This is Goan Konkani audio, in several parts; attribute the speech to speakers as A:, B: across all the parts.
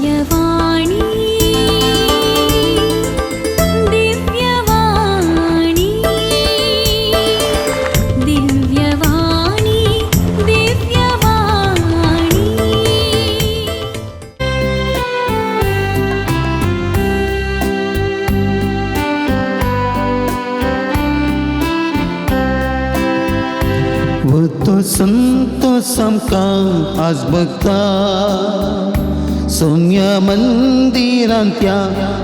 A: दिव्यवाणी दिव्यवाणी दिव्यवाणी दिव्यवाणी।
B: तो संत आमकां आज भक्ता सौम्य मंदिरांत्या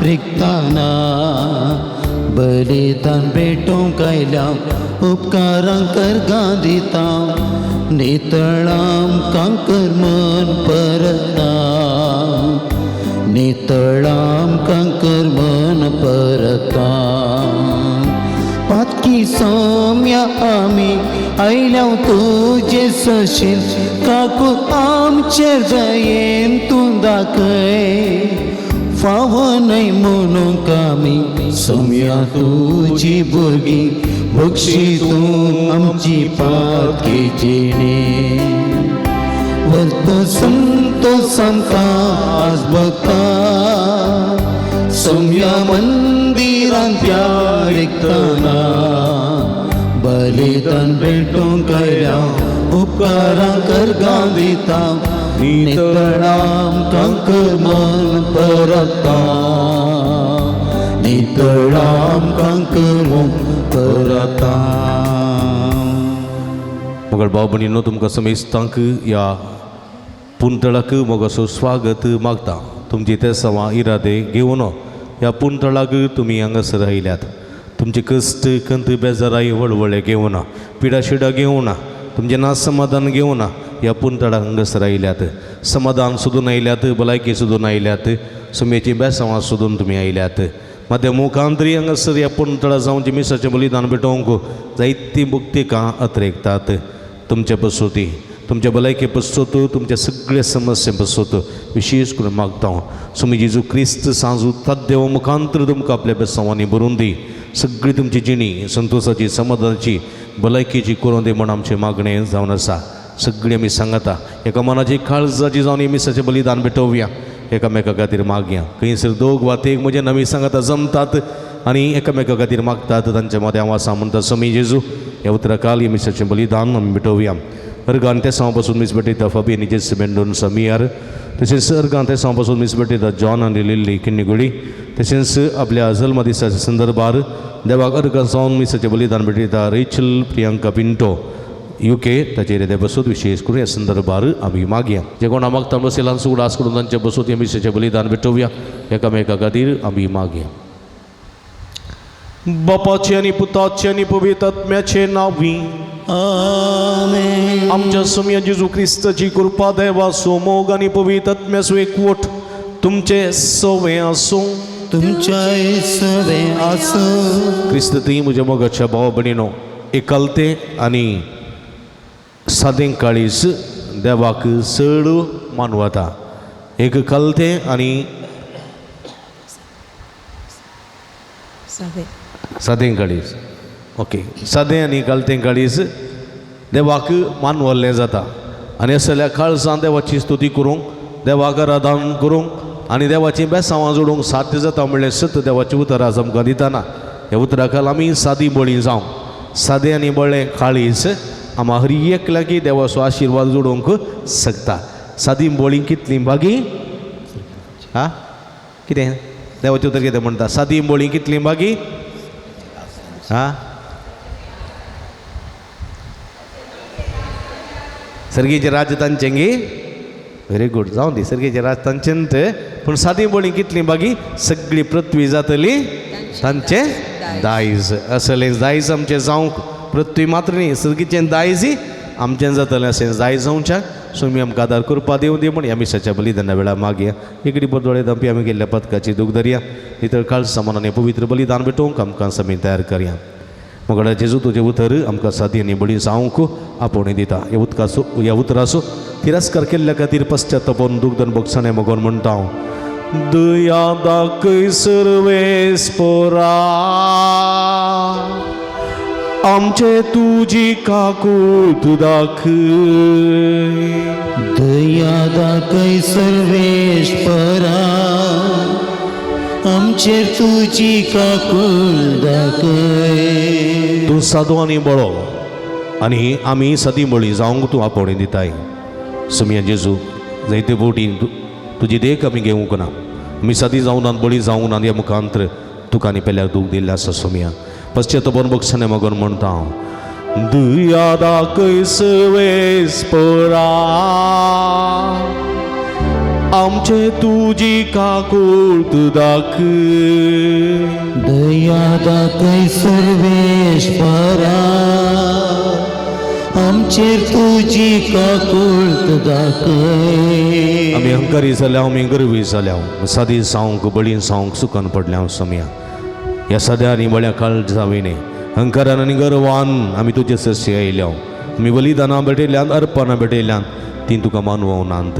B: रिक्ताना बलिदान भेटोवंक आयल्या उपकारां करगां दिता नितळाम कांकर मन परता नितळाम कांकर मन परता। पातकी सौम्या आमी आयल्या तुजे सशीन काकू आमचेर दयेन तूं दाखय फावो न्हय म्हणूंक आमी सौम्या तुजी भुरगीं बक्षी तूं आमची पातकी जिणे। वर्त संतोष आमकां आज भक्ता सौम्या मंदिरांत्या रिक्तना बलिदान भेटोवंक आयल्या उपकारां करगां दिता नितळाम कांकर मन परता नितळाम कांकर मन परता।
C: मगळ भाव भयणींनो, तुमकां समेस्तांक ह्या पुंतळाक मोगाचो स्वागत मागता। तुमची ते सवा इरादे घेवन ह्या पुंतळाक तुमी हांगासर आयल्यात। तुमचे कश्ट कंत बेजाराय वळवळे घेवन पिडा शिडा घेवन तुमचें ना समाधान घेवन ह्या पुंतळाक हांगासर आयल्यात। समाधान सोदून आयल्यात, भलायकी सोदून आयल्यात, सुमेची बेसांवां सोदून तुमी आयल्यात। मात्या मुखांतरी हांगासर ह्या पुंतळा जावन मिसाचें बलिदान भेटोवंक जायतीं भक्तिकां अत्रेकतात। तुमचे पसोती तुमच्या भलायके पसोत तुमच्या सगळ्या समस्ये पसोत विशेष करून मागता हांव स्वामी जेजू क्रिस्त सांजू तद्देव मुखांतर तुमकां आपल्या बेसांवांनी भरून दी। सगळी तुमची जिणी संतोषाची समाधानाची भलायकेची करून दी म्हण आमचें मागणें जावन आसा। सगळीं आमी सांगता एका मनाची काळजाची जावन मिसाचें बलिदान भेटोवया, एकामेका खातीर मागया। खंयसर दोग वा तेग म्हजे नवी सांगता जमतात आनी एकामेका खातीर मागतात तांच्या मदें हांव आसा म्हणटा स्वामी जेजू ह्या उतरा काल मिसाचें बलिदान आमी भेटोवया। अर्गान ते साव पासून मीस भेटयता फाबी आनी जेस मेंडोन समियार, तशेंच अर्गान ते साव पासून मीस भेटयता जॉन आनी लिल्ली किन्नीगुडी, तशेंच आपल्या जल्म दिसाच्या संदर्भार देवाक अर्गान जावन मिसाचें बलिदान भेटयता रेचल प्रियंका पिंटो युके ताचेर ते बसूत विशेष करून ह्या संदर्भार आमी मागया। जे कोणा मागता बसयलान उडास करून तांचे बसूत ह्या मिसाचें बलिदान भेटोवया, एकामेका खातीर आमी मागया। बापाचे आनी पुताचे आनी पवित्र आत्म्याचे नांवी
B: आमेन।
C: आमच्या सोम्या जेजू क्रिस्ताची कृपा देवाचो मोग आनी पवित्र आत्म्याचो एकवट तुमचे सवे आसूं।
B: तुमच्याय सवे आसूं।
C: क्रिस्त ती म्हज्या मोगाच्या भाव भयणीनो, एकालते आनी सादें काळीज देवाक चड मानवता। एक कलते आनी सादें काळीज, ओके, सादें आनी कलतें काळीज देवाक मानवल्लें जाता। आनी असल्या काळजान देवाची स्तुती करूंक, देवाक आराधन करूंक आनी देवाची बेसांवां जोडूंक साध्य जाता म्हणलें सत देवाची उतरां आमकां दितना ह्या उतरा खाल आमी सादी बळी जावं, सादें आनी बळें काळीज आमा हर एक लागीं देवाचो आशिर्वाद जोडूंक शकता। सादी बळी कितलीं बागी हा कितें देवाचें उतर कितें म्हणटा? सादी बळी कितलीं बागी हा सर्गीचें राज्य तांचें गी? व्हेरी गूड, जावं दी सर्गीचें राज तांचें तें, पूण सादी बळी कितलीं बागी सगळी पृथ्वी जातली तांचें दायज। असलें दायज आमचें जावंक पृथ्वी मात्र न्ही, सर्गीचें दायज आमचें जातलें अशें दायज जावच्या स्वामी आमकां आदार करपा दिवं दी म्हण ह्या मिसाच्या बलिदाना वेळार मागया। इकडी दोळे दंपी आमी गेल्ल्या पदकाची दूख धरया, नितळ काळ सामान आनी पवित्र बलिदान भेटोवंक आमकां समी तयार करया। मगडा जेजू तुजें उतर आमकां सादी आनी बळी जावंक आपोवणी दिता। ह्या उदकाचो ह्या उतराचो तिरस्कार केल्ल्या खातीर पश्चातापोवन दुग्धन भोगसणें मगोन म्हणटा हांव, दया दाखय सर्वेस्पोरा आमचे तुजी काकूत दाखय।
B: दया दाखय सर्वेस्परा आमचेर तुजी काकूळ दाखय.
C: तूं सादो आनी बळो आनी आमी सदी बळी जावंक तूं आपोवणें दिताय. सुमया जेजू, जायते बोटी तुजी देख आमी घेवंक ना, आमी सदी जावं नात, बळी जावंक ना, ह्या मुखांत्र तुका आनी पेल्याक दूख दिल्लें आसा. सोमया, पश्चातापान बक्षाने मगन म्हणटा हांव, दया दाखय सर्वेस्परा, आमचे तुजी काकूळत दाखय.
B: दया दाखय सर्वेस्परा, आमचेर तुजी काकूळत दाखय.
C: आमी अहंकारी जाल्या, आमी गर्वी जाल्या, सादी जावंक बळी जावंक सुकन पडल्या. सोमया, ह्या सद्या आनी बळ्या काळ जाविने अहंकारान आनी गर्वान आमी तुजे सरशी आयल्या. आमी बलिदानां भेटयल्यान, अर्पणां भेटयल्यान, ती तुका मानवनात.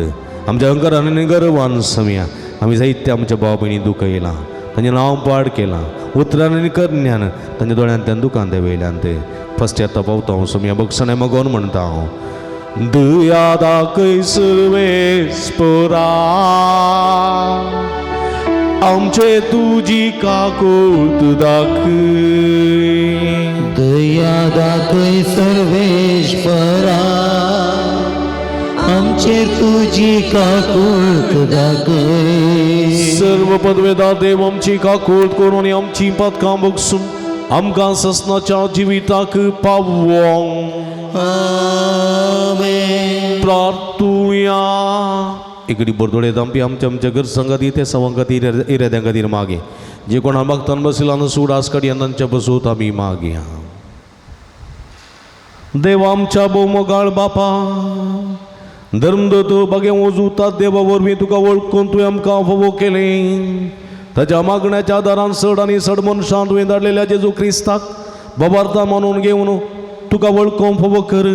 C: आमच्या अहंकारान आनी गर्वान सोमया आमी जायते आमच्या भाव भयणी दुखयलां, तांचें नांव पाड केलां उतरान आनी करण्यान, तांच्या दोळ्यांतल्यान दुकान देंवयल्यान. ते फस्ट आतां पावता हांव सोमया, बक्षणें मगोन म्हणटा हांव, दया दाखय सर्वेस्परा, आमचे तुजी काकूळत दाखय.
B: दया दाखय सर्वेस्परा, आमचेर तुजी काकूळत दाखय.
C: सर्व पदवेदार देव आमची काकूळत करून आनी आमची पातकां बगसून आमकां ससनाच्या जिविताक पावोंक.
B: आमेन.
C: प्रार्थुया. इकडे बरदोळे दामपी आमच्या आमच्या गरजां खातीर, ते सवां खातीर, इराद्यां खातीर मागे. जे कोणा मागतान बशिल्लो आनी सुडास काडया तांच्या बसूत आमी मागया. देव आमच्या भोवमोगाळ बापा, धर्मदत्त बागे वजुतात देवा वरवीं तुका वळखून तुवें आमकां फावो केलें. ताच्या मागण्याच्या आदारान चड आनी चड मनशां तुवें धाडलेल्या जेजू क्रिस्ताक बाबार्था मानून घेवन तुका वळखूंक फावो कर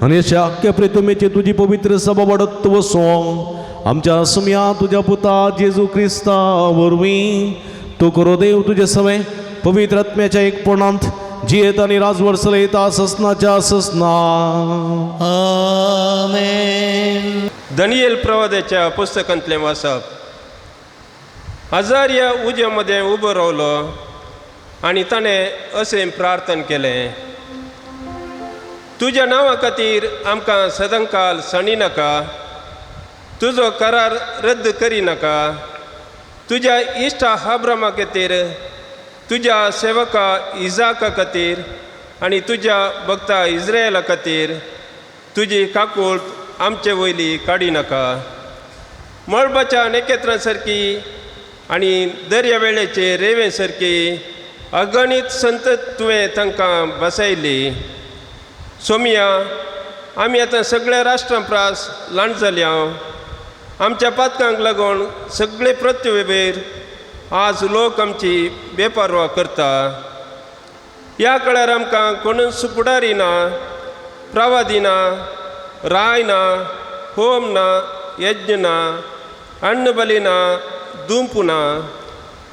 C: आनी अशा आख्या प्रितमेची तुजी पवित्र सभा वाडत वसों. आमच्या सुमया तुज्या पुता जेजू क्रिस्ता वरवीं, तूं करो देव तुजे सवें पवित्र आत्म्याच्या एकपणांत जियेत आनी राजवट चलयता ससनाच्या ससना.
B: आमेन.
D: दनियल प्रवादाच्या पुस्तकांतलें वाचप. हजार्या उज्या मदें उबो रावलो आनी ताणें अशें प्रार्थन केलें, तुज्या नांवा खातीर आमकां सदांकाल सणी नाका, तुजो करार रद्द करिनाका. तुज्या इश्टा हाब्रामा खातीर, तुज्या सेवका इजाका खातीर आनी तुज्या भक्ता इस्रायला खातीर तुजी काकूळ आमचे वयली काडिनाका. मळबाच्या नखेत्रां सारकी आनी दर्या वेळेचे रेंवे सारकी अगणीत संतत तुवें तांकां बसयली. सोमिया, आमी आतां सगळ्या राष्ट्रां प्रास ल्हान जाल्या. आमच्या पातकांक लागून सगळे पृथ्वीवेर आज लोक आमची बेपारवा करता. ह्या काळार आमकां कोणूच फुडारी ना, प्रवादी ना, राय ना, होम ना, यज्ञ ना, अन्न बली ना, दुंप ना.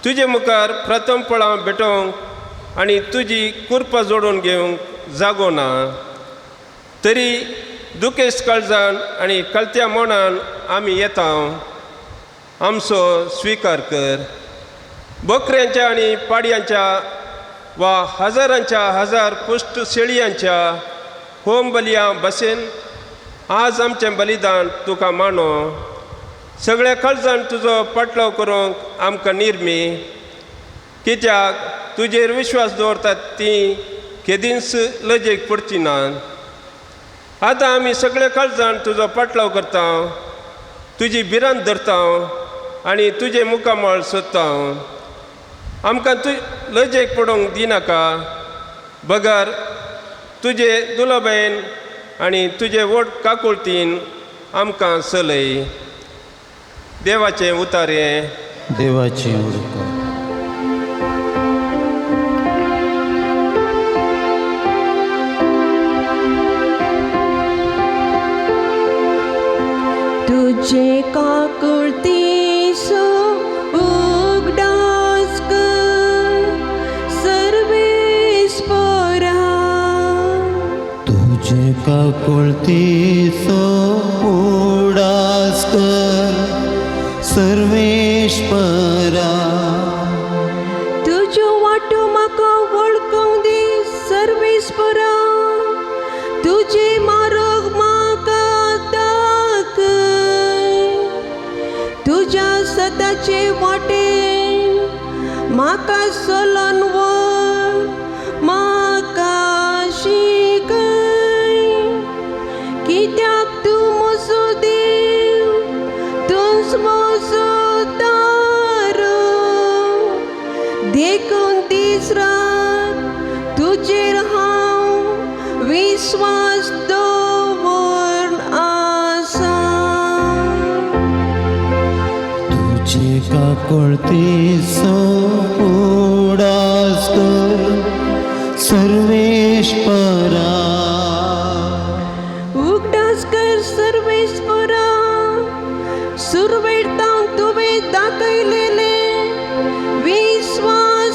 D: तुजे मुखार प्रथम फळां भेटोवंक आनी तुजी कुरपा जोडून घेवंक जागो ना. तरी दुखेस्त काळजान आनी कळत्या मनान आमी येता, आमचो स्विकार कर. बकऱ्यांच्या आनी पाडयांच्या वा हजारांच्या हजार पुश्ट शेळयांच्या होम बलयां भशेन आज आमचें बलिदान तुका मानो. सगळ्या काळजान तुजो पाटलाव करूंक आमकां निर्मी, कित्याक तुजेर विश्वास दवरतात ती केदींच लजेक पडची ना. आतां आमी सगळ्या काळजान तुजो पाटलाव करता, तुजी भिरांत धरता आनी तुजें मुखामळ सोदता. आमकां तूं लजेक पडोवंक दिनाका, बगर तुजे दुलबेन आनी तुजे व्हड काकुळतीन आमकां चलय. देवाचें उतारें.
B: देवाची उरका.
E: तुझे काकुळतीसो उगडास कर सर्वेस्परा.
B: तुझे काकुळतीसो उडास कर सर्वेश्वरा.
E: तुज्या सताचे वाटेन म्हाका चलोन व्हर, म्हाका शिकय. कित्याक तूं म्हजो देव, तूंच म्हजो तारो. देखून दीस रात तुजेर हांव विस्वास दवरून आसा.
B: तुजे काकुळतेचो उगडास कर सर्वेस्परा.
E: उगडास कर सर्वेस्परा, सुरवेरतावन तुवें दाखयलेले विस्वासीपण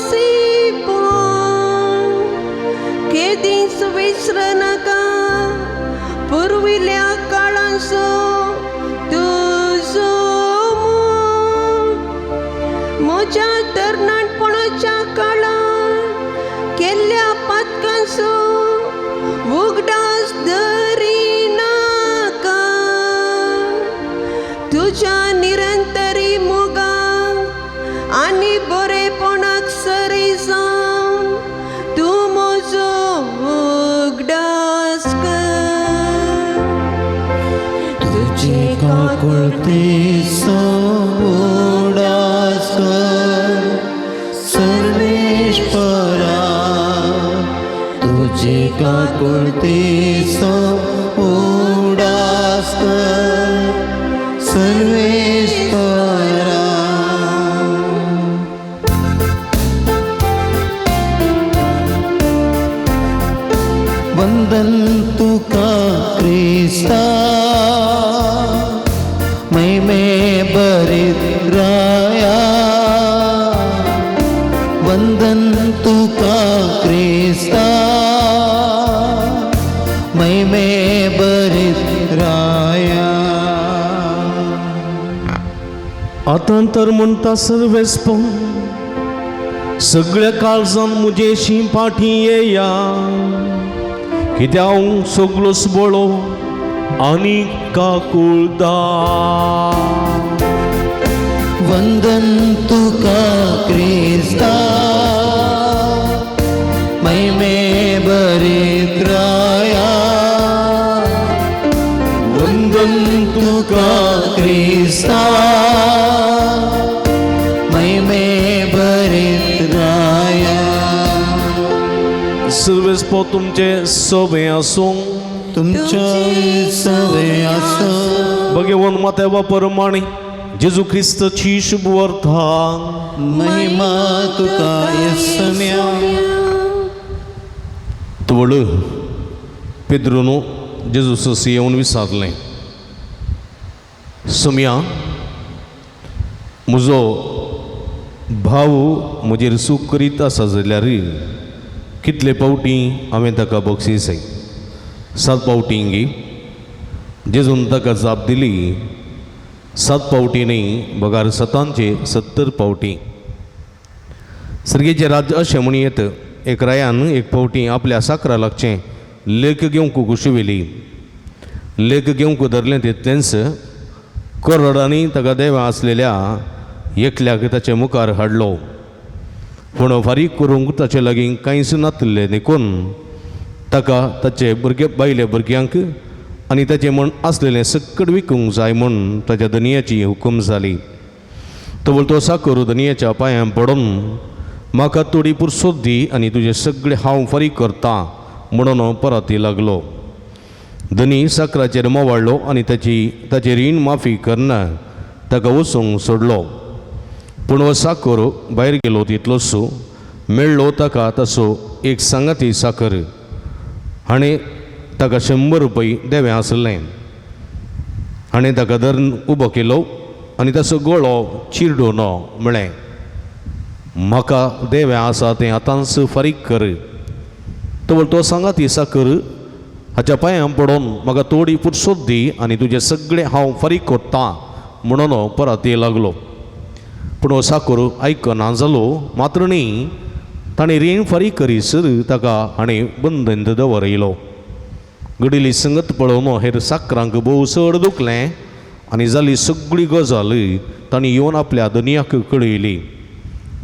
E: केदींच विसरनाका. पुर्विल्ल्या काळांचो तुजो मोग, म्हज्या तरणाटपणाच्या काळार केल्ल्या पातकांचो उगडास धरिनाका. तुज्या निरंतरी मोगाक आनी बरेपणाक सरी जावन तूं म्हजो उगडास कर.
B: तुजे काकुळतेचो उगडास कर सर्वेस्परा. तुजे काकुळतेचो उगडास कर सर्वेस्परा. वंदन तुका क्रिस्ता, महिमे भरीत राया. वंदन तुका क्रिस्ता, महिमे भरीत राया.
C: आतां तर म्हणटा सर्वेस्पो, सगळ्या काळजान म्हजेशी फाटीं येया, कित्याक हांव सगळोच बळो आनी काकुळदार.
B: वंदन तुका क्रिस्ता, महिमे भरीत राया. वंदन तुका क्रिस्ता, महिमे भरीत राया.
C: सर्वेस्पो तुमचे सवे आसूं.
B: तुमच्या सवे आसो.
C: भगवान मात्या परमाणे जेजू क्रिस्तची शुभ वर्था.
B: महिमा तुका येसम्या.
C: तवळ पेद्रूनु जेजू ससी येवन विचारलें, सोम्या, म्हजो भाव म्हजेर चूक करीत आसा जाल्यार कितले फावटी हांवें ताका बक्षीस? 7 फावटी गी? जेजून ताका जाप दिली, 7 फावटी न्ही, बगार सतांचे 70 फावटी. सर्गेचें राज्य अशें म्हण येत, एक रायान एक फावटी आपल्या साकरा लागचें लेख घेवंक कुशिवेली. लेख घेवंक धरलें तितलेंच करोडांनी ताका देवा आसलेल्या एकल्याक ताचे मुखार हाडलो. पूण फारीक करूंक ताचे लागीं कांयच नातिल्लें, देखून ताका ताचे भुरगे बायले भुरग्यांक आनी ताचें म्हण आसलेलें सक्कड विकूंक जाय म्हूण ताच्या धनयाची हुकूम जाली. तो तो साकर धनयाच्या पांयां पडून, म्हाका थोडी पुरसोत दी आनी तुजें सगळें हांव फारीक करता म्हणून परती लागलो. धनी साकराचेर मोवाळ्ळो आनी ताचें रीण माफी करना ताका वचूंक सोडलो. पूण हो साकर भायर गेलो तितलोच मेळ्ळो ताका तसो एक सांगाती साकर. हाणें ताका 100 रुपये देवें आसलें. हाणें ताका धरून उबो केलो आनी ताचो गळो चिरडून म्हळें, म्हाका देवें आसा तें आतांच फारीक कर. तो तो सांगाती साकर हाच्या पांयां पडून, म्हाका थोडी पुरसोत दी आनी तुजें सगळें हांव फारीक करता म्हणून परत लागलो. पूण हो साकर आयकना जालो. मात्र न्ही, ताणें रीण फारीक करीसर ताका हाणें बंदन दवरयलो. घडिल्ली संगत पळोवन हेर साकरांक भोव चड दुखलें आनी जाली सगळी गजाल तांणी येवन आपल्या धनयाक कळयली.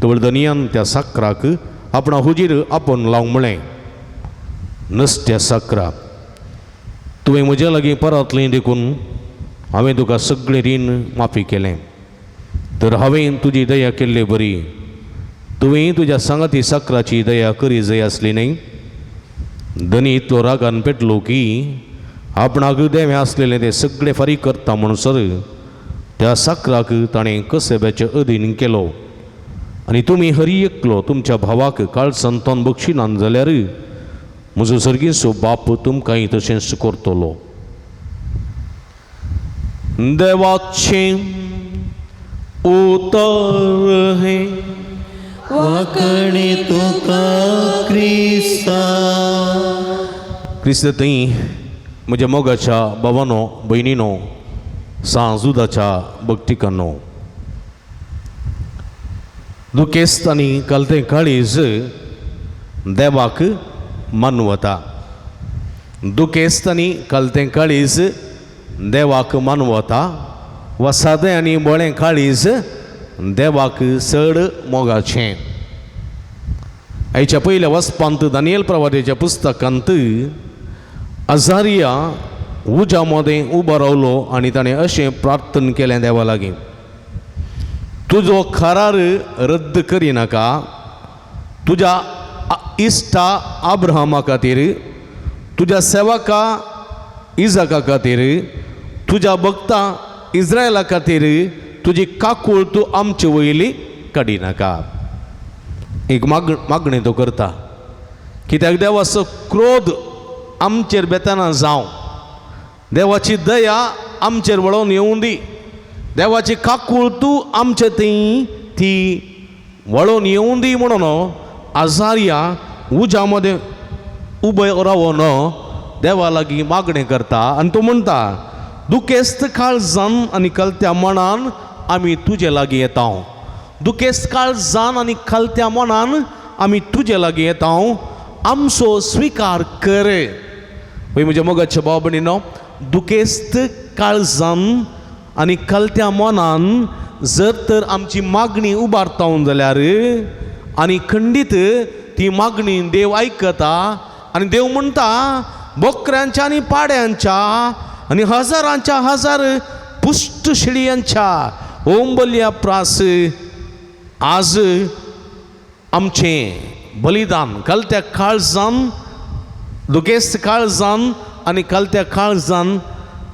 C: तवळ धनयान त्या साकराक आपणा हुजीर आपोवन लावंक म्हळें, नसत्या साकरा, तुवें म्हज्या लागीं परतलें देखून हांवें तुका सगळें रीण माफी केलें. तर हांवें तुजी दया केल्ले बरी तुवें तुज्या सांगाती साकराची दया करी जाय आसली न्हय. धनी इतलो रागान पेटलो की आपणाक देवें आसलेलें तें सगळें फारीक करता म्हणसर त्या साकराक ताणें कसब्याचे अधीन केलो. आनी तुमी हरी एकलो तुमच्या भावाक काळसान तोंड बक्षिनान जाल्यार म्हजो सर्गीचो बाप तुमकांय तशेंच करतलो. देवाचें उतर हें.
B: वाकणे तुका क्रिस्ता.
C: क्रिस्त थंय म्हज्या मोगाच्या भावानो भयणीनो सांजुदाच्या भक्तिकांनो, दुखेस्त आनी कलतें काळीज देवाक मानवता. दुखेस्त आनी कलतें काळीज देवाक मानवता वा सादें आनी बळें काळीज देवाक चड मोगाचें. आयच्या पयल्या वचपांत दानियल प्रवादेच्या पुस्तकांत अजारिया उज्या मदें उबो रावलो आनी ताणें अशें प्रार्थना केलें देवा लागीं, तुजो करार रद्द करिनाका, तुज्या इश्टा अब्राहमा खातीर, तुज्या सेवका इजाका खातीर, तुज्या भक्ता इस्रायला खातीर तुजी काकूळ तूं आमचे वयली काडिनाका. एक मागणी तो करता कित्याक देवाचो क्रोध आमचेर बेताना जावं, देवाची दया आमचेर वळोवन येवूं दी, देवाची काकूळ तूं आमचे थंय ती वळोवन येवूं दी म्हणून आजारिया उज्या मदें उबो रावन देवा लागीं मागणें करता. आनी तो म्हणटा, दुखेस्त काळजान आनी कलत्या मनान आमी तुजे लागीं येता, दुखेस्त काळजान आनी कलत्या मनान आमी तुजे लागीं येता, आमचो स्विकार कर. पळय म्हज्या मोगाच्या भाव भयणीनो, दुखेस्त काळजान आनी कलत्या मनान जर तर आमची मागणी उबारता जाल्यार आनी खंडीत ती मागणी देव आयकता. आनी देव म्हणटा, बोकऱ्यांच्या आनी पाड्यांच्या आनी हजारांच्या हजार पुश्ट शेळयांच्या ओंबल्या प्रास आज आमचें बलिदान कलत्या काळजान, दुखेस्त काळजान आनी कलत्या काळजान,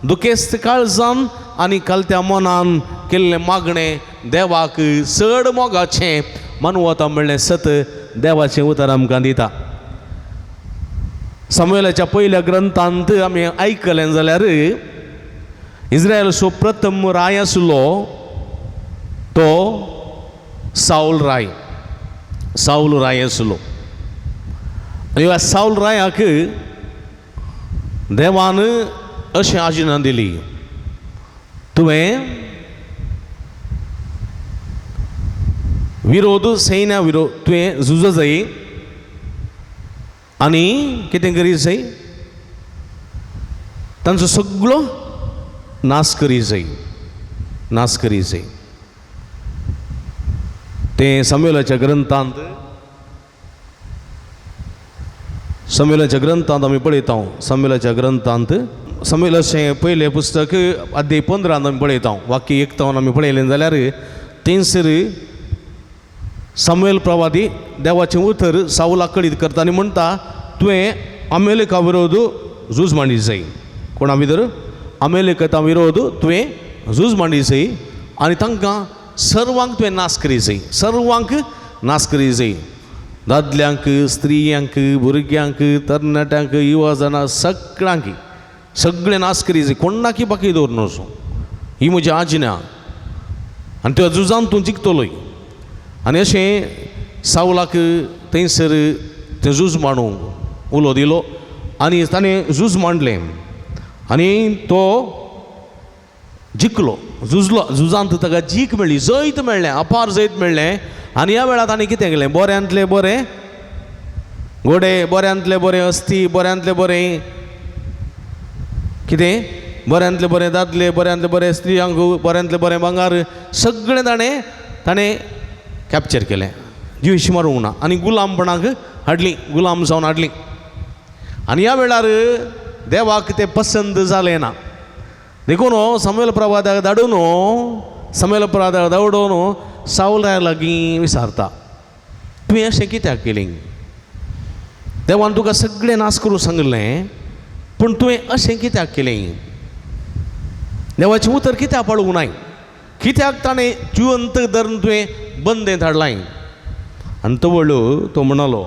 C: दुखेस्त काळजान आनी कलत्या मनान केल्लें मागणें देवाक चड मोगाचें मानवता म्हणलें सत देवाचें उतर आमकां दिता. सामुएलाच्या पयल्या ग्रंथांत आमी आयकलें जाल्यार इस्रायलाचो प्रथम राय आसलो तो सावल राय, सावल राय आसलो. आनी ह्या सावल रायाक देवान अशें आजिना दिली, तुवें विरोध सैन्या विरोध तुवें झुज जाय आनी कितें करी जाय, तांचो सगळो नाश करी जाय, नाश करी जाय. तें सामुएलाच्या ग्रंथांत, सामुएलाच्या ग्रंथांत आमी पळयता. सामुएलाच्या ग्रंथांत सामुएलाचें पयलें पुस्तक अध्याय 15 आमी पळयता, वाक्य 1 आमी पळयलें जाल्यार थंयसर सामुएल प्रवादी देवाचें उतर सावलाक कळीत करता आनी म्हणटा, तुवें अमेलिका विरोध झूज मांडी जाय. कोणा भितर? अमेलिका विरोध तुवें झूज मांडी जाय आनी तांकां सर्वांक तुवें नाश करी जाय, सर्वांक नाश करी जाय, दादल्यांक, स्त्रियांक, भुरग्यांक, तरणाट्यांक, युवा जाणां सगळ्यांक सगळें नाश करी जाय, कोणाकी बाकी दवर न्हू. ही म्हजी आज्ञा आनी त्या झुजान तूं जिखतलोय. आनी अशें सावलाक थंयसर तें झूज मांडूंक उलो दिलो आनी ताणें झूज मांडलें आनी तो जिखलो, झुजलो. झुजांत ताका जीख मेळ्ळी, जैत मेळ्ळें, अपार जैत मेळ्ळें. आनी ह्या वेळार ताणें कितें केलें, बऱ्यांतले बरें घोडे, बऱ्यांतले बरें अस्थी, बऱ्यांतले बरें कितें बऱ्यांतले बरें दादले, बऱ्यांतले बरें स्त्रियांक, बऱ्यांतले बरें भांगार सगळें ताणें ताणें कॅप्चर केलें, जिवीश मारूंक ना आनी गुलामपणाक हाडली, गुलाम जावन हाडली. आनी ह्या वेळार देवाक तें पसंद जालें ना. देखून सामुएल प्रवादाक धाडून, सामुएल प्रवादाक धाडून सावला लागीं विचारता, तुवें अशें कित्याक केलें? देवान तुका सगळें नाश करूंक सांगिल्लें, पूण तुवें अशें कित्याक केलें? देवाचें उतर कित्याक पाळूंक नाय? कित्याक ताणें जिवंत धरून तुवें बंदेंत हाडलाय? आनी तवळ तो म्हणालो,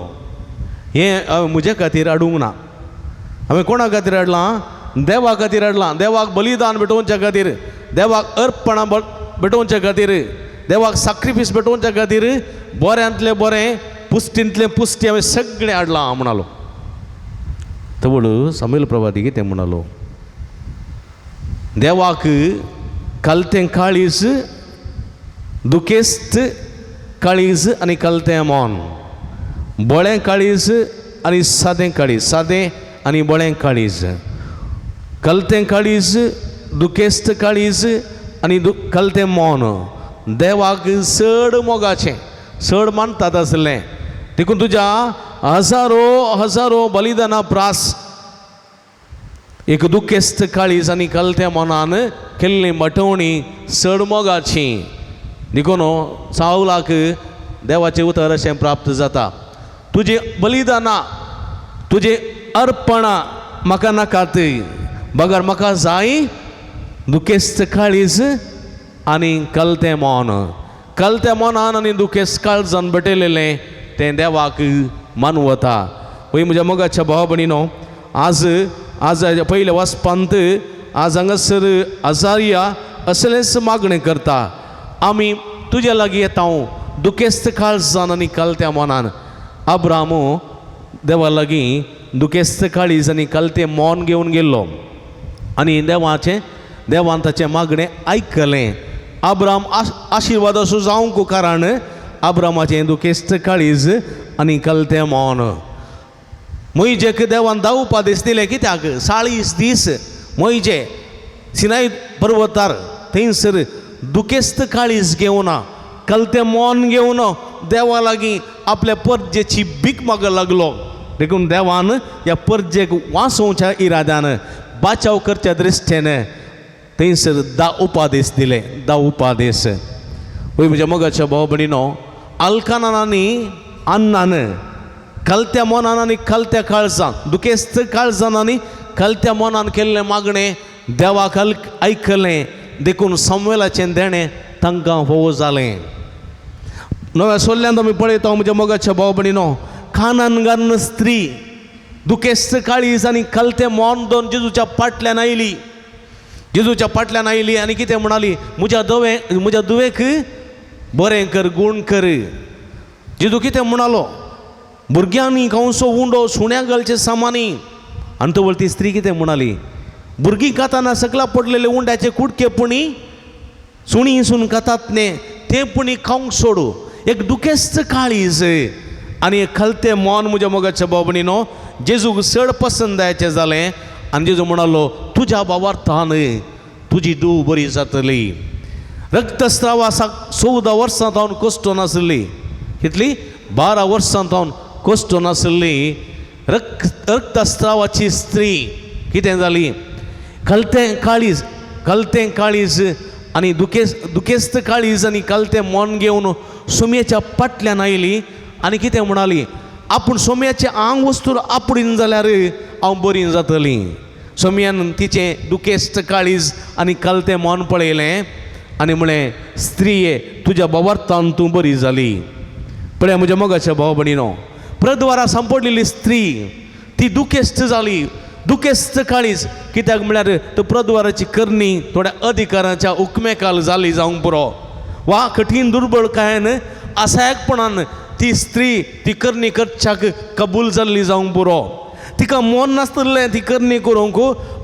C: हें म्हज्या खातीर हाडूंक ना, हांवें कोणा खातीर हाडलां? देवा खातीर हाडलां. देवाक बलिदान भेटोवच्या खातीर, देवाक अर्पणां भेटोवच्या खातीर, देवाक साक्रिफीस भेटोवच्या खातीर बऱ्यांतलें बरें, पुस्तींतलें पुस्ती हांवें सगळें हाडलां म्हणालो. तवळ सामुएल प्रवादी कितें म्हणालो, देवाक कलतें काळीज, दुखेस्त काळीज आनी कलतें मन, बळें काळीज आनी सादें काळीज, सादें आनी बळें काळीज, कलतें काळीज, दुखेस्त काळीज आनी कलतें मन देवाक चड मोगाचें, चड मानतात आसलें. देखून तुज्या हजारो हजारो बलिदाना प्रास एक दुखेस्त काळीज आनी कलतें मनान केल्ली मटवणी चड मोगाची. देखून सावलाक देवाचें उतर अशें प्राप्त जाता, तुजें बलिदानां, तुजें अर्पणां म्हाका नाकात, बगर म्हाका जाय दुखेस्त काळीज आनी कलतें मन. कलतें मनान आनी दुखेस्त काळजान भेटयलेलें तें देवाक मानवता. वय म्हज्या मोगाच्या भावा भयणीनो, आज आज पयल्या वचपांत आज हांगासर अजारिया असलेंच मागणें करता, आमी तुज्या लागीं येता दुखेस्त काळजान आनी कलत्या मनान. अब्रामू देवा लागीं दुखेस्त काळीज आनी कलतें मन घेवन गेल्लो आनी देवाचें, देवान ताचें मागणें आयकलें. अब्राम आशिर्वाद असो जावंक कारण अब्रामाचें दुखेस्त काळीज आनी कलतें मन. मोहिजेक देवान 10 उपदेश दिले कित्याक? 40 दीस मोहिजे सिनाय पर्वतार थंयसर दुखेस्त काळीज घेवन, कलतें मन घेवन देवा लागीं आपल्या परजेची भीक मागूंक लागलो. देखून देवान ह्या परजेक वांचोवच्या इराद्यान, बाचाव करच्या दृश्टेन थंयसर 10 उपदेश दिले, 10 उपदेश. वय म्हज्या मोगाच्या भाव भयणीनो, अल्कानान आनी अन्नान कलत्या मनान आनी कलत्या काळजान, दुखेस्त काळजान आनी कलत्या मनान केल्लें मागणें देवाक आयकलें. देखून सामुएलाचें देणें तांकां फोव जालें. नव्या सोल्ल्यांत आमी पळयता म्हज्या मोगाच्या भाव भयणीनो, कानानगान स्त्री दुखेस्त काळीज आनी कलतें मन दोन जेजूच्या फाटल्यान आयली, जेजूच्या फाटल्यान आयली आनी कितें म्हणाली, म्हज्या धवे, म्हज्या धुवेक बरें कर, गूण कर. जेजू कितें म्हणालो, भुरग्यांनी खावचो उंडो सुण्या घालचे सामानी. आनी तवळ ती स्त्री कितें म्हणाली, भुरगीं खाताना सकला पडलेले उंड्याचे कुडके पुणी सुणी सून खातात न्ही, ते पुणी खावंक सोडू. एक दुखेस्त काळीज आनी एक खलतें मन म्हज्या मोगाच्या भाव भयणीनो जेजूक चड पसंदायचें जालें. आनी जेजू म्हणालो, तुज्या भावार्थान तुजी धूव बरी जातली. रक्तस्रावासाक 14 वर्सां जावन कश्ट नासली, कितली 12 वर्सां जावन कश्ट नासली रक्तस्रावाची स्त्री कितें जाली, कलतें काळीज, कलतें काळीज आनी दुखेस्त काळीज आनी कलतें मन घेवन सोमयेच्या फाटल्यान आयली आनी कितें म्हणाली, आपूण सोमयाचें आंग वस्तूर आपडीन जाल्यार हांव बरी जातली. सोमयान तिचें दुखेस्त काळीज आनी कलतें मन पळयलें आनी म्हळें, स्त्रिये तुज्या भावार्थान तूं बरी जाली. पळया म्हज्या मोगाच्या भाव भयणीनो, प्रद्वारा सांपडलेली स्त्री ती दुखेस्त जाली, दुखेस्त काळीज. कित्याक म्हळ्यार तो प्रद्वाराची करणी थोड्या अधिकाराच्या हुकमेकाल जाली जावंक पुरो, वा कठीण दुर्बळकायेन असहायकपणान ती स्त्री ती करणी करच्याक कबूल जाल्ली जावंक पुरो. तिका मन नासतलें ती करणी करूंक,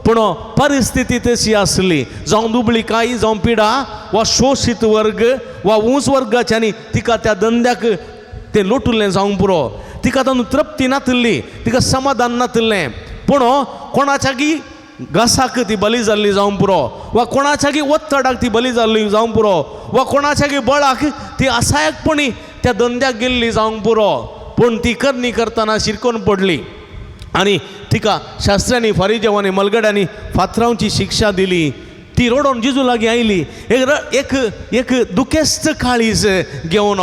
C: पूण परिस्थिती तशी आसली, जावं दुबळीकाय, जावं पिडा, वा शोशीत वर्ग वा ऊंच वर्गाच्यांनी तिका त्या धंद्याक तें लोटुल्लें जावंक पुरो. तिका तातूंत तृप्ती नातिल्ली, तिका समाधान नातिल्लें, पूण कोणाच्याकी घासाक ती बली जाल्ली जावंक पुरो, वा कोणाच्यागी ओत्तडाक ती बली जाल्ली जावंक पुरो, वा कोणाच्यागी बळाक ती असायकपणी त्या धंद्याक गेल्ली जावंक पुरो, पूण ती करणी करतना शिरकोन पडली आनी तिका शास्त्र्यांनी फारीजेवांनी मलगड्यांनी फातरांची शिक्षा दिली. ती रडोन जेजू लागीं आयली, एक एक एक दुखेस्त काळीज घेवन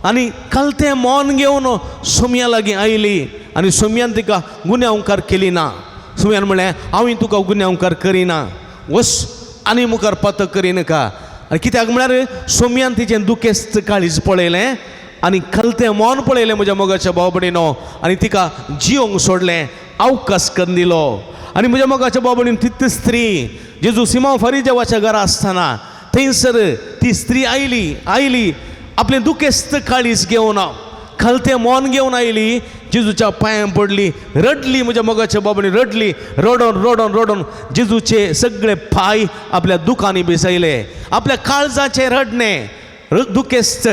C: आनी कलतें मन घेवन सोम्या लागीं आयली आनी सोम्यान तिका गुन्यांवकार केली ना. सोम्यान म्हणलें हांव तुका गुन्यांवकार करिना, वस आनी मुखार पातक करिनाका. आनी कित्याक म्हळ्यार सोम्यान तिचें दुखेस्त काळीज पळयलें आनी कलतें मन पळयलें म्हज्या मोगाच्या भाव भयणीनो, आनी तिका जियोंक सोडलें, अवकाश करून दिलो. आनी म्हज्या मोगाच्या भाव भयणीन तीच स्त्री जेजू सिमांव फारीजेवाच्या घरा आसतना थंयसर ती स्त्री आयली, आयली आपलें दुखेस्त काळीज घेवन खलतें मन घेवन आयली, जेजूच्या पांयां पडली, रडली म्हज्या मोगाच्या बाबांनी रडली, रडोन रडोन रडोन जेजूचे सगळे पांय आपल्या दुखांनी भिजयले. आपल्या काळजाचें रडणें दुखेस्त,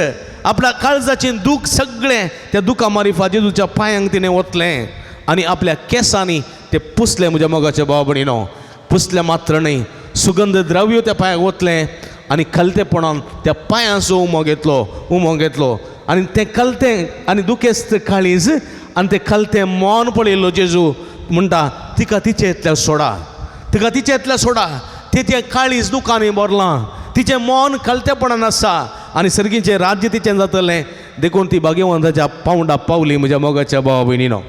C: आपल्या काळजाचें दूख सगळें त्या दुखा मारिफा जेजूच्या पांयांक तिणें ओतलें आनी आपल्या केंसांनी ते पुसलें म्हज्या मोगाच्या भाव भयणीनो. पुसलें मात्र न्हय, सुगंध द्रव्य त्या पांयाक ओतलें आनी खलतेपणान त्या पांयांचो उमो घेतलो, उमो घेतलो आनी तें कलतें आनी दुखेस्त काळीज आनी तें कलतें मन पळयलो जेजू म्हणटा तिका तिचेंतल्या सोडा, तिका तिचेंतल्या सोडा, तिचें काळीज दुखांनी भरलां, तिचें मन कलतेपणान आसा आनी सर्गीचें राज्य तिचें जातलें. देखून ती भाग्यवंताच्या पावंडा पावली म्हज्या मोगाच्या भावा भयणीनो.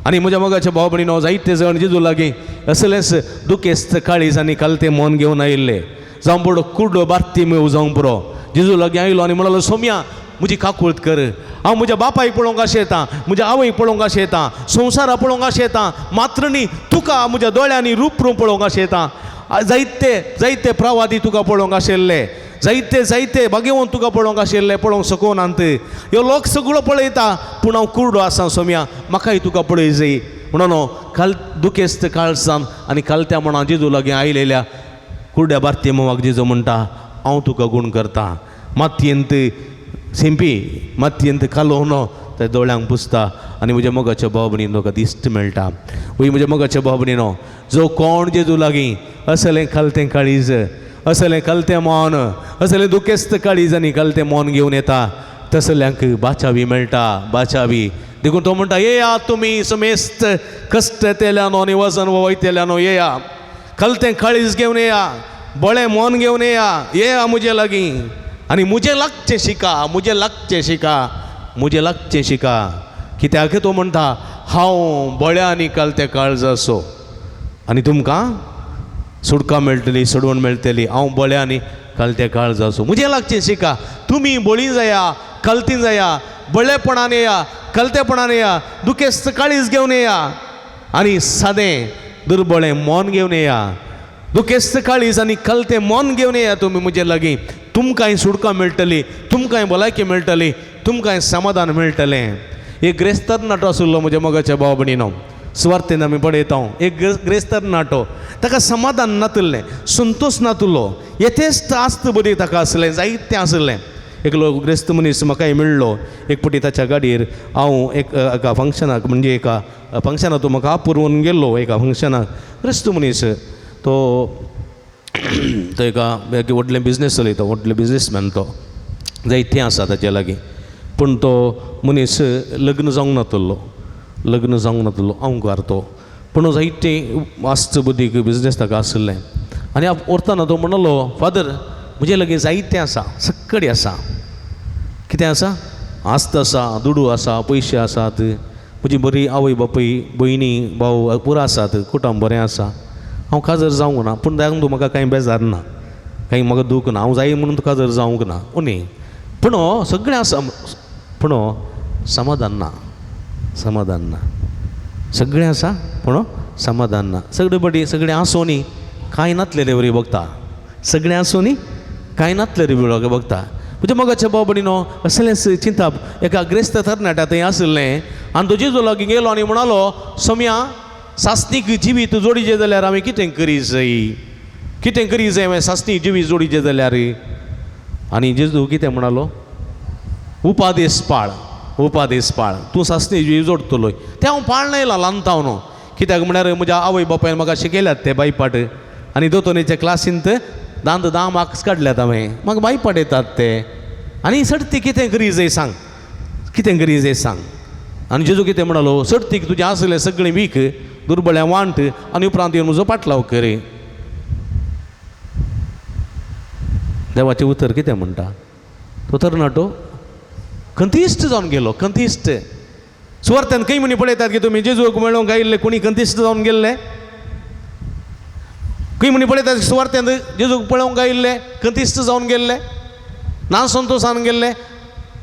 C: आनी म्हज्या मोगाच्या भाव भयणीनो, जायते जाण जेजू लागीं असलेंच दुखेस्त काळीज आनी कलतें मन घेवन आयिल्ले. जावं पुरो कुड्डो बार्तीमेव जावंक पुरो, जेजू लागीं आयलो आनी म्हणलो सोम्या म्हजी काकूळत कर, हांव म्हज्या बापायक पळोवंक अशें येता, म्हज्या आवयक पळोवंक अशें येता, संवसारा पळोवंक अशें येता, मात्र न्ही तुका म्हज्या दोळ्यांनी रूप रूप पळोवंक अशें येता. जायते जायते प्रवादी तुका पळोवंक आशिल्ले, जायते जायते भाग्यवंत तुका पळोवंक आशिल्ले, पळोवंक शकनात. ह्यो लोक सगळो पळयता पूण हांव कुर्डो आसा सोम्या, म्हाकाय तुका पळय जाय म्हणून काल दुखेस्त काळसान आनी कालत्या म्हणा जेजू लागीं आयलेल्या कुर्ड्या बार्तीमोवाक जेजू म्हणटा हांव तुका गूण करता. मातयेंत सिंपी मातयेंत कालोवन त्या दोळ्यांक पुसता आनी म्हज्या मोगाच्या भाव भयणीन तुका दिश्ट मेळटा. वय म्हज्या मोगाच्या भाव भयणीनो, जो कोण जेजू लागीं असलें कलतें काळीज, असलें कलतें मन, असलें दुखेस्त काळीज आनी कलतें मन घेवन येता तसल्यांक बाचावी मेळटा, बाचावी. देखून तो म्हणटा येया तुमी समेस्त कश्ट येतेल्यानो आनी वजन वयतेल्यानो, येया कलतें काळीज घेवन येया, बळें मन घेवन येया, येया म्हजे लागीं आनी म्हजें लागचें शिका, म्हजें लागचें शिका, म्हजें लागचें शिका. कित्याक तो म्हणटा हांव बळ्या आनी कलतें काळजाचो आनी तुमकां सुटका मेळटली, सोडवण मेळटली. हांव बळ्या आनी कलतें काळजाचो, म्हजें लागचें शिका, तुमी बळी जाया, कलती जाया, बळेपणान येया, कलतेपणान येया, दुखेस्त काळीज घेवन येया आनी सादें दुर्बळें मन घेवन येया, दुखेस्त काळीज आनी कलतें मन घेवन येया तुमी म्हजे लागीं, तुमकांय सुटका मेळटली, तुमकांय भलायकी मेळटली, तुमकांय समाधान मेळटलें. एक ग्रेस्त तरणाटो आशिल्लो म्हज्या मोगाच्या भाव भयणीनो, सुवार्थेन आमी पळयता. एक ग्रेस्त तरणाटो, ताका समाधान नातिल्लें, संतोश नातिल्लो, येथेस्त आस्त बरी ताका आसलें, जायतें आशिल्लें. एकलो ग्रेस्त मनीस म्हाकाय मेळ्ळो एक पटी ताच्या गाडयेर. हांव एक एका फंक्शनाक, म्हणजे एका फंक्शनाक तो म्हाका आपुरवून गेल्लो एका फंक्शनाक. ग्रेस्त मनीस तो, तो एका एक व्हडलें बिजनेस चलयता, व्हडलें बिजनेसमॅन तो, जायतें आसा ताचे लागीं. पूण तो मनीस लग्न जावंक नातिल्लो, लग्न जावंक नातिल्लो, अवकार तो. पूण जायतें आस्त बुद्दीक बिजनेस ताका आशिल्लें. आनी व्हरतना तो म्हणलो फादर म्हजे लागीं जायतें आसा, सगळें आसा. कितें आसा? आस्त आसा, दुडू आसा, पयशे आसात, म्हजी बरी आवय बापूय, भयणी भाव पुरो आसात, कुटुंब बरें आसा, हांव काजर जावंक ना, पूण तूं म्हाका कांय बेजार ना, कांय म्हाका दूख ना, हांव जाय म्हणून तुका काजर जावंक ना, न्ही. पूण सगळें आसा, पूण समाधान ना, समाधान ना, सगळें आसा पूण समाधान ना. सगळे बडी सगळें आसूं न्ही कांय नातलेले वरी बघता, सगळें आसूं न्ही कांय नातलेले वरी बघता. म्हज्या मोगाच्या भाव भयणीनो, असलेंच चिंताप एका ग्रेस्त तरणाट्या थंय आशिल्लें आनी तो जेजू लागीं गेलो आनी म्हणालो सोम्या सासणीक जिवीत जोडीचें जाल्यार आमी कितें करी जाय, कितें करी जाय हांवें सासणीक जिवीत जोडीचें जाल्यार? आनी जेजू कितें म्हणालो? उपादेस पाळ, उपादेस पाळ, तूं सासणी जिवीत जोडटलो. तें हांव पाळना येयला ल्हान न्हू, कित्याक म्हळ्यार म्हज्या आवय बापायन म्हाका शिकयल्यात ते बायपाट आनी दोतोनीच्या क्लासींत दांत 10 मार्क्स काडल्यात हांवें, म्हाका बायपाट येतात ते. आनी सडती कितें करी जाय सांग, कितें करी जाय सांग. आनी जेजू कितें म्हणालो, सडतीक तुजें आसलें सगळें वीक दुर्बळ्या वांट आनी उपरांत येवन म्हजो पाटलाव करी. देवाचें उतर कितें म्हणटा, तो तरणाटो खंतीश्ट जावन गेलो. खंतीश्ट सुवार्थान खंय म्हणी पळयतात की तुमी जेजूक मेळोवंक आयिल्ले कोणी खंतीश्ट जावन गेल्ले? खंय म्हणी पळयतात सुवार्थान जेजूक पळोवंक आयिल्ले खंतीश्ट जावन गेल्ले? ना संतोशान गेल्ले,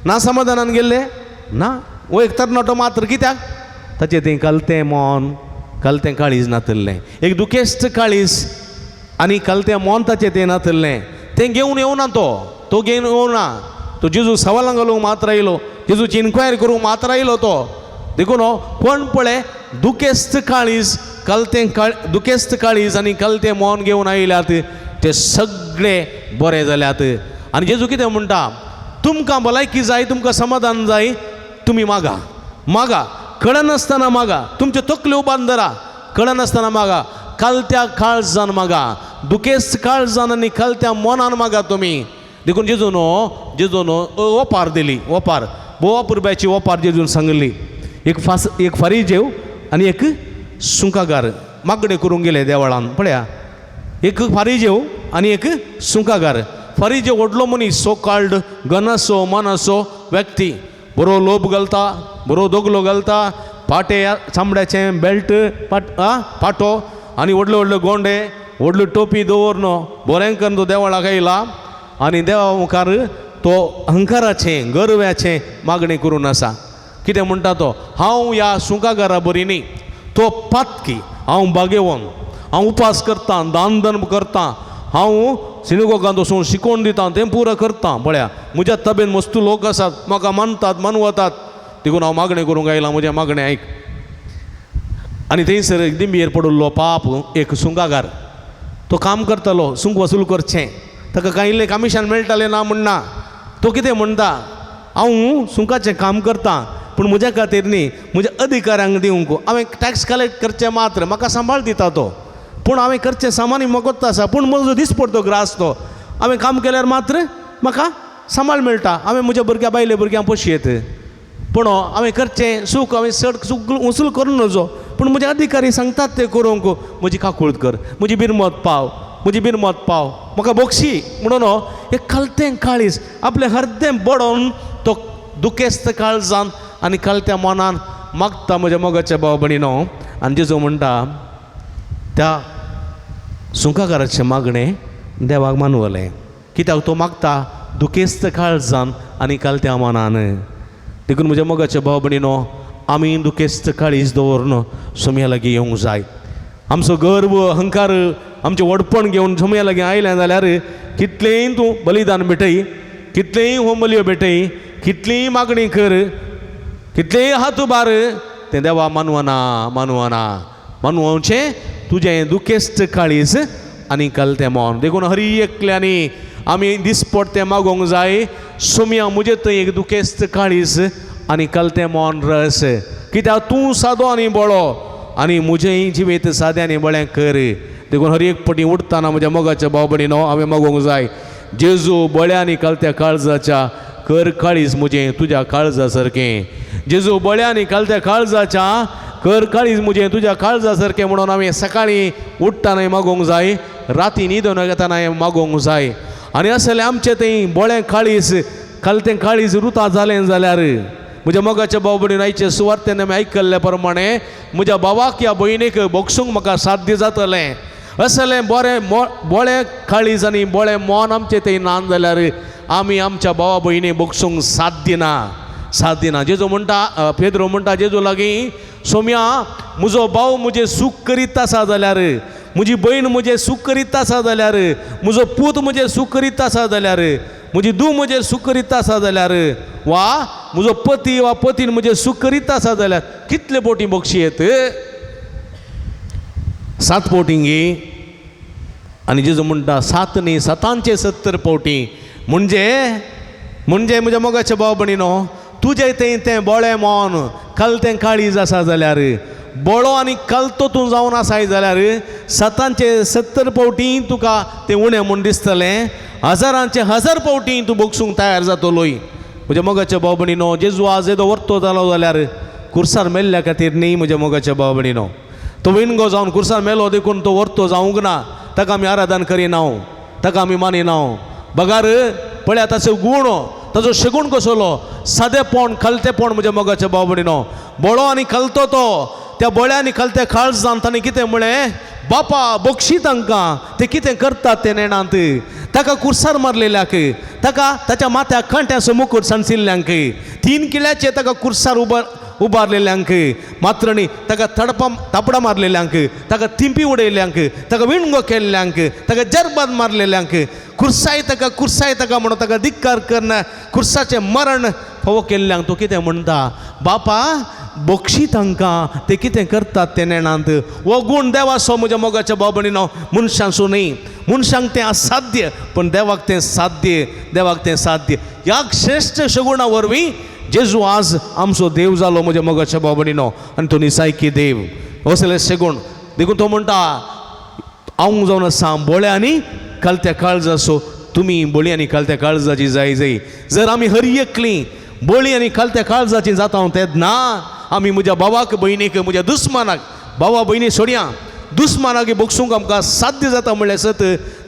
C: ना समाधानान गेल्ले ना. वो एक तरणाटो मात्र कित्याक ताचें तें कलतें मन, कलतें काळीज नातिल्लें, एक दुखेस्त काळीज आनी कलतें मन ताचें तें नातिल्लें. तें घेवन येवना तो, तो घेवन येवना. तो जेजू सवालां घालूंक मात्र आयलो, जेजूची इन्क्वायरी करूंक मात्र आयलो तो. देखून कोण पळय दुखेस्त काळीज कलतें काळ दुखेस्त काळीज आनी कलतें मन घेवन आयल्यात ते सगळे बरे जाल्यात. आनी जेजू कितें म्हणटा, तुमकां भलायकी जाय, तुमकां समाधान जाय, तुमी मागा मागा, कळनासतना मागा, तुमच्यो तकल्यो बांदरा, कळनासतना मागा, कलत्या काळजान मागा, दुखेस्त काळजान आनी कलत्या मनान मागा तुमी. देखून जेजून जेजून ओपार दिली, ओपार भोव अपुरबायची ओपार जेजून सांगिल्ली. एक फास एक फारीजेव आनी एक सुंकागार मागणें करूंक गेले देवळान. पळया, एक फारीजेव आनी एक सुंकागार. फारीजेव व्हडलो मनीस, सो कॉल्ड गनासो मानासो व्यक्ती, बरो लोब घालता, बरो दोगलो घालता, पाटे चामड्याचें बेल्ट पाट पाटो आनी व्हडले व्हडले गोंडे, व्हडली टोपी दवरन बरें करून तो देवळाक आयला आनी देवा मुखार तो अहंकाराचें गर्व्याचें मागणें करून आसा. कितें म्हणटा तो, हांव ह्या सुंकागारा बरी न्ही, तो पातकी, हांव बागेवन, हांव उपास करतां, दान धर्म करतां, हांव सिनेगोगांत वचून शिकोवन दितां, तें पुरो करतां. पळया म्हज्या तबेन मस्तू लोक आसात, म्हाका मानतात, मानवतात, देखून हांव मागणें करूंक आयलां, म्हजें मागणें आयक. आनी थंयसर एक दिंबयेर पडिल्लो पाप एक सुंकागार, तो काम करतालो, सुंक वसूल करचें, ताका कांय इल्लें कमिशन मेळटालें ना म्हणना. तो कितें म्हणटा, हांव सुंकाचें काम करतां पूण म्हज्या खातीर न्ही, म्हज्या अधिकाऱ्यांक दिवंक, हांवें टॅक्स कलेक्ट करचें मात्र, म्हाका सांबाळ दिता तो, पूण हांवें करचें सामान्य म्हाका आसा, पूण म्हजो दिसपडतो ग्रास तो, हांवें काम केल्यार मात्र म्हाका सांबाळ मेळटा, हांवें म्हज्या भुरग्यां बायले भुरग्यांक पोशयत, पूण हांवें करचें सूख हांवें चड सूख वसूल करूं नजो, पूण म्हजे अधिकारी सांगतात तें करूंक, म्हजी काकूळत कर, म्हजी बिरमत पाव, म्हजी बिरमत पाव, म्हाका बोक्षी म्हणून एक कलतें काळीज आपलें हरदें बडोवन तो दुखेस्त काळजान आनी कलत्या मनान मागता म्हज्या मोगाच्या भाव भयणीनो. आनी जेजू म्हणटा त्या सुंकागाराचें मागणें देवाक मानवलें, कित्याक तो मागता दुखेस्त काळजान आनी कलत्या मनान. देखून म्हज्या मोगाच्या भाव भयणीनो, आमी दुखेस्त काळीज दवरून सोम्या लागीं येवंक जाय. आमचो गर्व अहंकार आमचें व्हडपण घेवन सोम्या लागीं आयलें जाल्यार कितलेंय तूं बलिदान भेटय, कितलेंय होमबलयो भेटय, कितलीय मागणी कर, कितलेंय हात उबार, तें देवा मानवना मानवना. मानवचें तुजें दुखेस्त काळीज आनी कलतें मन. देखून हरी एकल्यांनी आमी दिसपट तें मागोवंक जाय, सोम्या म्हजें थंय एक दुखेस्त काळीज आनी कलतें मन रस, कित्याक तूं सादो आनी बळो आनी म्हजें जिवीत सादें आनी बळें कर. देखून हर एक पटी उठतना म्हज्या मोगाच्या भाव भयणीनो हांवें मागोवंक जाय, जेजू बळ्या आनी कलत्या काळजाच्या कर काळीज म्हजें तुज्या काळजा सारकें, जेजू बळ्या आनी कलत्या काळजाच्या कर काळीज म्हजें तुज्या काळजा सारकें म्हणून हांवें सकाळीं उठ्ठतानाय मागोवंक जाय, राती न्हिदून येतानाय मागोवंक जाय. आनी असलें आमचें थंय बळें काळीज कलतें काळीज रुता जालें जाल्यार म्हज्या मोगाच्या भाव भयणीन आयचे सुवार्तेन आमी आयकल्ले प्रमाणे म्हज्या भावाक ह्या भयणीक भोगसूंक म्हाका साध्य जातलें. असलें बरें बोळें काळीज आनी बोळें मन आमचें थंय ना जाल्यार आमी आमच्या भावा भयणी भोगसूंक साध्य ना, साध्य ना. जेजू म्हणटा, पेद्रो म्हणटा जेजू लागीं, सोम्या म्हजो भाव म्हजें सूख करीत आसा जाल्यार, म्हजी भयण म्हजें सूख करीत आसा जाल्यार, म्हजो पूत म्हजें सूख करीत आसा जाल्यार, म्हजी धूव म्हजें सूख करीत आसा जाल्यार, वा म्हजो पती वा पतीन म्हजें सूख करीत आसा जाल्यार कितले बोटी बक्षी येत? 7 बोटी गी. आनी जेजू म्हणटा 7 न्ही 7 70 पावटी. म्हणजे म्हणजे म्हज्या मोगाच्या भाव भयणीनो, तुजें थंय तें बोळें मन कलतें काळीज आसा जाल्यार, बोळो आनी कलतो तूं जावन आसाय जाल्यार सतांचे 70 पावटी तुका तें उणें म्हूण दिसतलें, हजारांचे 1000 पावटी तूं बोगसूंक तयार जातलोय। म्हज्या मोगाच्या भाव भयणीनो, जेजू आज येदो वर्तो जालो जाल्यार कुर्सार मेल्ल्या खातीर न्ही म्हज्या मोगाच्या भाव भयणीनो, तो विणगो जावन कुर्सार मेलो देखून तो वर्तो जावंक ना, ताका आमी आराधन करिना, ताका आमी मानिना। बगार पळया ताचो गूण, ताचो शगूण कसलो, सादेपण खलतेपण म्हज्या मोगाच्या भाव भयणीनो, बोळो आनी खलतो तो त्या बोळ्या आनी खलत्या काळजान ताणें कितें म्हळें, बापा बक्षी तांकां ते कितें करतात ते नेणांत, ताका कुर्सार मारलेल्याक, ताका ताच्या माथ्याक कांट्याचो मुकूट सांचिल्ल्यांक, 3 किल्याचे ताका कुर्सार उबारलेल्यांक, मात्र न्ही ताका थापडां मारलेल्यांक, ताका थिंपी उडयल्ल्यांक, ताका विणगो केल्ल्यांक, ताका जरबाद मारलेल्यांक, कुर्साय ताका कुर्साय ताका म्हणून ताका धिक्कार करना कुर्साचें मरण फावो केल्ल्यांक तो कितें म्हणटा, बापा बक्षी तांकां ते कितें करतात ते नेणांत। हो गूण देवाचो म्हज्या मोगाच्या भाव भयणीनो, मनशांचो न्ही, मनशांक तें असाध्य पण देवाक तें साध्य, देवाक तें साध्य। ह्या श्रेश्ठ शगुणा वरवीं जेजू आज आमचो देव जालो म्हज्या मोगाच्या भाव भयणीनो, आनी तो निसायकी देव असले शगुण देखून तो म्हणटा हांव जावन आसा बोळ्या आनी कलत्या काळजाचो, तुमी बोळी आनी कलत्या काळजाची जाय जाय। जर आमी हर एकली बोळी आनी कलत्या काळजाची जाता तेन्ना आमी म्हज्या भावाक भयणीक म्हज्या दुस्मानाक, भावा भयणी सोडया, दुस्मानाक बगसूंक आमकां साध्य जाता म्हणल्यार सत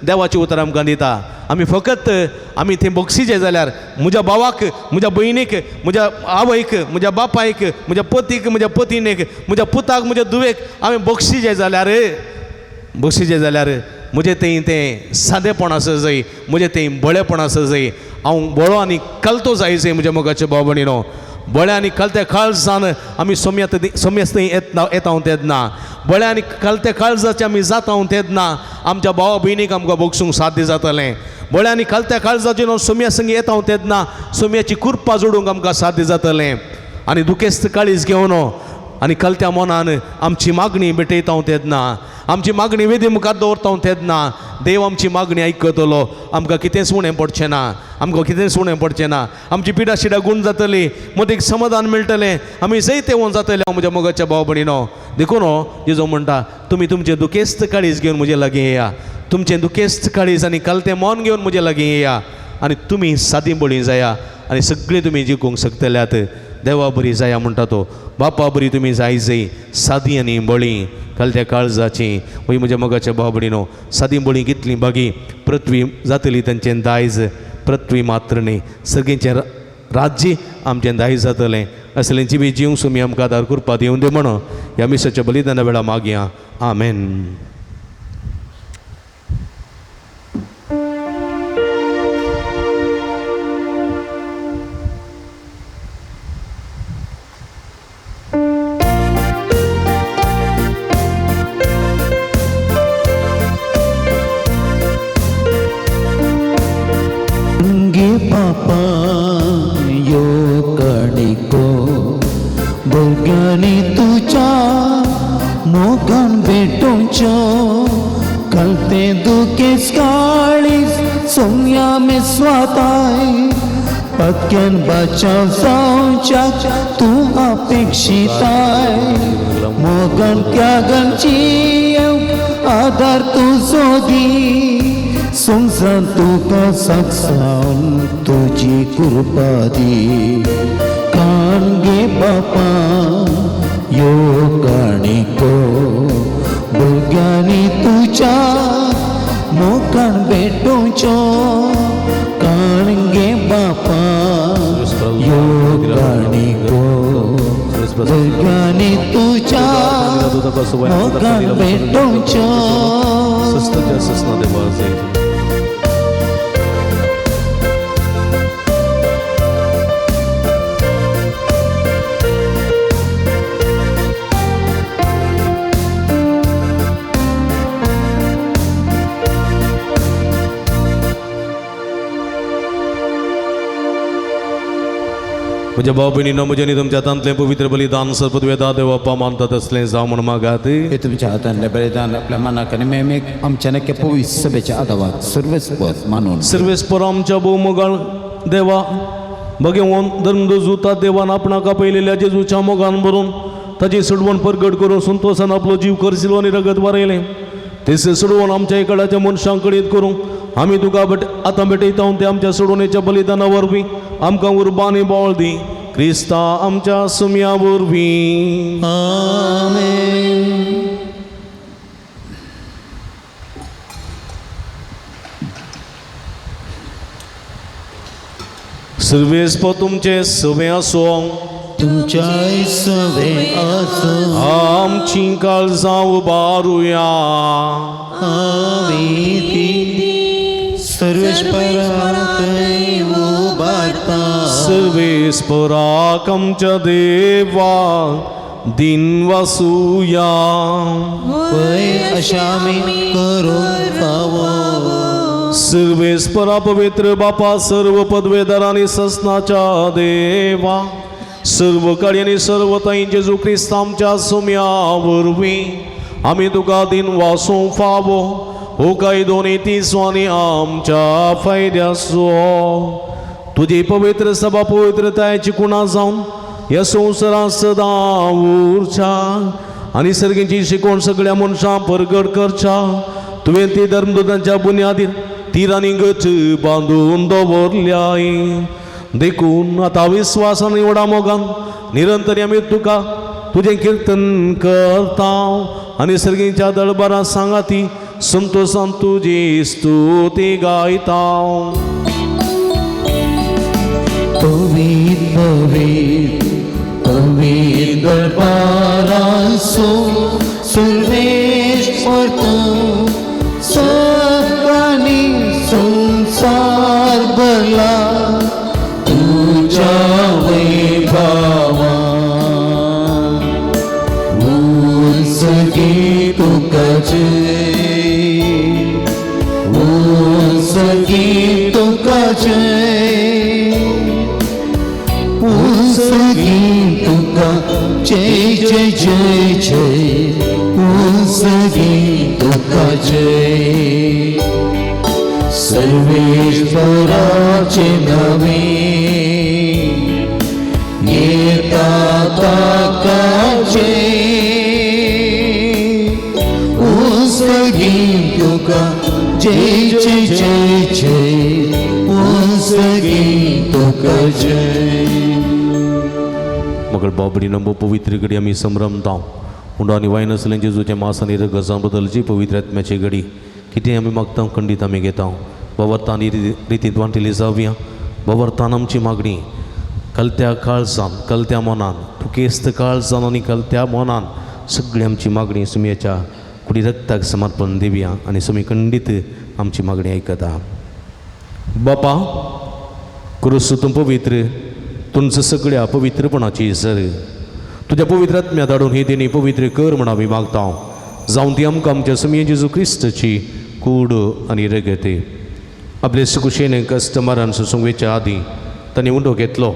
C: देवाची उतरां आमकां दिता। आमी फकत आमी थंय बक्षीचे जाल्यार म्हज्या भावाक म्हज्या भयणीक म्हज्या आवयक म्हज्या बापायक म्हज्या पतीक म्हज्या पतिणेक म्हज्या पुताक म्हज्या धुवेक आमी बक्षीचे जाल्यार, बक्षीचे जाल्यार म्हजें थंय तें सादेपण आसा जाय, म्हजें थंय बळेपण आसा जाय, हांव बळो आनी कलतो जाय जाय म्हज्या मोगाच्या भाव भयणीनो। बळ्या आनी कलत्या काळजान आमी सोम्यात सोम्यास थंय येतना येता तेन्ना, बळ्या आनी कलत्या काळजाचे आमी जाता तेन्ना आमच्या भावा भयणीक आमकां बगसूंक साध्य जातलें। बळ्या आनी कलत्या काळजाचे सोम्या संगी येता तेन्ना सोम्याची कुरपा जोडूंक आमकां साध्य जातलें। आनी दुखेस्त काळीज घेवन आनी कलत्या मनान आमची मागणी भेटयता तेन्ना, आमची मागणी वेदी मुखार दवरता तेन्ना देव आमची मागणी आयकतलो, आमकां कितेंच उणें पडचें ना, आमकां कितेंच उणें पडचें ना, आमची पिडा शिडा गूण जातली, मदीक समाधान मेळटलें, आमी जैतेवंत जातले म्हज्या मोगाच्या भाव भयणीनो। देखून जेजू म्हणटा तुमी तुमचें दुखेस्त काळीज घेवन म्हजे लागीं येया, तुमचें दुखेस्त काळीज आनी कलतें मन घेवन म्हजे लागीं येया आनी तुमी सादी बळी जाया आनी सगळीं तुमी जिखूंक शकतल्यात। देवा बरी जाया म्हणटा तो, बापा बरी तुमी जाय जाय सादी आनी बळी कलत्या काळजाची। वय म्हज्या मोगाच्या भाव भयणीनो, सादी बळी कितली बागी पृथ्वी जातली तांचें दायज, पृथ्वी मात्र न्ही सगळ्यांचें राज्य आमचें दायज जातलें। असलें जिवी जीव सुमी आमकां आदार कृपा दिवन दी म्हणून ह्या मिसाच्या बलिदाना वेळा मागया, आमेन।
B: पक्क्यान बचाव जावच्या तूं अपेक्षिताय, मोगन त्यागनची आदार तुजो दी, संवसार तुका साक्षान तुजी कृपा दी। कान गे बापा यो काणिको भुरग्यांनी तुज्या मोगान भेटोवचो, काणगे बापा यो काणिको भुरग्यांनी तुज्या मोगान भेटोवचो।
C: म्हज्या भाव भयणीनो, म्हज्या आनी तुमच्या हातांतलें पवित्र बलिदान सर्ववेदा देव बाप्पा मानतात असलें जावं म्हूण मागात।
B: हे तुमच्या हातांतलें बलिदान आपल्या मनाक आनी मेमेक आमच्या नक्की पवित्र सभेच्या आदावात सर्वेस्पर मानून।
C: सर्वेस्पर आमच्या भोवमोगाळ देवा, भगवान धर्मजुता देवान आपणाक आपयलेल्या जेजूच्या मोगान भरून ताची सोडवण परगट करून संतोशान आपलो जीव करसिलो आनी रगत वारयलें. तेसे सोडवण आमच्या इकडाच्या मनशां कडेन करूं आमी तुका भेट आतां भेटयता ते आमच्या सोडवणेच्या बलिदाना वरवीं आमकां उर्बा आनी बळ दी क्रिस्ता आमच्या सुम्या वरवीं.
F: आमेन.
C: सर्वेस्प तुमचे सवे आसो
F: तुमच्याय सवे आसो.
C: आमची काळजां उबारुया.
F: आमी ती सर्वेश्वराक उबारता.
C: सर्वेस्पराक आमच्या देवा दिन वासुया.
F: वय अशा आमी करूंक फावो.
C: सर्वेस्परा पवित्र बापा सर्व पदवेदार आनी ससनाच्या देवा सर्व काळी आनी सर्व ताई जेजू क्रिस्त आमच्या सुम्या वरवीं आमी तुका दिन वासूंक फावो हो कायदो नीतीचो आनी आमच्या फायद्याचो. तुजी पवित्र सभा पवित्रतायेची कुणा जावन ह्या संवसारांत सदां उरच्या आनी सर्गींची शिकवण सगळ्या मनशां परगट करच्या. तुवें ती धर्मदूतांच्या बुन्यादीर तिरांनी गच बांदून दवरल्याय. देखून आतां विस्वासान व्हडा मोगान निरंतर आमी तुका तुजें किर्तन करता आनी सर्गींच्या दळबारां सांगाती संतोशान तुजी स्तुती गायता.
F: पवित्र पवित्र पवित्र दरबारासो सर्वेश्वर तूं सगळ्यांनी संसार भरला तुज्या वैभवान. उत्सर्गी तुका जय, उत्सर्गी तुका जय, उत्सर्गी तुका जय जय जय जय, उत्सर्गी तुका जय. सर्वेश्वराचे नवे येता ताकाचे, उत्सर्गी तुका जय जय जय जय, उत्सर्गी तुका जय.
C: मगर बाबडी नंबो पवित्र घडी आमी संभ्रमता उंडो आनी वायन आसलें जेजूच्या मास आनी रगजां बदलची पवित्र आत्म्याची घडी कितें आमी मागता खंडीत आमी घेता. बाबरतान रितींत वांटिली जावया. बाबरतान आमची मागणी कलत्या काळजान कलत्या मनान तुकेस्त काळजान आनी कलत्या मनान सगळी आमची मागणी सुमयेच्या कुडी रक्ताक समर्पण दिवया आनी सुमी खंडीत आमची मागणी आयकता. बापा क्रुस तूं पवित्र तुमचं सगळ्या पवित्रपणाची सर तुज्या पवित्र आत्म्या धाडून ही देणी पवित्र कर म्हण आमी मागता. जावन ती आमकां आमच्या सुमये जेजू क्रिस्ताची कूड आनी रगत. आपले सुकुशेन कस्टमरान सोसूंक वयच्या आदीं ताणें उंडो घेतलो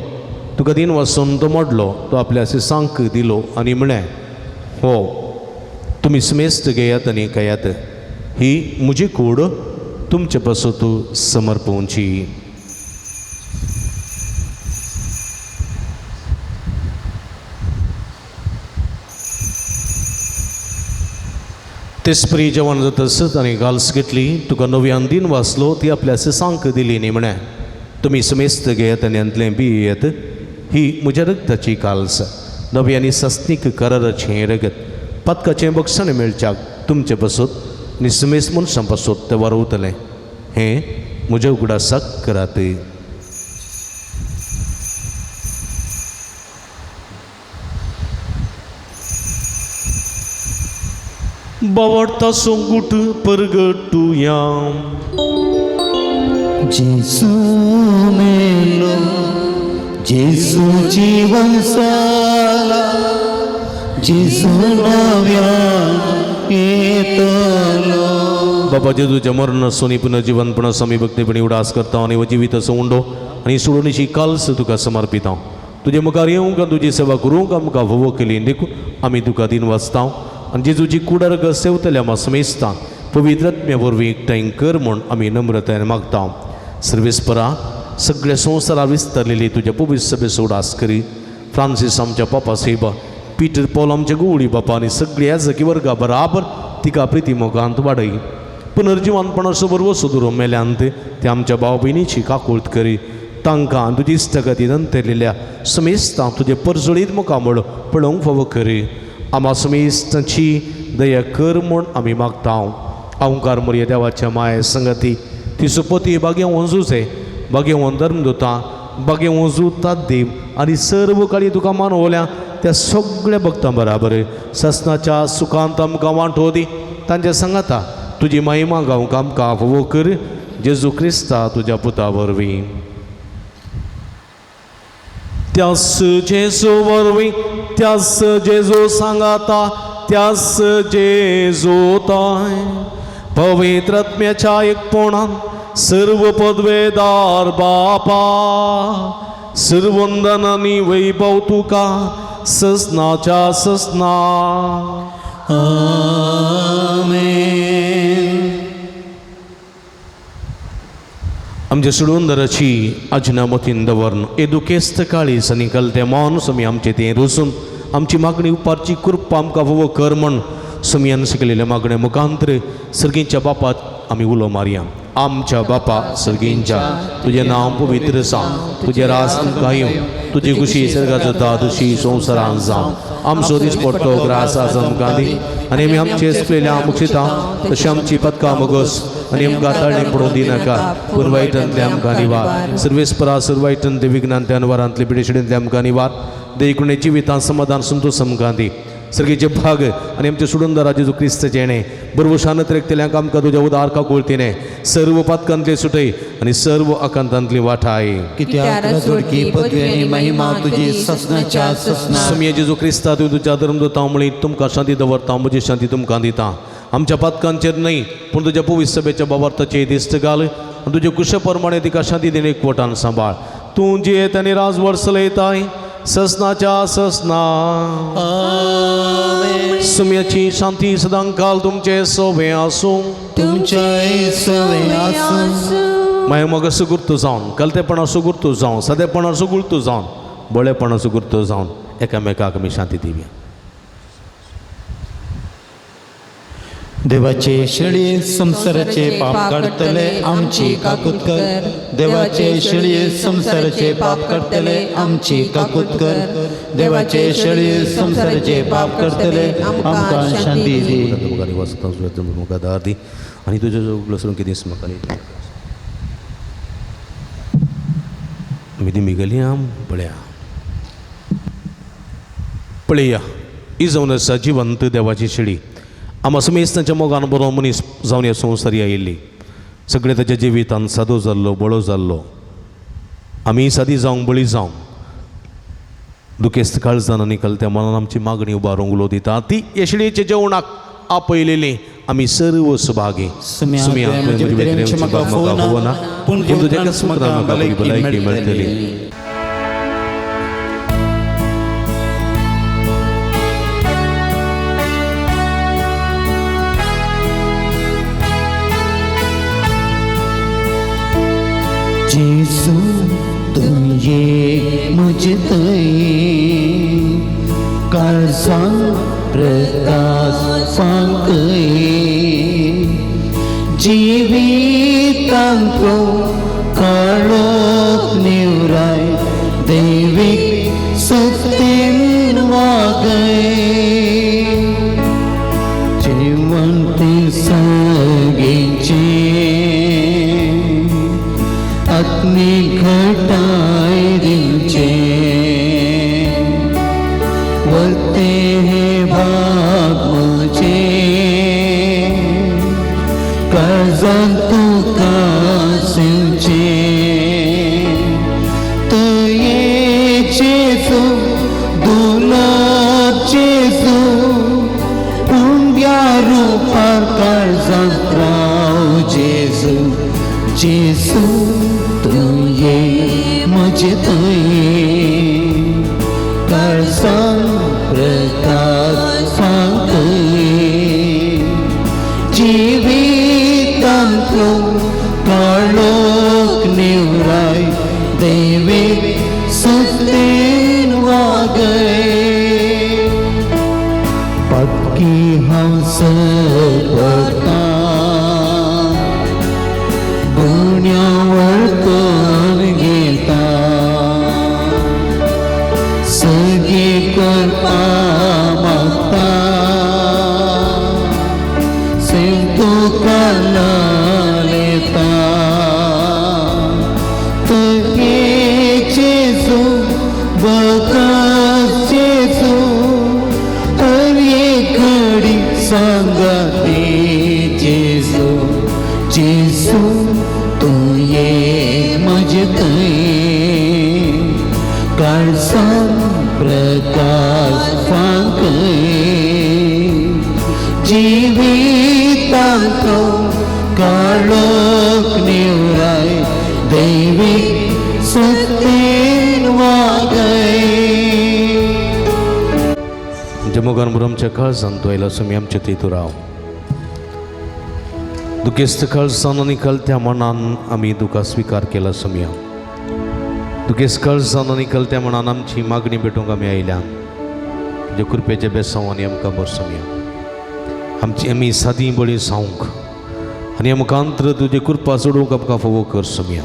C: तुका दिन वासून तो मोडलो तो आपल्या सांक दिलो आनी म्हळें हो तुमी समेस्त घेयात आनी खायात ही म्हजी कूड तुमचे पासत समर्पवची. तेसपरी जेवण जातसत आनी घाल्स घेतली तुका नव्यान दिन वाचलो ती आपल्या सांक दिली न्ही म्हळें तुमी समेस्त घेयात आनी हांतलें पियेत ही म्हज्या रगताची काल्स नवी आनी सस्नीक कराराचें रगत पातकाचें बक्षण मेळच्याक तुमचे पासत आनी समेस्त मनशां पासत तें वारवतलें हें म्हज्या उगडासाक करात. बावडता सोंगूट परगटुया.
F: जेसू मेलो जेसू जीवन साला जेसू नव्यान येतलो.
C: बाबा जेजूच्या मरण सोनी पुनर्जीवनपणा आमी भक्तीपणी उडास करता आनी जिवीत असो उंडो आनी सोडोवणेची काल्स तुका समर्पिता. तुजे मुखार येवंक आनी तुजी सेवा करूंक आमकां भोवो केली देखून आमी तुका दिन वाचता आनी जेजूची कुडर सेवतल्या आमा समेस्ता पवित्र आत्म्या वरवीं एकठांय कर म्हूण आमी नम्रतायेन मागता. सर्वेस्परा सगळ्या संवसारार विस्तारलेली तुज्या पवित्र सभेचो उडास करी. फ्रांसीस आमच्या पापा सेवा पीटर पॉल आमच्या गुवळी बापा आनी सगळी याजकी वर्गा बराबर तिका प्रिती मोगांत वाडय. पुनर्जिवनपणाचो बरवो सुदूर मेल्यांत ते आमच्या भाव भयणीची काकूळत करी. तांकां तुजी इश्टगती नंतरलेल्या समेस्तां तुजे परजळीत मुखामळ पळोवंक फावो करी. आमा समेस्तांची दया कर म्हूण आमी मागता. अवकार मोरया देवाच्या माये संगती ती सुपती बागेवन जुजे बागेवन धर्मदुता बागेवन जुतात देव आनी सर्व काळी तुका मानवल्या त्या सगळ्या भक्तां बराबर ससनाच्या सुखांत आमकां वांटो दी. तांच्या सांगाता तुजी महिमा गावंक आमकां फावो कर जेजू क्रिस्ता तुज्या पुता वरवीं. त्यास जेजू वरवीं त्यास जेजू सांगाता त्यास जेजू ताय पवित्र आत्म्याच्या एकपणान सर्व पदवेदार बापा सर्वंदन आनी वैभव तुका ससनाच्या ससना.
F: आमेन.
C: आमच्या सुडूंदराची आजना मतीन दवरून हे दुखेस्त काळीस आनी कलते मन समी आमचे तें रुसून आमची मागणी उपारची कृपा आमकां फावो कर म्हण समियान शिकलेल्या मागण्या मुखांतर सर्गींच्या बापात आमी उलो मारया. आमच्या बापा सर्गींच्या तुजें नांव पवित्र जावं, तुजें राज तुमकां येवं, तुजी खुशी सर्गात जाता तशी संवसारांत जावं. आमचो दिसपडटो ग्रास आज आमकां दी आनी आमी आमचे चुकलेल्या मुक्षिता तशें आमची पदकां मगोस आनी आमकां ताळणी पडूं दिनाका पूण वायटांतले आमकां निवार. सर्वेस्परा सर्व वायटांतले विघ्नांतले अनवारांतले पिडेशिडेंतले आमकां निवार. देखून जिवितांत समाधान संतोष आमकां दी. सर्गीचे भाग आनी आमचे सुडुंदरा जेजू क्रिस्त जेणे बरवशान त्रेकतेल्यांक आमकां तुज्या उदार काकुळतीने सर्व पातकांतले सुटय आनी सर्व आकांतांतली वाठाय.
F: कित्याक रजोडकी पदवी आनी महिमा तुजी ससनाच्या ससना.
C: सुमये जेजू क्रिस्ता तूं तुज्या धर्मदूतां मुळी तुमकां शांती दवरता म्हजी शांती तुमकां दिता. आमच्या पातकांचेर न्हय पूण तुज्या पवित्र सभेच्या बाबार्थाचेर दिश्ट घाल आनी तुजे कुशे प्रमाणे तिका शांती दिणे एकवटान सांबाळ. तूं जियेत आनी राजवट चलयताय ससनाच्या ससना. सुम्याची शांती सदांकाल तुमचे सोबे आसूं.
F: तुमच्याय सवे आसूं.
C: मागीर मग सुगुर्तू जावन कलतेपणा सुगुर्तू जावन सादेपणा सुगुर्तू जावन बळेपणा सुगुर्तू जावन एकामेकाक आमी शांती दिवया.
F: देवाचे शेळये संसाराचे पाप काडटले आमची काकूत कर. देवाचे शेळये संसाराचे पाप काडटले आमची काकूत कर. देवाचे शेळये संसाराचे पाप काडटले आमकां शांती दी.
C: तुमकां निवास तुमकां दार दी आनी तुज्यो सगळ्यो कितें म्हाका आमी मिगलियाम पळया पळया ही जावन आसा जिवंत देवाची शेळी. आमा समेस्तांच्या मोगान बरो मनीस जावन ह्या संवसारी आयिल्ली. सगळे ताच्या जिवितान सादो जाल्लो बळो जाल्लो. आमी सादी जावंक बळी जावंक दुखेस्त काळजान आनी कलत्या मनान आमची मागणी उबारूंक उलो दिता ती ह्या शेळयेच्या जेवणाक आपयलेली आमी सर्व सुभागी. सुम्या पूण तुज्या म्हाका भलायकी मेळटली.
F: जेजू तुझे म्हजे थंय काळजां प्रकाश फांकय जिवितांतलो काळोख निवराय दैवीक सत्तेन वागय जिवंत सगळींचे आत्मीक घटाय दिवचे वते हे भाग म्हजे काळजांत तुका शिवचे तुये जेजू दुर्लभ जेजू उंड्या रुपार काळजांत राव जेजू जेजू तुये म्हजे थंय काळजांत प्रकाश फांकय जिवितांतलो काळोख निवराय दैवीक सत्तेन वागय.
B: की हांव सपता गुण्या वर्तन घेता सगी करपा मागता सिंधु लेता तुगे जेजू बकास जेजू हर एक घडी सांगाते जेजू जेजू तूं ये म्हजे थंय काळसान प्रकाश फांकय जिवितांतो काळोख निवराय दैवीक सत्तेन वागय.
C: आमच्या मोगान बरो आमच्या काळजान तूं आयला सुमी आमच्या तेतूर राव. दुखेस्त काळजान आनी कलत्या मनान आमी तुका स्विकार केला सुमया. दुखेस्त काळजान आनी कलत्या मनान आमची मागणी भेटूंक आमी आयल्या. तुज्या कृपेच्या बेसांव आनी आमकां बरो सुमया आमची आमी सादी बळी जावंक आनी आमकां अंत्र तुजी कृपा सोडूंक आमकां फावो कर सुमया.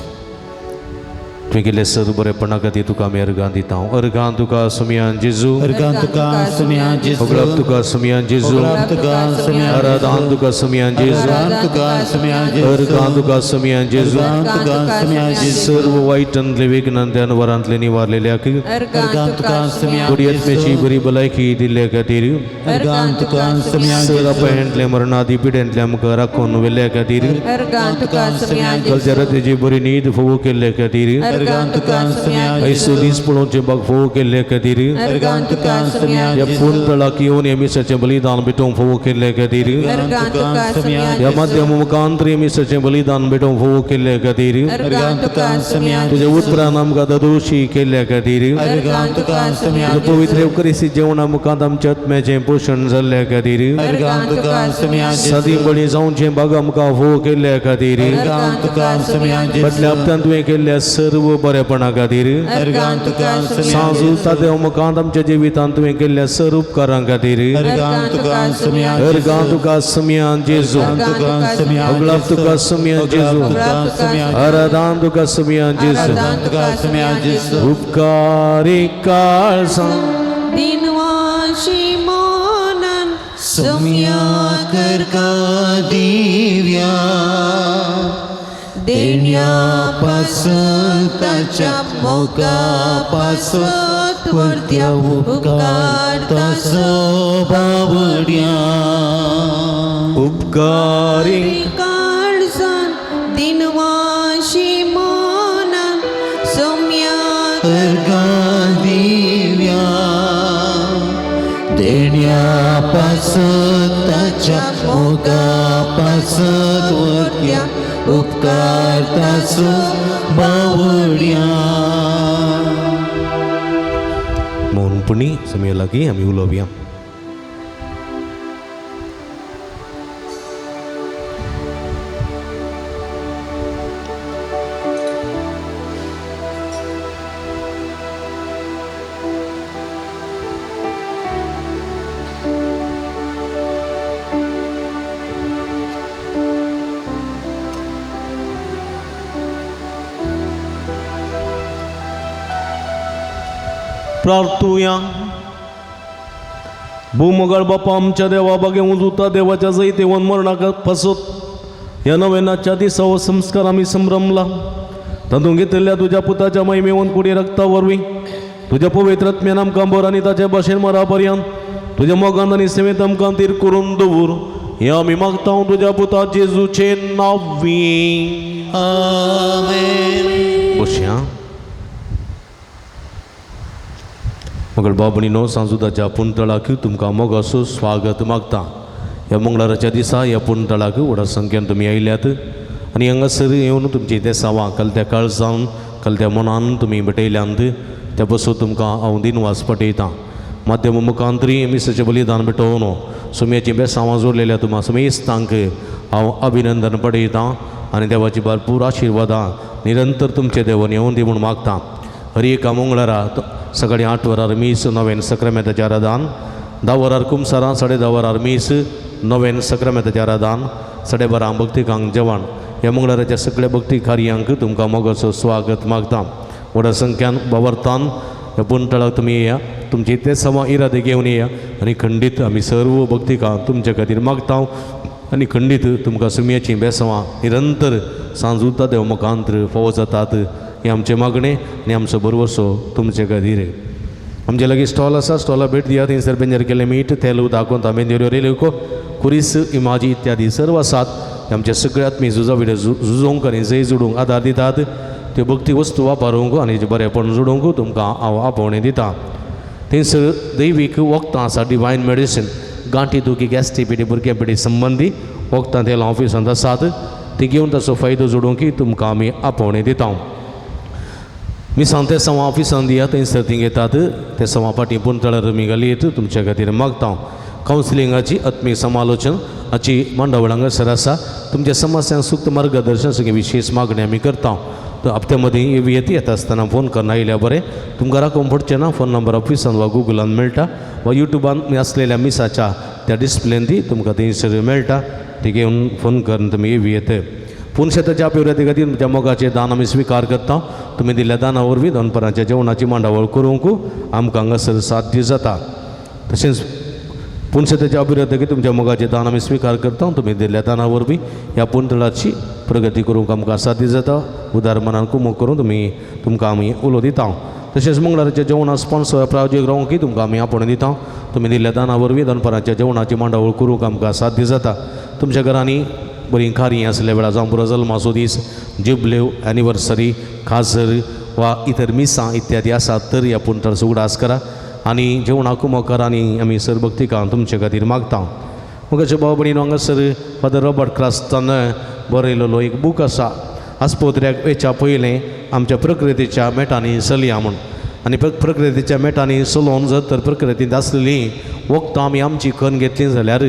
C: तुवें केल्ले सर बरेपणा खातीर तुका आमी अर्गां दिता. अर्गां तुका सुमया जेजू.
B: अर्गां तुका सुमया जेजू.
C: होगडाप तुका सुमया जेजू.
B: होगडाप तुका सुमया
C: आराधान तुका सुमया जेजू.
B: अर्गां तुका सुमया जेजू.
C: अर्गां तुका सुमया जेजू.
B: अर्गां तुका सुमया जेजू.
C: सर्व वायटांतले विघ्नांतले वरांतले निवारलेल्याक
B: अर्गां तुका सुमया
C: बरी आत्म्याची बरी भलायकी दिल्ल्या खातीर
B: अर्गां तुका सुमया
C: सर अपायंतले मरणादी पिड्यांतले आमकां राखून व्हेल्ल्या खातीर
F: अर्गां तुका सुमया
C: कालच्या रातीची बरी न्हीद फोवो केल्ल्या खातीर
B: अर्गां तुका सुमया
C: ऐसो दीस पळोवचे बाग फोवो केल्ल्या खातीर
F: अर्गां तुका सुमया
C: ह्या पुंतळाक येवन ह्या मिसाचें बलिदान भेटोवंक फोवो केल्ल्या खातीर
F: अर्गां तुका सुमया
C: ह्या माध्यम मुखांतर मिसाचें बलिदान भेटोवंक फोवो केल्ल्या खातीर
F: अर्गां तुका सुमया
C: तुज्या उतरान आमकां ददोशी केल्ल्या खातीर
B: अर्गां तुका सुमया
C: तुज्या पवित्र येवकरिसी जेवणा मुखांत आमच्या आत्म्याचें पोशण जाल्ल्या खातीर
B: अर्गां तुका सुमया
C: सदी बळी जावचें बाग आमकां फोवो केल्ल्या खातीर
B: अर्गां तुका सुमया
C: फाटल्या हप्त्यान तुवें केल्ल्या सर्व बरेपणा खातीर
B: अर्गां तुका सुमया
C: सांजू तादेव मुखांत आमच्या जिवितांत तुवें केल्ल्या सर्व उपकारां खातीर
B: अर्गां तुका सुमया
C: अर्गां तुका सुमया जेजू.
B: अर्गां तुका सुमया
C: होगडाप तुका सुमया जेजू.
B: तुका सुमया
C: आराधान तुका सुमया जेजू.
B: अर्गां तुका सुमया जेजू.
C: उपकारी काळजां
E: दिनवाशी मोनन
B: सुमया करका दिव्या देण्या पासून ताच्या मोगा पासून वरत्या उपकार ताचो बावड्या.
C: उपकारी
E: काळजान दिनवाशी मोनन सोम्या
B: अर्गां दिव्या देण्या पासून ताच्या मोगा पासून वरत्या उपकार ताचो बावड्या.
C: मौनपणी समय लागीं आमी उलोवया. प्रार्थुया. भूमगळ बापा आमच्या देवा बागे उजुता देवाच्या जैतेवन मरणाक फसत ह्या नव्यानाच्या दिसा हो संस्कार आमी संभ्रमला. तातूंत घेतिल्ल्या तुज्या पुताच्या महिमेवन कुडी रक्ता वरवीं तुज्या पवित्र आत्म्यान आमकां बर आनी ताचे भाशेन मरा पर्यंत तुज्या मोगान आनी सेवेंत आमकां तीर करून दवर. हे आमी मागता तुज्या पुता जेजूचे नांवी.
B: आमेन.
C: बसया. मगळ बाबणीनो, सांजुदाच्या पुंतळाक तुमकां मोगासो स्वागत मागता. ह्या मंगळाराच्या दिसा ह्या पुंतळाक व्हडा संख्येन तुमी आयल्यात आनी हांगासर येवन तुमची देसावां कलत्या काळजान कलत्या मनान तुमी भेटयल्यांत त्या पासून तुमकां हांव दिनवास पटयतां. माध्यम मुखांतरी मिसाचें बलिदान भेटोवन सुमयाचीं बेसांवां जोडलेल्या तुमा सुमेस्तांक हांव अभिनंदन पटयतां आनी देवाची भरपूर आशिर्वादां निरंतर तुमचे देवन येवन दी म्हूण मागतां. हर एका मंगळारा सकाळीं 8 वरार मीस नवेन सक्रामेंताचें आराधन 10 वरार कुमसारां, 10:30 वरार मीस, नोवेन सक्रामेंताचें आराधन, 12:30 भक्तिकांक जेवण. ह्या मंगळाराच्या सगळ्या भक्ती कार्यांक तुमकां मोगाचो स्वागत मागता. व्हडा संख्यान बावरतान ह्या पुंतळाक तुमी येया, तुमचे ते समा इरादे घेवन येया आनी खंडीत आमी सर्व भक्तिकां तुमचे खातीर मागता आनी खंडीत तुमकां सुमयाचीं बेसवां निरंतर सांज उरता देव मुखांत्र फावो जातात हें आमचें मागणें आनी आमचो भरवसो तुमचे खातीर. आमचे लागीं स्टॉल आसा, स्टॉला भेट दिया. थंयसर बेंजर केल्लें मीठ, तेल, उदक, तांबेंदेर, रेल्को, कुरीस, इमाजी इत्यादी सर्व आसात. आमच्या सगळ्या आत्मी झुजा विडे झुजोवंक आनी जय जोडूंक आदार दितात. त्यो भक्ती वस्तू वापरूंक आनी बरेपण जोडूंक तुमकां हांव आपोवणें दितां. थंयसर दैवीक वखदां आसा, डिवायन मेडिसीन, गांठी दुखी, गॅस्ट्री पिडी, भुरग्यां पिडी संबंदी वखदां तेल ऑफिसांत आसात. ती घेवन ताचो फायदो जोडूंक तुमकां आमी आपोवणें दिता. मिसांव ते सवा ऑफिसान दिया, थंयसर ती घेतात. ते सवा फाटीं पुंतळार तुमी घालयत तुमच्या खातीर मागता. कावन्सिलिंगाची आत्मीक समालोचन हाची मांडावळ हांगासर आसा. तुमच्या समस्यांक सुक्त मार्गदर्शन सगळें विशेश मागणी आमी करता. तर हप्त्या मदीं येत येता आसतना फोन करून आयल्या बरें, तुमकां राखूंक पडचें ना. फोन नंबर ऑफिसान वा गुगलान मेळटा वा युट्यूबान आसलेल्या मिसाच्या त्या डिस्प्लेन ती तुमकां थंयसर मेळटा. ती घेवन फोन करून तुमी येत. पुनशेताच्या अभिवृद्धी खातीर तुमच्या मोगाचें दान आमी स्विकार करता. तुमी दिल्ल्या दाना वरवीं दनपरांच्या जेवणाची मांडावळ करूंक आमकां हांगासर साध्य जाता. तशेंच पुनशेताच्या अभिवृद्धी खातीर तुमच्या मोगाचें दान आमी स्विकार करता. तुमी दिल्ल्या दाना वरवीं ह्या पुंतळाची प्रगती करूंक आमकां साध्य जाता. उदार मनान कुमक करून तुमी तुमकां आमी उलो दिता. तशेंच मंगळाराच्या जेवणा स्पॉन्सर प्रायोजक रावंक तुमकां आमी आपोवणें दिता. तुमी दिल्ल्या दाना वरवीं दनपरांच्या जेवणाची मांडावळ करूंक आमकां साध्य जाता. तुमच्या घरांनी बरीं कार्यां आसल्या वेळार, जावं पुरो जल्माचो दीस, जुबलेव, एनिवर्सरी, काजर वा इतर मिसां इत्यादी आसात तर ह्या पुंतळाचो उगडास करा आनी जेवणाक कुमक करा आनी आमी सर भक्तिकां तुमचे खातीर मागता. मुखाचे भाव भयणीनो, हांगासर फादर रॉबर्ट क्रास्तान बरयलेलो एक बूक आसा, आस्पत्र्याक वयच्या पयलें आमच्या प्रकृतीच्या मेटांनी चलया म्हूण. आनी प्रकृतीच्या मेटांनी चलोवन जर तर प्रकृतींत आसलेली वखदां आमी आमची खण घेतली जाल्यार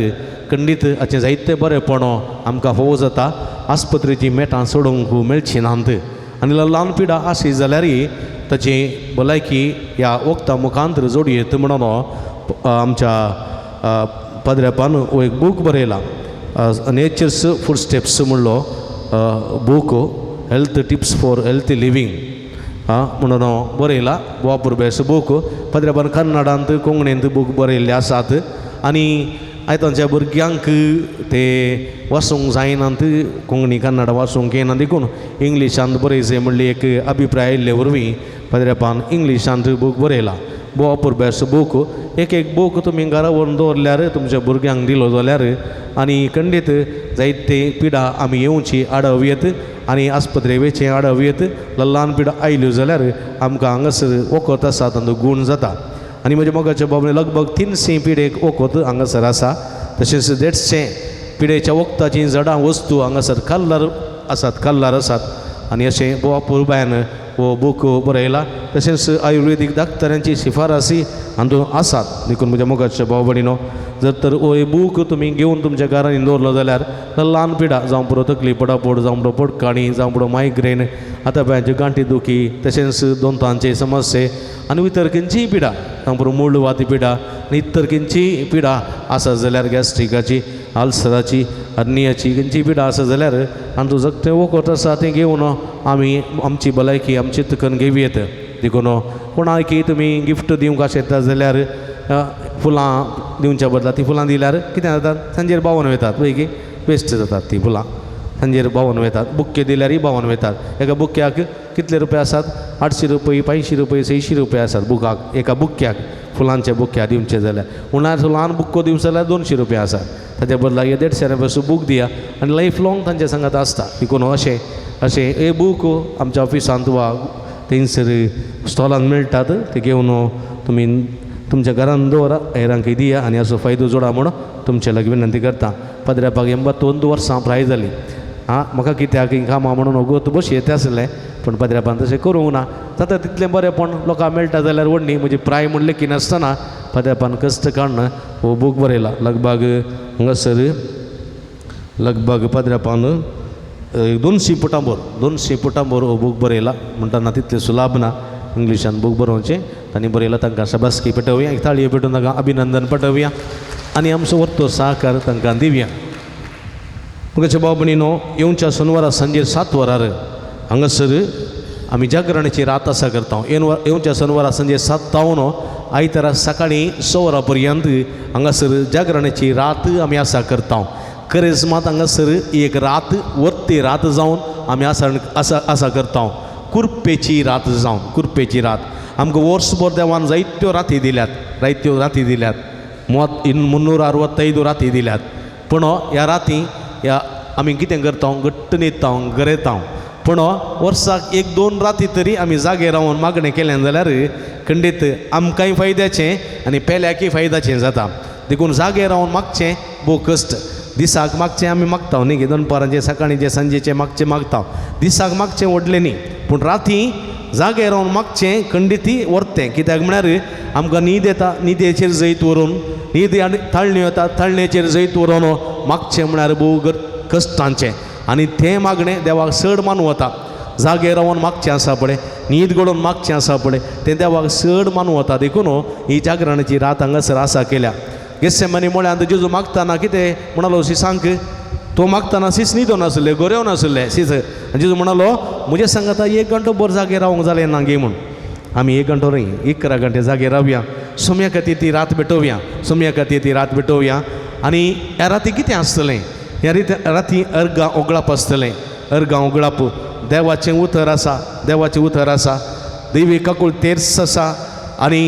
C: खंडीत हाचें जायतें बरेंपण आमकां फावो जाता. आस्पत्रेचीं मेटां सोडोवंक मेळची नात आनी ल्हान पिडा आसली जाल्यार ताची भलायकी ह्या वखदां मुखांत जोडयेत म्हणून आमच्या पाद्र्यापान हो एक बूक बरयला, नेचर्स फूड स्टेप्स म्हणलो book, health tips for healthy living आं म्हणून बरयला. वापुरबेस बूक पाद्र्यापान कन्नडांत कोंकणींत बूक बरयल्ले आसात. आनी आयतांच्या भुरग्यांक ते वाचूंक जायनात, कोंकणी कन्नड वाचूंक येना देखून इंग्लिशांत बरयचें म्हणली एक अभिप्राय आयिल्ले वरवीं पाद्र्यापान इंग्लिशांत बूक बरयला. भोव अपुरबेस बूक. एक एक बूक तुमी घरा व्हरून दवरल्यार तुमच्या भुरग्यांक दिलो जाल्यार आनी खंडीत जायते पिडा आमी येवची आडव येत आनी आस्पत्रे वयचें आडव येत. ल्हान पिडा आयल्यो जाल्यार आमकां हांगासर वखद आसा तांचो गूण जाता. आनी म्हज्या मोगाच्या बाबतींत लगभग 300 पिडेक वखद हांगासर आसा. तशेंच 150 पिडेच्या वखदाचीं झाडां वस्तू हांगासर कल्लर आसात, कल्लर आसात. आनी अशें भोव अपुरबायेन हो बूक बरयला. तशेंच आयुर्वेदीक डाक्टरांची शिफारसी हातूंत आसात. देखून म्हज्या मोगाच्या भाव भयणीनो, जर तर हो बूक तुमी घेवन तुमच्या घरांनी दवरलो जाल्यार ल्हान पिडा, जावं पुरो तकली पडापड, जावं पुरो पोटकाणी, जावं पुरो मायग्रेन, आतां पांयांची गांठी दुखी, तशेंच दोंतांचे समस्ये आनी इतर खंयचीय पिडा, जावं पुरो मूळवाती पिडा आनी इतर खंयचीय पिडा आसा जाल्यार गॅस्ट्रिकाची, अल्सराची, हर्नियाची खंयचीय पिडा आसा जाल्यार आनी जगतें वखद आसा तें घेवन आमी आमची भलायकी आमची तकन घेवयेत. देखून कोणाकय तुमी गिफ्ट दिवंक आशेता जाल्यार फुलां दिवच्या बदला ती फुलां दिल्यार कितें जातात, सांजेर बावून वयतात, पळय की वेस्ट जातात ती फुलां, सांजेर बावून वयतात. बुक्के दिल्यारय बावून वयतात. एका बुक्क्याक कितले रुपया आसात, 800 रुपया, 500 रुपया, 600 रुपया आसात बुकाक, एका बुक्क्याक, फुलांच्या बुक्क्या दिवचे जाल्यार. उणाक ल्हान बुक्को दिवचो जाल्यार 200 रुपया आसात. ताच्या बदला हे 150 रुपयाचो बूक दिया आनी लायफ लॉंग तांच्या सांगात आसता. देखून अशें अशें हे बूक आमच्या ऑफिसांत वा थंयसर स्टॉलान मेळटात, ते घेवन तुमी तुमच्या घरान दवरा, हेरांकय दिया आनी हाचो फायदो जोडा म्हूण तुमचे लागीं विनंती करता. पाद्र्यापाक 82 वर्सां प्राय जाली. आं म्हाका कित्याक ही कामां म्हणून वगत बशी येता आसलें, पूण पाद्र्यापान तशें करूंक ना. जाता तितलें बरेंपण लोकांक मेळटा जाल्यार व्हडली म्हजी प्राय म्हूण लेखिनासतना पाद्र्यापान कश्ट काडून हो बूक बरयला. लगभग हांगासर लगभग पाद्र्यापान 200 पुटांबर, 200 पुटांबर हो बूक बरयला. म्हणटाना तितलें सुलाभ ना इंग्लिशान बूक बरोवचें. तांणी बरयलां. तांकां शाबासकी पेटोवया, एक ताळयो पेटोवन तांकां अभिनंदन पाठोवया आनी आमचो वरतो सहकार तांकां दिवया. मुखाच्या भाव भयणीनो, येवच्या शेनवारा सांजे 7 वरार हांगासर आमी जागरणाची रात आसा करता. येवच्या शेनवारा सांजे 7 तावन आयतारा सकाळीं 6 वरां पर्यंत हांगासर जागरणाची रात आमी आसा करता. करेजमात हांगासर एक रात वर्ती रात जावन आमी आसा आसा आसा करता. कुर्पेची रात जावन, कुर्पेची रात आमकां वर्सभर देवान जायत्यो राती दिल्यात, जायत्यो राती दिल्यात, 365 राती दिल्यात. पूण ह्या राती ह्या आमी कितें करता, घट्ट न्हिदता, गरयता. पूण वर्साक 1-2 राती तरी आमी जागे रावन मागणें केलें जाल्यार खंडीत आमकांय फायद्याचें आनी पेल्याकय फायद्याचें जाता. देखून जागे रावन मागचें भोव कश्ट. दिसाक मागचें आमी मागता न्ही, दनपारांचें सकाळींचें सांजेचें मागचें मागता, दिसाक मागचें व्हडलें न्ही, पूण राती जागे रावन मागचें खंडीती व्हरतें. कित्याक म्हळ्यार आमकां न्हीद येता, न्हिदेचेर जैत व्हरून न्हीद आनी ताळणी येता, ताळणेचेर जैत व्हरून मागचें म्हळ्यार भोव कश्टांचें आनी तें मागणें देवाक चड मानवता. जागे रावन मागचें आसा पळय, न्हीद घडोवन मागचें आसा पळय, तें देवाक चड मानवता. देखून ही जागरणाची रात हांगासर आसा केल्या. गेस्सेमानी म्हळ्यार जेजू मागतना कितें म्हणालो शिसांक, तो मागतना शीस न्हिदो नासले, गोरेव नासले शीस. जेजू म्हणालो म्हजे सांगाता 1 घंटो भर जागे रावंक जालें ना गे म्हूण. आमी 1 घंटो न्ही, 11 घंटे जागे रावया, सोम्या खातीर ती रात भेटोवया, सोम्या खातीर ती रात भेटोवया. आनी ह्या राती कितें आसतलें, ह्या राती अर्गां ओगळाप आसतलें. अर्गां ओगळाप देवाचें उतर आसा, देवाचें उतर आसा, देवी काकूळ तेर्स आसा आनी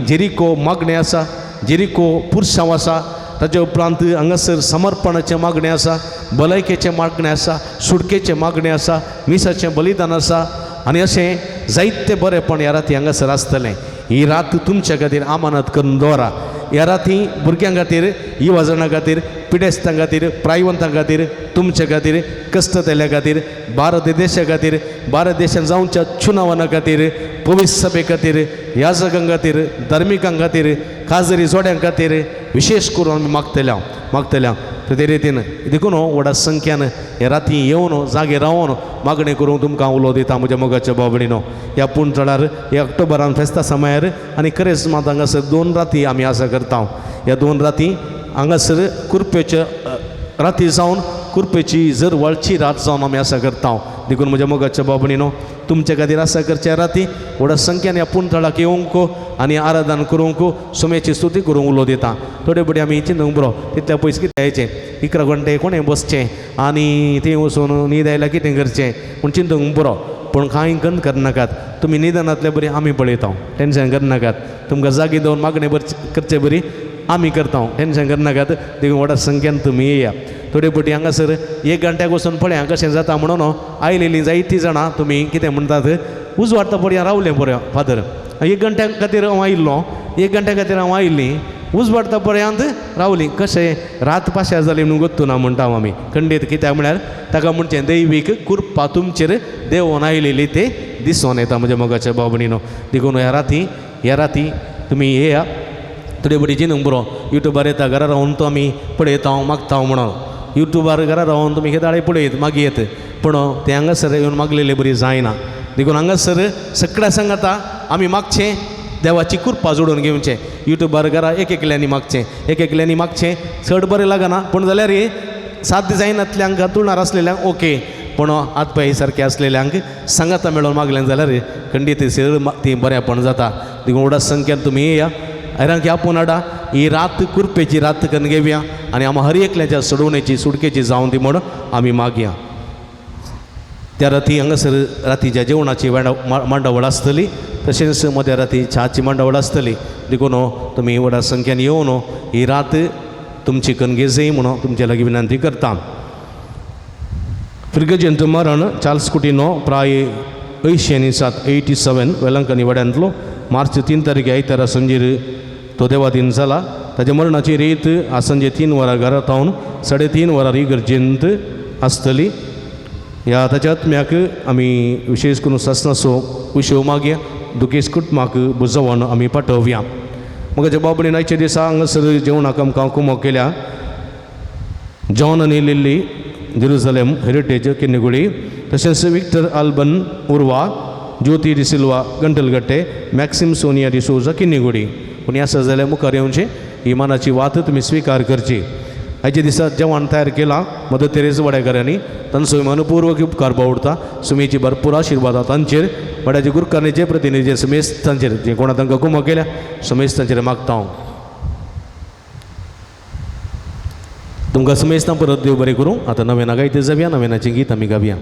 C: जेरिको मागणें आसा, जेरिको पुरसांव आसा. ताजे उपरांत हांगासर समर्पणाचें मागणें आसा, भलायकेचें मागणें आसा, सुटकेचें मागणें आसा, मिसाचें बलिदान आसा आनी अशें जायते बरेंपण ह्या राती हांगासर आसतलें. ही रात तुमच्या खातीर अमानत करून दवरा. ह्या राती भुरग्यां खातीर, युवा खातीर, पिडेस्तां खातीर, प्रायवंतां खातीर, तुमचे खातीर, कश्ट जाल्ल्या खातीर, भारत देशा खातीर, भारत देशान जावच्या चुनावाना खातीर, पवित्र सभे खातीर, याजकां खातीर, धार्मिकां खातीर, काजरी जोड्यां खातीर विशेश करून आमी मागतल्या मागतल्या. ते रितीन देखून व्हडा संख्यान ह्या राती येवन जागे रावन मागणें करूंक तुमकां उलो दिता म्हज्या मोगाच्या भाव भयणीनो. ह्या पुणतळार ह्या ऑक्टोबरान फेस्ता समयार आनी करेजमात हांगासर 2 राती आमी आसा करता. ह्या 2 राती हांगासर कुर्पेच्या राती जावन कुर्पेची जर वळची रात जावन आमी आसा करता. देखून म्हज्या मोगाच्या भाव भयणीनो, तुमच्या खातीर आसा करच्या राती व्हडा संख्यान ह्या पुणतळाक येवंक आनी आराधन करूंक, सोम्याची स्तुती करूंक उलो दिता. थोडे फुडें आमी चिंतूंक बरो तितल्या पयस कितें जायचें, 11 घंटे कोणें बसचें आनी थंय वचून न्हीद आयल्यार कितें करचें पूण चिंतूंक बरो. पूण कांय गंद करनाकात, तुमी न्हिदनातले बरी आमी पळयता, टेंशन करनाकात. तुमकां जागी दवरून मागणें करचे बरी आमी करता, टेंशन करनाकात. देखून व्हडा संख्यान तुमी येया. थोडे फावटी हांगासर 1 घंट्याक वचून पळया कशें जाता म्हणून आयलेलीं जायतीं जाणां तुमी कितें म्हणटात, उजवाडता पळया रावलें बरें फादर, 1 घंट्या खातीर हांव आयिल्लो, 1 घंट्या खातीर हांव आयिल्लीं, उजवाडता पर्यंत रावलीं. कशें रात पाशार जाली म्हणून गोत्तू ना म्हणटा आमी खंडीत. कित्याक म्हळ्यार ताका म्हणचें दैवीक कृपा तुमचेर देंवोन आयलेली ते दिसोन येता म्हज्या मोगाच्या भाव भयणीनो. देखून ह्या राती तुमी येया. थोडे फावटी चिंतूंक बरो युट्यूबार येता, घरा रावन तो आमी पळयता मागता म्हणून युट्यूबार घरा रावन तुमी हेदाळे पळयत मागीर येत, पूण तें हांगासर येवन मागलेले बरी जायना. देखून हांगासर सगळ्या सांगाता आमी मागचें, देवाची कृपा जोडून घेवचें. युट्यूबार घरा एक एकल्यांनी मागचें, एक एकल्यांनी मागचें चड बरें लागना, पूण जाल्यार साध्य जायनातल्यांक तुळणार आसलेल्यांक ओके, पूण हात पांय सारके आसलेल्यांक सांगाता मेळोवन मागलें जाल्यार खंडीत चड ती बरेंपण जाता. देखून व्हडा संख्यान तुमी येया, हैरांकी आपोवन हाडा. ही रात कुर्पेची रात करून घेवया आनी आमी हर एकल्याच्या सोडवणेची सुटकेची जावन ती म्हूण आमी मागया. त्या राती हांगासर रातीच्या जेवणाची मांडावळ आसतली, तशेंच मध्या राती च्याची मांडावळ आसतली. देखून तुमी व्हडा संख्यान येवन ही रात तुमची कणगे जाय म्हणून तुमचे लागीं विनंती करता. फिर्गजेंत मरण चार्ल्स कुटिनो, प्राय 87 87, वेलंकनी वाड्यांतलो, मार्च 3 तारखे आयतारा संजीर तो देवादीन जाला. ताच्या मरणाची रीत आज सांजे 3 वरां घरा थावन 3:30 वरां इगर्जेंत आसतली. ह्या ताच्या आत्म्याक आमी विशेश करून सासणाचो उशेव मागया, दुखेस कुटुंबाक बुजोवन आमी पाठोवया. म्हज्या बाबडीन आयच्या दिसा हांगासर जेवणाक आमकां कुमो केल्या जॉन आनी लिल्ली जेरुजलेम हेरिटेज किन्निगुळी, तशेंच विक्टर आल्बन उर्वा, ज्योती डिसिल्वा गंटलगट्टे, मॅक्सिम सोनिया डिसोजा किन्नीगुडी. कोणी आसा जाल्यार मुखार येवचें, ही मानाची वात तुमी स्विकार करची. आयच्या दिसा जेवण तयार केलां मदर तेरेज वाड्याकारांनी, तांचो मनपूर्वक उपकार बावडता. सुमेची भरपूर आशिर्वाद तांचेर, वाड्याचे गुरकारण्याचे प्रतिनिधी समेस्त तांचेर, जे कोणा तांकां कुमो केल्या समेस्त तांचेर मागता हांव. तुमकां समेस्तां परत देव बरें करूं. आतां नव्याना गायते जावया, नव्यानाचें गीत आमी गावया.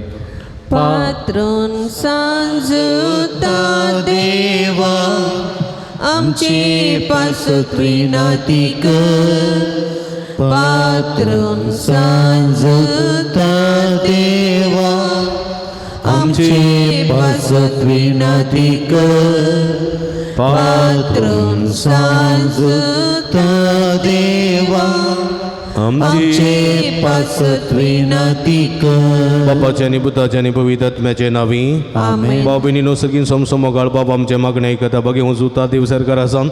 E: पात्रून सांजुता देवा आमचे पासत विनंती कर, पात्रून सांजुता देवा आमचे पासत विनंती कर, पात्रून सांजुता देवा आमचे पासत विनंती कर.
C: बापाचे आनी पुताचे आनी पवित्र आत्म्याचे नावी.
E: आमेन.
C: बाब भयणीनो, सगळीं समसमोगाळ बाब आमचे मागणें आयकता. बगे उजुता देव सरकार आसा,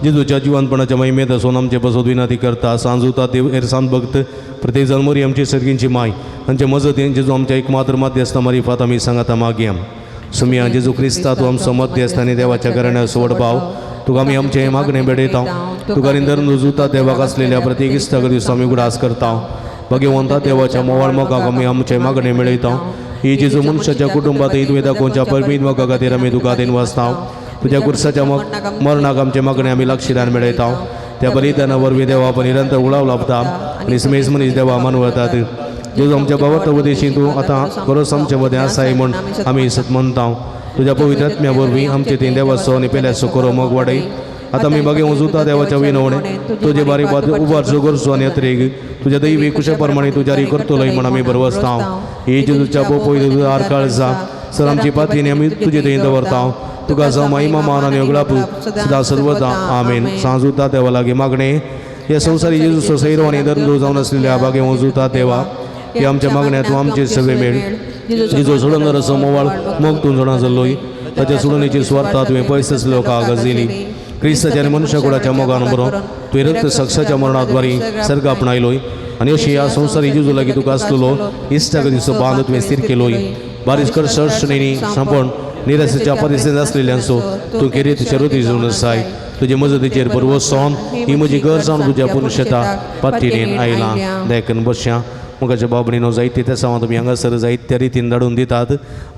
C: जेजूच्या जिवनपणाच्या महिमेत आसून आमचे पासत विनंती करता. सांजुता देव एरसान भक्त प्रत्येक जाण मोरी आमची सर्गींची माय तांचे मजतीन जेजू आमच्या एकमात्र मध्यस्थ मारिफात आमी सांगाता मागया. सुमिया जेजू क्रिस्ता, तूं आमचो मध्यस्थ आनी देवाच्या घराण्या सोड भाव, तुका आमी आमचें मागणें भेटयता. तुका निंदर रुजुता देवाक आसलेल्या प्रत्येक इश्टाक दिसा आमी उगडास करता. भगवंता देवाच्या मोवाळ मोगाक आमी आमचें मागणें मेळयता. ही जेजू मनशाच्या कुटुंबात तुवें दाखोवच्या परमीत मोगा खातीर आमी तुका देन वाचता. तुज्या कुर्साच्या मरणाक आमचें मागणें आमी लक्षदान मेळयता. त्या बलिदाना वरवीं देवा आपण निरंतर उळाव लाभता आनी समेज मनीस देवा मानवतात. जेजू आमच्या बाबत उपदेशी तूं आतां खरोच आमचे मदें आसाय म्हूण आमी सत म्हणटा. तुज्या पवित्र आत्म्या वरवीं आमचे तीन देवाचो आनी पेल्याचो करो मोग वाडय. आतां आमी बागे वजुता देवाच्या विनवणे तुजे बारी बात उबारचो करचो आनी अत्रेग तुज्या दैवी कुशा प्रमाणे तुज्या री करतलोय म्हूण आमी बरवसता. ही जेजूच्या पोपय तुझा आरकाळजा सर आमची पातीने आमी तुजे थंय दवरता. तुका जावं महिमा मान आनी अगळाप सदा सर्वदा. आमेन. सांजुता देवा लागीं मागणें. ह्या संवसारी जेजूचो सैरो आनी दंदू जावन आसलेल्या बागे वजुता देवा, ही आमच्या मागण्या तूं आमचे सगळे मेळ. जेजू सोडून असो मोवाळ मोग तूं जाणा जाल्लोय, ताच्या सोडणेची स्वार्था तुवें पयस आसलो कागज दिली. क्रिस्ताच्या आनी मनुष्यकुळाच्या मोगान बरो तुवें रक्त साक्षाच्या मरणाद्वारी सर्ग आपणायलोय आनी अशी ह्या संवसारी जेजू लागीं तुका आसलेलो इश्टाक दिसो बांद तुवें स्थीर केलोय. बारीस कर सर्सणींनी सांपण निराशेच्या परिस्थितींत आसलेल्यांचो तूं खेरीत शरुती जावन आसाय. तुजे मजतीचेर बरवसोन ही म्हजी गरज जावन तुज्या पुनशेता पातीणेन आयलां. देखून बसया. मुखाच्या बाबणीनो, जायते ते सवां तुमी हांगासर जायत्या रितीन धाडून दितात.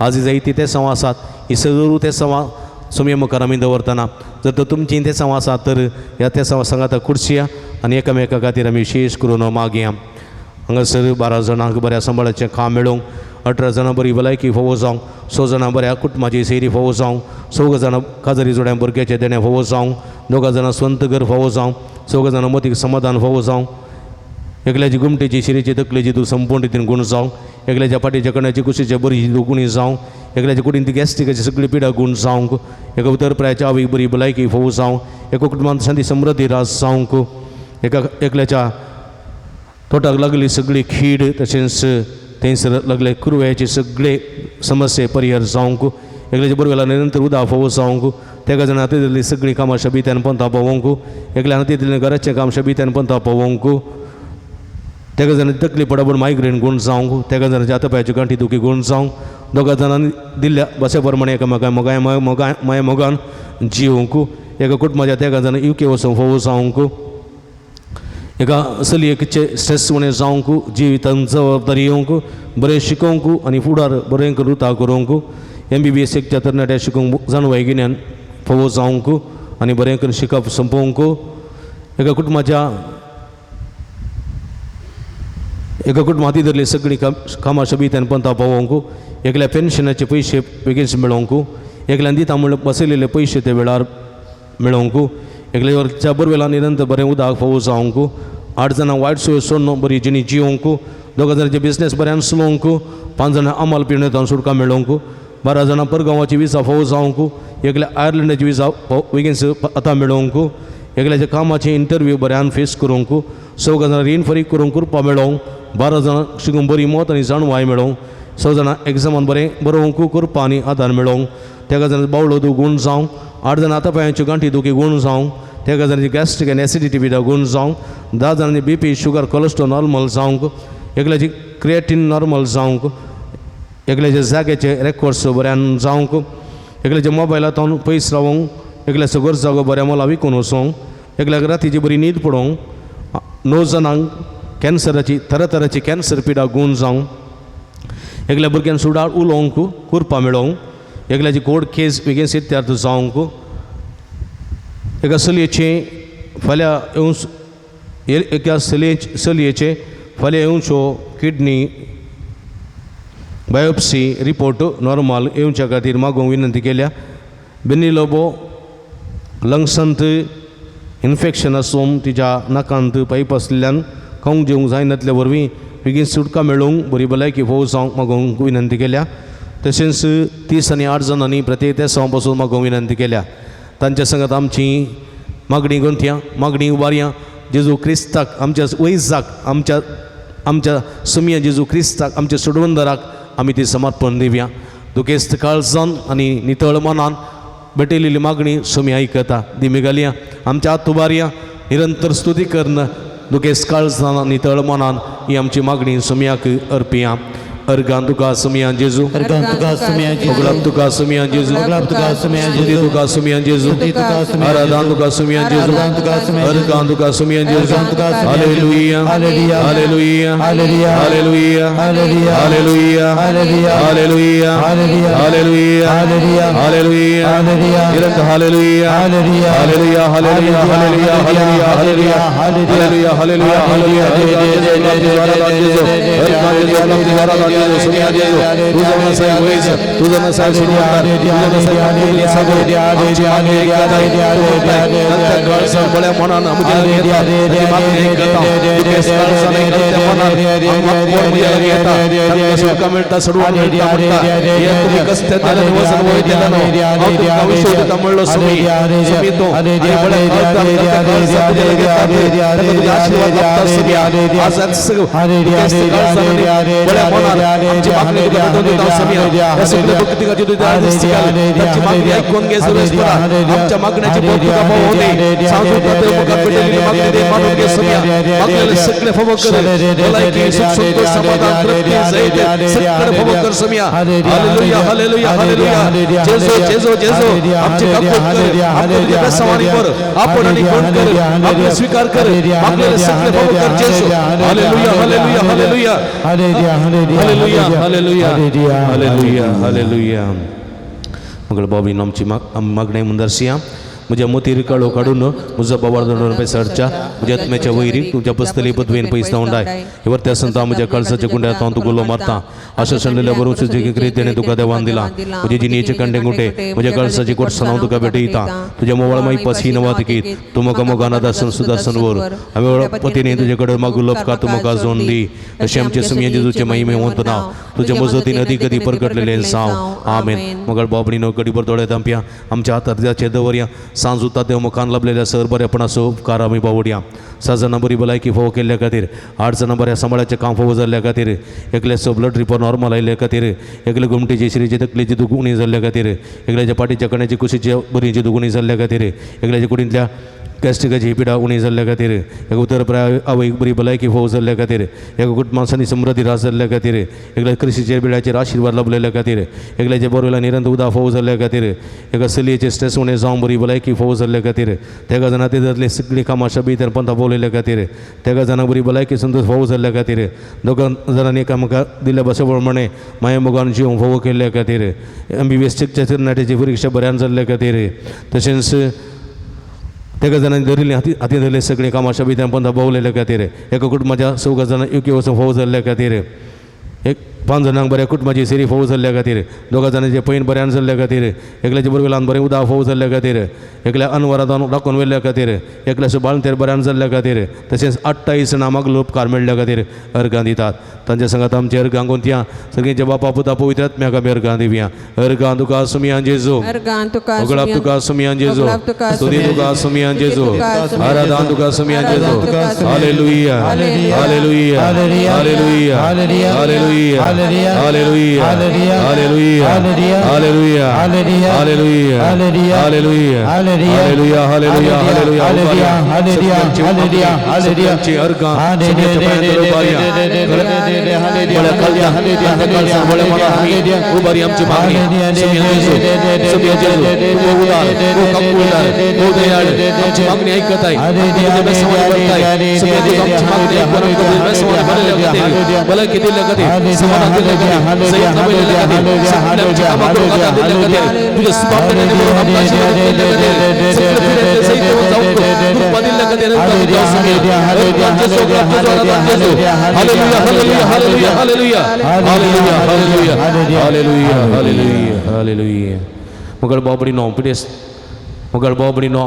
C: आज जायती ते सवां आसात, ही सगळं ते सवां सुमये मुखार आमी दवरतना जर तर तुमची ते सवां आसात तर ह्या ते सवां सांगाता खुर्शिया आनी एकामेका खातीर आमी विशेश करून मागया. हांगासर 12 जाणांक बऱ्या सांबाळाचें काम मेळोवंक, 18 जाणां बरी भलायकी फावो जावंक, 6 जाणां बऱ्या कुटुंबाची सैरी फावो जावंक, 4 जाणां काजारी जोड्या भुरग्याचें देणें फावो जावंक, 2 जाणां स्वंत घर फावो जावंक, 4 जाणां मतीक समाधान फावो जावंक, एकल्याची गुमटेची शिरेची तकलेची तूं संपूर्ण रितीन गूण जावं, एकल्याच्या फाटीच्या कण्याची कुशीच्या बरी तूं गुणी जावं, एकल्याच्या कुडीन ती गॅस्ट्रिकाची सगळी पिडा गूण जावंक, एका उतरप्रायाच्या आवयक बरी भलायकी फावो जावं, एका कुटुंबांत शांती समृद्धी राज जावंक, एका एकल्याच्या तोटाक लागली सगळी खीड तशेंच थंयसर लागले कुरव्याचे सगळे समस्ये परिहर जावंक, एकल्याच्या बरवेला निरंतर उदक फावो जावंक, तेका जाणां हातींतली सगळीं कामां शबित्यान पंथा पावोवंक, एकल्या हातींतलें घराचें काम शबित्यान पंथा पावोवंक, तेका जाणां तकली पडापड मायग्रेन गूण जावंक, तेका जाणांच्या हातापायाच्यो गांठी दुखी गूण जावंक, दोगा जाणांनी दिल्ल्या भाशे प्रमाणे एकामेका मोगाय मोगाय माय मोगान जिवंक, एका कुटुंबाच्या तेका जाणां युके वचूंक फावो जावंक, एका चलयेचे स्ट्रेस उणें जावंक, जिवितान जबाबदारी येवंक, बरें शिकोवंक आनी फुडार बरें रुता करूंक, MBBS एकच्या तरणाट्या शिकोवंक जाणवाय गिन्यान फावो जावंक आनी बरें करून शिकप सोंपोवंक, एका कुटुंबाच्या एका कुटुंबात हाती धरली सगळीं कामां शबित्यान पंथा पावोवंक, एकल्या पेन्शनाचे पयशे बेगीन मेळोवंक, एकल्यान दिता म्हणून बसयलेले पयशे ते वेळार मेळोवंक, एकल्या बरवेला निरंतर बरें उदक फावो जावंक, 8 जाणां वायट सोय सोडून बरी जिणी जिवंक, 2 जाणांचे बिजनेस बऱ्यान चलोवंक, 5 जाणां अमल पिवण्यान सुटका मेळोवंक, 12 जाणां परगांवाची विजा फावो जावंक, एकल्या आयर्लंडाची विजा बेगीन आतां मेळोवंक, एकल्याच्या कामाचे इंटरव्यू बऱ्यान फेस करूंक, 4 जाणां रीण फारीक करूंक कृपा मेळोवंक, 12 जाणां शिकूंक बरी मत आनी जाणवाय मेळोवंक, 6 जाणां एग्जामान बरें बरोवंक कृपा आनी आदार मेळोवंक, तेका जाणां बावळो दू गूण जावंक, 8 जाणां हातापायांच्यो गांठी दुखी गूण जावंक, तेका जाणांची गॅस्ट्रीक आनी एसिडिटी बी गूण जावंक, 10 जाणांची BP sugar cholesterol normal जावंक, एकल्याची क्रिएटीन नॉर्मल जावंक, एकल्याच्या जाग्याचे रेकॉर्ड्स बऱ्यान जावंक, एकल्याच्या मोबायलांतून पयस रावोंक, एकल्याचो घर जागो बऱ्या मोला विकून वचोंक, एकल्याक रातीची बरी न्हीद पडोवंक, 9 जाणांक कॅन्सराची तरातराची कॅन्सर पिडा गूण जावं, एकल्या भुरग्यान सुडाळ उलोवंक कुरपा मेळोवंक, एकल्याची कोर्ट केस बेगीन सिद्धार्थ जावंक, एका चलयेचें फाल्यां येवन एका चलयेचें फाल्यां येवच्यो किडनी बायोप्सी रिपोर्ट नॉर्मल येवच्या खातीर मागूंक विनंती केल्या. बेनी लोबो लंग्सांत इन्फेक्शन आसून तिच्या नाकांत पायप आसल्यान खावंक जेवंक जायनातल्या वरवीं बेगीन सुटका मेळोवंक बरी भलायकी फोव जावंक मागूंक विनंती केल्या. तशेंच 30 आनी 8 जाणांनी प्रत्येक तेसांव पासून मागूंक विनंती केल्या. तांच्या संगत आमची मागणी गुंथया, मागणी उबारया. जेजू क्रिस्ताक आमच्या वैजाक, आमच्या आमच्या सुमया जेजू क्रिस्ताक आमच्या सोडवंदराक आमी ती समर्पण दिवया. दुखेस्त काळजान आनी नितळ मनान भेटयलेली मागणी सुमी आयकता. दिमी घालया, आमच्या हात उबारया, निरंतर स्तुती करन दुखेस्त काळजान नितळ मनान ही आमची मागणी सुमयाक अर्पिया. अर्गान तुका सुमया जेजू,
B: अर्गान तुका सुमया जेजू,
C: ओगलाप तुका सुमया जेजू,
B: ओगलाप तुका सुमया
C: स्तुती
B: जेजू,
C: तुका सुमया जेजू,
B: स्तुती तुका सुमया
C: आराधन तुका सुमया जेजू,
B: आराधन तुका सुमया जेजू,
C: अर्गान तुका सुमया जेजू.
B: अर्गान तुका सुमया जेजू.
C: Hallelujah,
B: hallelujah,
C: hallelujah,
B: hallelujah,
C: hallelujah,
B: hallelujah,
C: hallelujah,
B: hallelujah,
C: hallelujah,
B: hallelujah,
C: hallelujah,
B: hallelujah,
C: hallelujah,
B: hallelujah,
C: निरंतर hallelujah,
B: hallelujah,
C: hallelujah, hallelujah, hallelujah, hallelujah, hallelujah, hallelujah, hallelujah, hallelujah. आमच्या मागण्याची सगळे फवो कर, संतोष समाधान तृप्ती सगळे फवो कर समिया. Hallelujah, hallelujah, hallelujah. Jeju Jeju Jeju आमचे काकूत कर, आमचे बेसवानी कर, आपण आणि कोण कर, आपले स्वीकार कर, आपल्याला सगळे फवो कर Jeju. Hallelujah, hallelujah, hallelujah, hallelujah, hallelujah, hallelujah, hallelujah. मग बाबीन आमची मागणी मुंदरसिया. म्हज्या मोतीर काळो काडून म्हजो बाबार दोन पैसाच्या म्हज्या आत्म्याच्या वैरी तुमच्या पसतली पदवेन पैसा उंडाय वरत्या संता म्हज्या कळसाच्या कुंड्यात हांव तुका उलो मारता. आशा सांडलेल्या बरोबर तुजे कृतेने तुका देवान दिला. म्हजे जिणेचे कंडे गुंटे म्हज्या कळसाची कोटसां हांव तुका भेटयता. तुज्या मोवाळ माई पासी नवातकीत तूं म्हाका मोगान दासन सुदासन वर हांवें पतीने तुजे कडेन मागूं लपका तूं म्हाका जोन दी. अशें आमचे सुमये जेजूचे महिमे वंत नांव तुज्या मजतीन अदी कदी परगटलेलें साव. आमेन. मगळ बाबणीनो गडीभर दोळे धांपया, आमच्या हातात अर्द्याचे दवरया. सांज उता देव मुखान लाभलेल्या सर बरेपणाचो उपकार आमी बावडया. 6 जाणां बरी भलायकी फोव केल्ल्या खातीर, 8 जाणां बऱ्या सांबाळाचें काम फोव जाल्ल्या खातीर, एकल्याचो ब्लड रिपोर्ट नॉर्मल आयिल्ल्या खातीर, एकले गोमटेची शिरीची तकलेची दुखणी जाल्ल्या खातीर, एकल्याच्या पाटीच्या कण्याची कुशीच्या बरीची दुखणी जाल्ल्या खातीर, एकल्याच्या कुडींतल्या गॅस्ट्रिकाची पिडा उणी जाल्ल्या खातीर, एका उतर प्राय आवयक बरी भलायकी फोव जाल्ल्या खातीर, एका कुटुंबांनी समृद्धी रास जाल्ल्या खातीर, एकल्या कृषीचेर बिळाचेर आशिर्वाद लाभलेल्या खातीर, एकल्याच्या बोरवेला निरंतर उदक फोव जाल्ल्या खातीर, एका चलयेचे स्ट्रेस उणें जावं बरी भलायकी फोव जाल्ल्या खातीर, तेगा जाणां ते जातले सगळीं कामां शबी तर पंथा फोवलेल्या खातीर, तेगा जाणां बरी भलायकी संतोष फोव जाल्ल्या खातीर, दोगां जाणांनी एकामेका दिल्ल्या भाशे प्रमाणे माया मोगान जीव फोव केल्ल्या खातीर, MBBS तरणाट्याची परिक्षा बऱ्यान जाल्ल्या खातीर, तशेंच तेगा जाणांनी धरिल्ले हाती हाती धरले सगळीं कामां शबी पंथा भोवलेल्या खातीर, एका कुटुंबाच्या 4 जाणां युके वचून फोव जाल्ल्या खातीर, एक 5 जाणांक बऱ्या कुटुंबाची सिरी फोव जाल्ल्या खातीर, 2 जाणांचे पैन बऱ्यान जाल्ल्या खातीर, एकल्याचे बरोबर बरें उदक फोव जाल्ल्या खातीर, एकल्या अनवरातान राखून व्हेल्ल्या खातीर, एकल्याचो बाळंतेर बऱ्यान जाल्ल्या खातीर, तशेंच 28 जाणां मागलो उपकार मेळ्ळ्या खातीर अर्गां दितात. तांच्या संगात आमचे अर्गां गुंतया. सगळींच्या बापा पुता पवित्र आत्म्याक आमी अर्गां दिवया. अर्गां तुका सुमया जेजू, ओगळाप तुका सुमया जेजू, स्तुती तुका सुमया जेजू, आराधन तुका सुमया जेजू. Hallelujah, hallelujah, hallelujah, hallelujah, Hallelujah.
E: Hallelujah.
C: Hallelujah.
E: Hallelujah.
C: Hallelujah.
E: Hallelujah.
C: Hallelujah.
E: Hallelujah.
C: Hallelujah.
E: Hallelujah.
C: Hallelujah.
E: Hallelujah.
C: Hallelujah.
E: Hallelujah.
C: Hallelujah.
E: सगळ्यांची अर्घां
C: Hallelujah.
E: सगळ्यांच्या पायांत उबारया. बळ्या कालच्या, आमच्या काळजान बळ्या मनान आमी उबारी आमची मागणी. सगळ्या जेजू, सगळ्या जेजू, तूं भोव उदार, भोव काकुळदार, भोव दयाळ, आमची मागणी ऐकत आहे. तुझ्या बेसवानी भरताय. सगळ्या जेजू आमची मागणी ऐकून आमकां तुझ्या बेसवानी भरलेल्या खातीर, भलायकी दिल्ल्या खातीर, समाधान दिल्ल्या खातीर, सयत नवयलेल्या खातीर, सगळ्या आमची कामां करूंक आदार दिल्ल्या खातीर, तुज्या सुभावतेने भरून आमकां आशीर्वाद दिल्ल्या खातीर, सगळे पिडेचे सयत येवन जावंक कृपा दिल्ल्या खातीर आमकां तुझ्या सुम्या. जेजू, जेजू, जेजू. Hallelujah, hallelujah, hallelujah, hallelujah. Hallelujah, hallelujah, hallelujah, hallelujah, hallelujah. मगळ बाबडी नो पिडेस मगळ बाबडी नो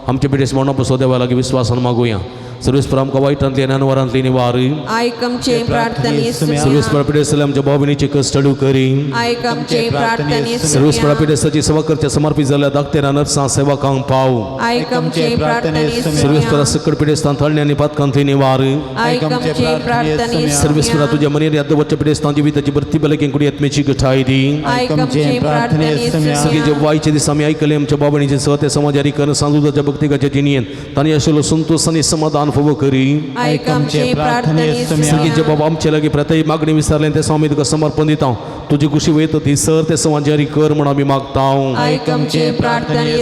E: आमचे पिडेस म्हणून पसो देवा लागीं विस्वासान मागुया. सर्वेस्पर आमकां वायटांतली आनी अनवरांतली निवार.
F: आयक आमचे प्रार्थने
C: सर्वेस्पर पिडेसले आमच्या भावभयणीचे कश्ट करी.
F: आयक आमचे प्रार्थने
C: सर्वेस्पर पिडेसाची सेवा करच्या समर्पित जाल्ल्या धाकटेरा नर्सां सेवकांक पाव.
F: आयक आमचे प्रार्थने
C: सर्वेस्परा सकड पिडेस्तान थळणे आनी पातकांतली निवार.
F: आयक आमचे प्रार्थने
C: सर्वेस्परा तुझ्या मनेर यादवच्या पिडेस्तान जिविताची भरती बलके कुडी आत्मेची गठाय दी.
F: आयक आमचे प्रार्थने
C: सगळे जे वायचे दिस आमी आयकले आमच्या बाबणीचे सह ते समाजारी कर सांजुदाच्या भक्तिकाच्या जिणयेन तांणी आशिल्लो संतोष आनी समाधान फावो करी.
F: आयक आमचे प्रार्थने
C: सगळे जे बाबा आमचे लागीं प्रत्यय मागणी विसरले ते आमी तुका समर्पण दिता. तुजी खुशी वयता ती सर ते समाजारी कर म्हण आमी मागता.
F: आयक आमचे प्रार्थने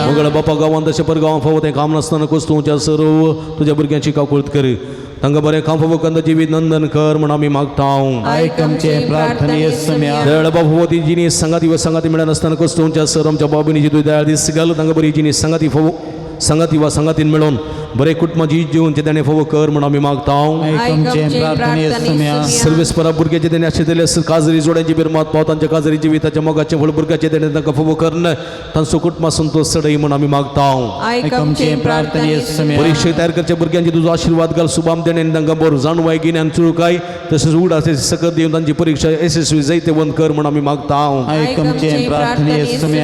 C: मगळ बापा गांवांत तशें पर गांवां फावो तें काम नासतना कोस्तूच्या सर्व तुज्या भुरग्यांची काकुळत कर. तांकां बरें काम फावो कंद जिवीत नंदन कर म्हण आमी मागता.
E: आयक आमचे प्रार्थने
C: दयाळ बाबा फावो ती जिणी संगाती व संगाती मेळनासतना कोस्तूच्या सर आमच्या बाबीनी तुजी दयाळ दीस घाल. तांकां बरी जिणी संगाती फावो संगाती वा संगातीन मेळोवन बरें कुटुंबाची जिवन ते ताणें फावो कर म्हण आमी मागता.
E: आयक आमचे प्रार्थने
C: सर्वेस्परा भुरग्याचे तेणे आशिल्ले काजरी जोड्यांची बिरमात पाव तांच्या काजरी जिविताच्या मोगाचे फळ भुरग्याचे तेणे तांकां फावो करून तांचो कुटुंबा संतोष सडय म्हण आमी मागता.
F: आयक आमचे प्रार्थने
C: परीक्षे तयार करच्या भुरग्यांचे तुजो आशिर्वाद घाल. सुबाम देणे तांकां बरो जाणवाय गिन्यान चुळकाय तशेंच उडास सकत दिवन तांची परीक्षा यशस्वी जैतवंत कर म्हण आमी मागता.
E: आयक आमचे प्रार्थने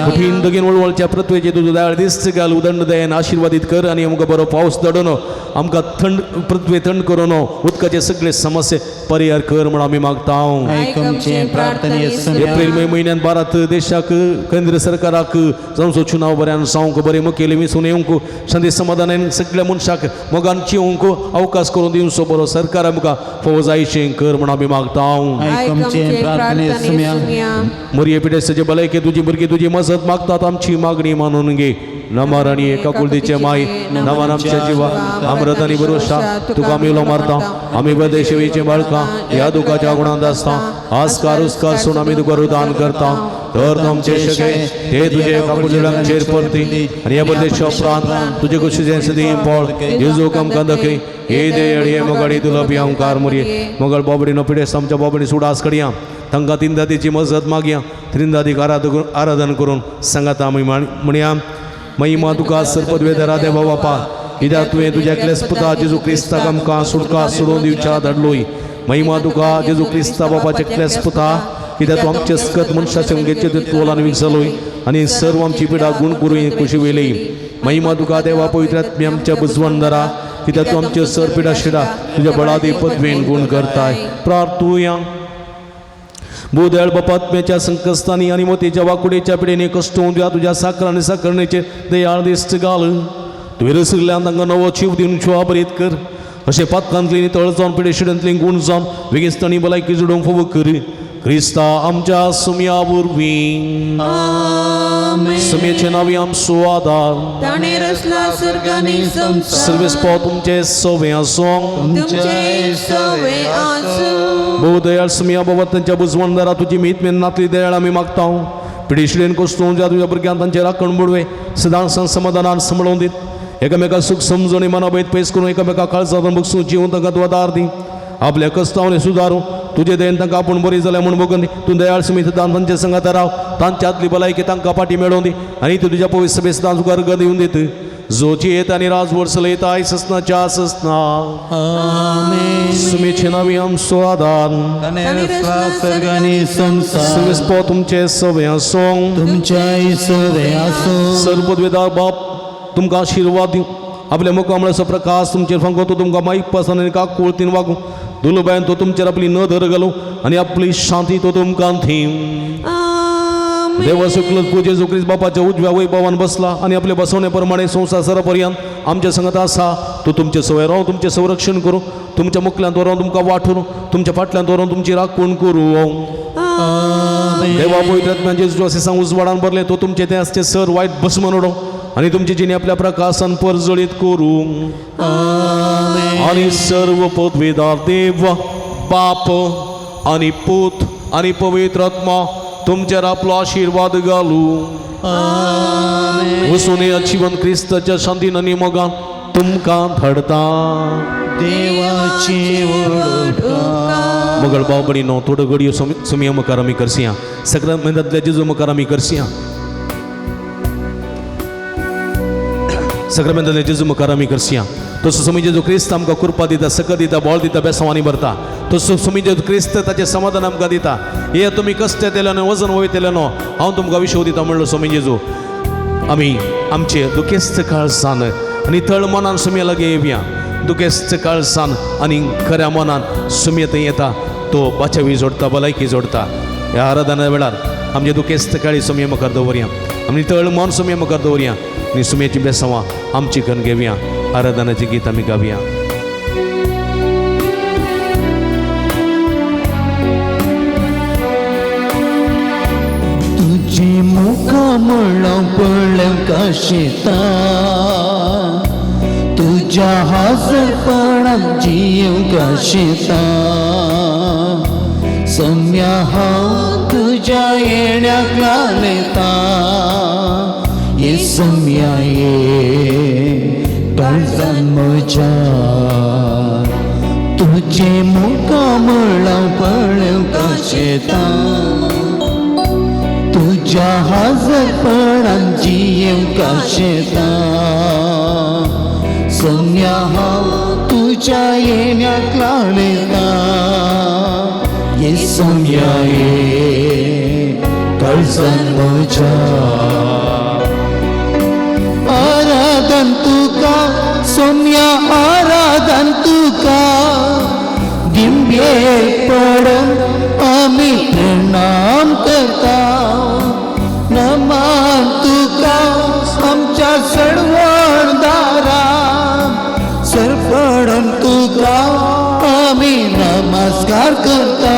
C: कठीण दगीन वळवळच्या पृथ्वेचे तुजो दयाळ दिस्त घाल. उदंड दयान आशिर्वादीत कर आनी आमकां बरो पावस दडून आमकां थंड पृथ्वी थंड करून उदकाचे सगळे समस्ये परिहार कर म्हण आमी मागता.
E: आयक आमचे प्रार्थने
C: एप्रिल मे म्हयन्यान भारत देशाक केंद्र सरकाराक जावचो चुनाव बऱ्यान जावंक बरें मुखेली वेंचून येवंक शांती समाधानान सगळ्या मनशाक मोगान जिवंक अवकाश करून दिवचो बरो सरकार आमकां फावो जायचें कर म्हण आमी मागता.
E: आयक आमचे प्रार्थने
C: मोरये पिडेस्ताचे भलायके तुजी भुरगीं तुजी मजत मागतात. आमची मागणी मानून घे. नमार आनी एका कुळदीचे माय नमान आमच्या जिवा अमृत आनी भरोशा तुका आमी उलो मारता. आमी बदेशेचे बाळकां ह्या दुखाच्या गुणांत आसता. आजकार उसकार सून आमी तुका रुदान करता. तर आमचे शके ते तुजे काकुळचेर परती आनी ह्या परदेशा उपरांत तुजे कुशीचें सदीं पळ जेजू आमकां दखय हे दे अडये मोगाडी तुला पियांकार मोरये मोगळ बाबडी पिडेस्त आमच्या बाबडी सुडास कडया तांकां तीन दातीची मजत मागया. त्रिंदादीक आराधन करून सांगात आमी म्हणया. महिमा तुका सर्पद्वेदरा देवा बापा कित्याक तुवें तुज्या एकल्याच पुता जेजू क्रिस्ताक आमकां सुटका सोडोवन दिवच्या धाडलोय. महिमा तुका जेजू क्रिस्ता बापाच्या एकल्याच पुता कित्याक तूं आमचे सकत मनशाचे घेतचे तोलान विकसलोय आनी सर्व आमची पिडा गुण करून कुशी वेली. महिमा तुका देवा पवित्र आत्म्या आमच्या बुजवंदरा कित्याक तूं आमचे सर पिडा शिडा तुज्या बळादी पदवेन गुण करताय. प्रार्थुया. भूदयाळ बापात्म्याच्या संकस्तानी आनी मोतीच्या वाकुडेच्या पिडेने कश्ट तुज्या तुज्या साखर आनी साखरणेचे दयाळ दिश्ट घाल. तुवें रसिल्ल्यान तांकां नवो जीव दिवन शुवाबरीत कर. अशें पातकांतली तळ जावन पिडे शिडेंतली गुण जावन वेगेस्तानी भलायकी जुडोवंक फावो कर. क्रिस्ता आमच्या सुम्या वरवीं. सुम्याचे नांवी आमचो आदार.
F: ताणें रचला स्वर्ग आनी संवसार.
C: सर्वेस्पो तुमचे सवे आसूं.
F: तुमचे सवे आसूं.
C: भोव दयाळ सुम्या बाबा तांच्या बुजवणदारा तुजी मीत मेन्नातली दयाळ आमी मागता. पिडिशिडेन कोस्तूं ज्या तुज्या भुरग्यांक तांचे राखण बुडवे सदां समाधानान सांबाळून दीत. एकामेका सूख समजणी मनाभेद पयस करून एकामेका काळजांत बगसून जिवन तांकां तूं आदार दी. आपल्या कस्तावने सुदारू तुजे दयेन तांकां आपूण बरी जाल्या म्हूण बगून दी. तूं दयाळ सुमीत दान तांचे संगात राव. तांच्या आतली भलायकी तांकां फाटी मेळोवन दी आनी तूं तुज्या पवित्र सभेस दान तुका अर्घ दिवन दित. जोची येत आनी राजवड चलयता आयज ससनाच्या ससना. सुमीचे नावी आमचो आदार.
E: ताणें रचला स्वर्ग आनी संवसार.
C: सर्वेस्पो तुमचे सवे आसूं.
E: तुमच्याय सवे आसूं.
C: सर्वद्वेदा बाप तुमकां आशिर्वाद दिवं. आपल्या मुखामळाचो प्रकाश तुमचेर फांको तो तुमकां माईक पासन आनी काकुळतीन वागूं. दुलबायन तो तुमचेर आपली नदर घालूं आनी आपली शांती तो तुमकां थीं. देवा शुक्ल पूजे जेजू बापाच्या उजव्या वैभवान बसला आनी आपले बसवणे प्रमाणे संवसार सरापर्यंत आमच्या संगत आसा. तो तुमचे सवय राव, तुमचें संरक्षण करूं, तुमच्या मुखल्यान व्हरून तुमकां वांटून, तुमच्या फाटल्यान व्हरून तुमची राखण करूं. देवा पवित्र आत्म्यान जेजू अशें उजवाडान भरलें तो तुमचे ते आसचे सर वायट भस्म उडोवं आनी तुमची जिणे आपल्या प्रकाशान परजळीत करूं. आनी सर्व पदवीदार देव बाप आनी पूत आनी पवित्र आत्मा तुमचेर आपलो आशिर्वाद घालूं. वसून जिवन क्रिस्ताच्या शांतीन आनी मोगान तुमकां धाडता.
B: देवाची
C: मगळ भाव भयणीनो, थोड्यो घडयो सुमया मुखार आमी करसिया, सगळ्या जेजू मुखार आमी करसिया, सगळ्या जेजू मुखार आमी करसिया. तसो सुमी जेजू क्रिस्त आमकां कृपा दिता, सकत दिता, बळ दिता, बेसांवांनी भरता. तसो सुमी जेजू क्रिस्त ताचें समाधान आमकां दिता. हे तुमी कश्ट येतले न्हू, वजन वयतले न्हू, हांव तुमकां विशव दिता म्हणलो सुमी जेजू. आमी आमचे दुखेस्त काळसान आनी तळ मनान सुमया लागीं येवया. दुखेस्त काळसान आनी खऱ्या मनान सुमया थंय येता तो बाचावी जोडटा, भलायकी जोडटा. ह्या आराधना वेळार आमचे दुखेस्त काळी सुमया मुखार दवरया, आमी तळ मन सुमया मुखार दवरया आनी सुमयाची बेसांवां आमची करून घेवया. आराधनाचें गीत आमी गावया.
B: तुजी मुखामळां पळोवंक आशेता, तुज्या हाजरपणान जिवंक आशेता. सम्या हांव तुज्या येण्याक लालयता, ये सम्या ये काळजान म्हज्या. तुजें मुखामळां पळोवंक आशेता, तुज्या हाजरपणान जिवंक आशेता. सम्या हांव तुज्या येण्याक लालयता, ये सम्या ये काळजान म्हज्या. आराधन तुका सोम्या, आराधन तुका, दिंबेर पडून आमी प्रणाम करता. नमान तुका आमच्या सडवणदारा, सरपडून तुका आमी नमस्कार करता.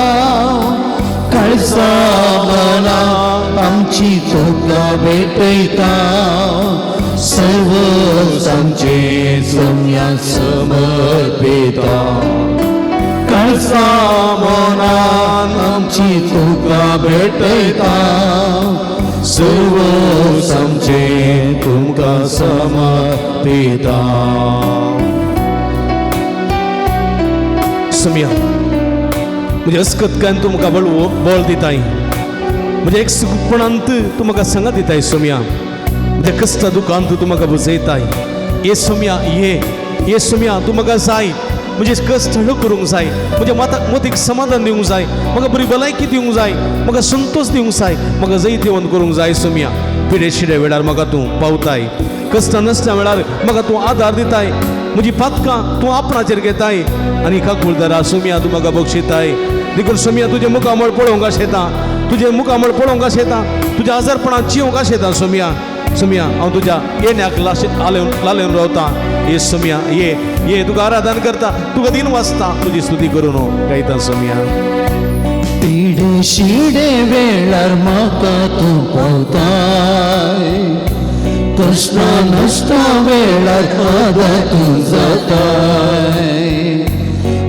B: कळसा मना आमची तुका भेटयता, सर्व आमचे सम्या समर्पिता. कळसा मनान आमची तुका भेटयता, सर्व आमचे तुमकां समर्पिता.
C: सुमया म्हणजे अस्कत कांय तुमकां बळ बळ दिताय, म्हणजे एक सुखपणांत तूं म्हाका सांगात दिताय सोम्या, म्हणजे कश्ट दुखांत तूं म्हाका बुजयताय. ये सोम्या ये, ये सोम्या तूं म्हाका जाय, म्हणजे कश्ट हळू करूंक जाय, म्हज्या मतीक समाधान दिवंक जाय, म्हाका बरी भलायकी दिवंक जाय, म्हाका संतोश दिवंक जाय, म्हाका जैतिवंत करूंक जाय सोम्या. पिडे शिडे वेळार म्हाका तूं पावताय, कश्ट नसल्या वेळार म्हाका तूं आदार दिताय, म्हजी पातकां तूं आपणाचेर घेताय आनी काकुळदारा सोम्या तूं म्हाका बक्षिताय. देखून सोम्या तुजें मुखामळ पळोवंक आशेता, तुजें मुखामळ पळोवंक आशेता, तुज्या आजारपणान जिवंक आशेता सोम्या. सोम्या हांव तुज्या येण्याक लालेवन रावता. ये सोम्या ये, ये तुका आराधन करता, तुका दिन वाचता, तुजी स्तुती करून गायता सोम्या.
B: पिडे शिडे वेळार म्हाका तूं पावताय, कश्टां नश्टां वेळार आदार तूं जाताय.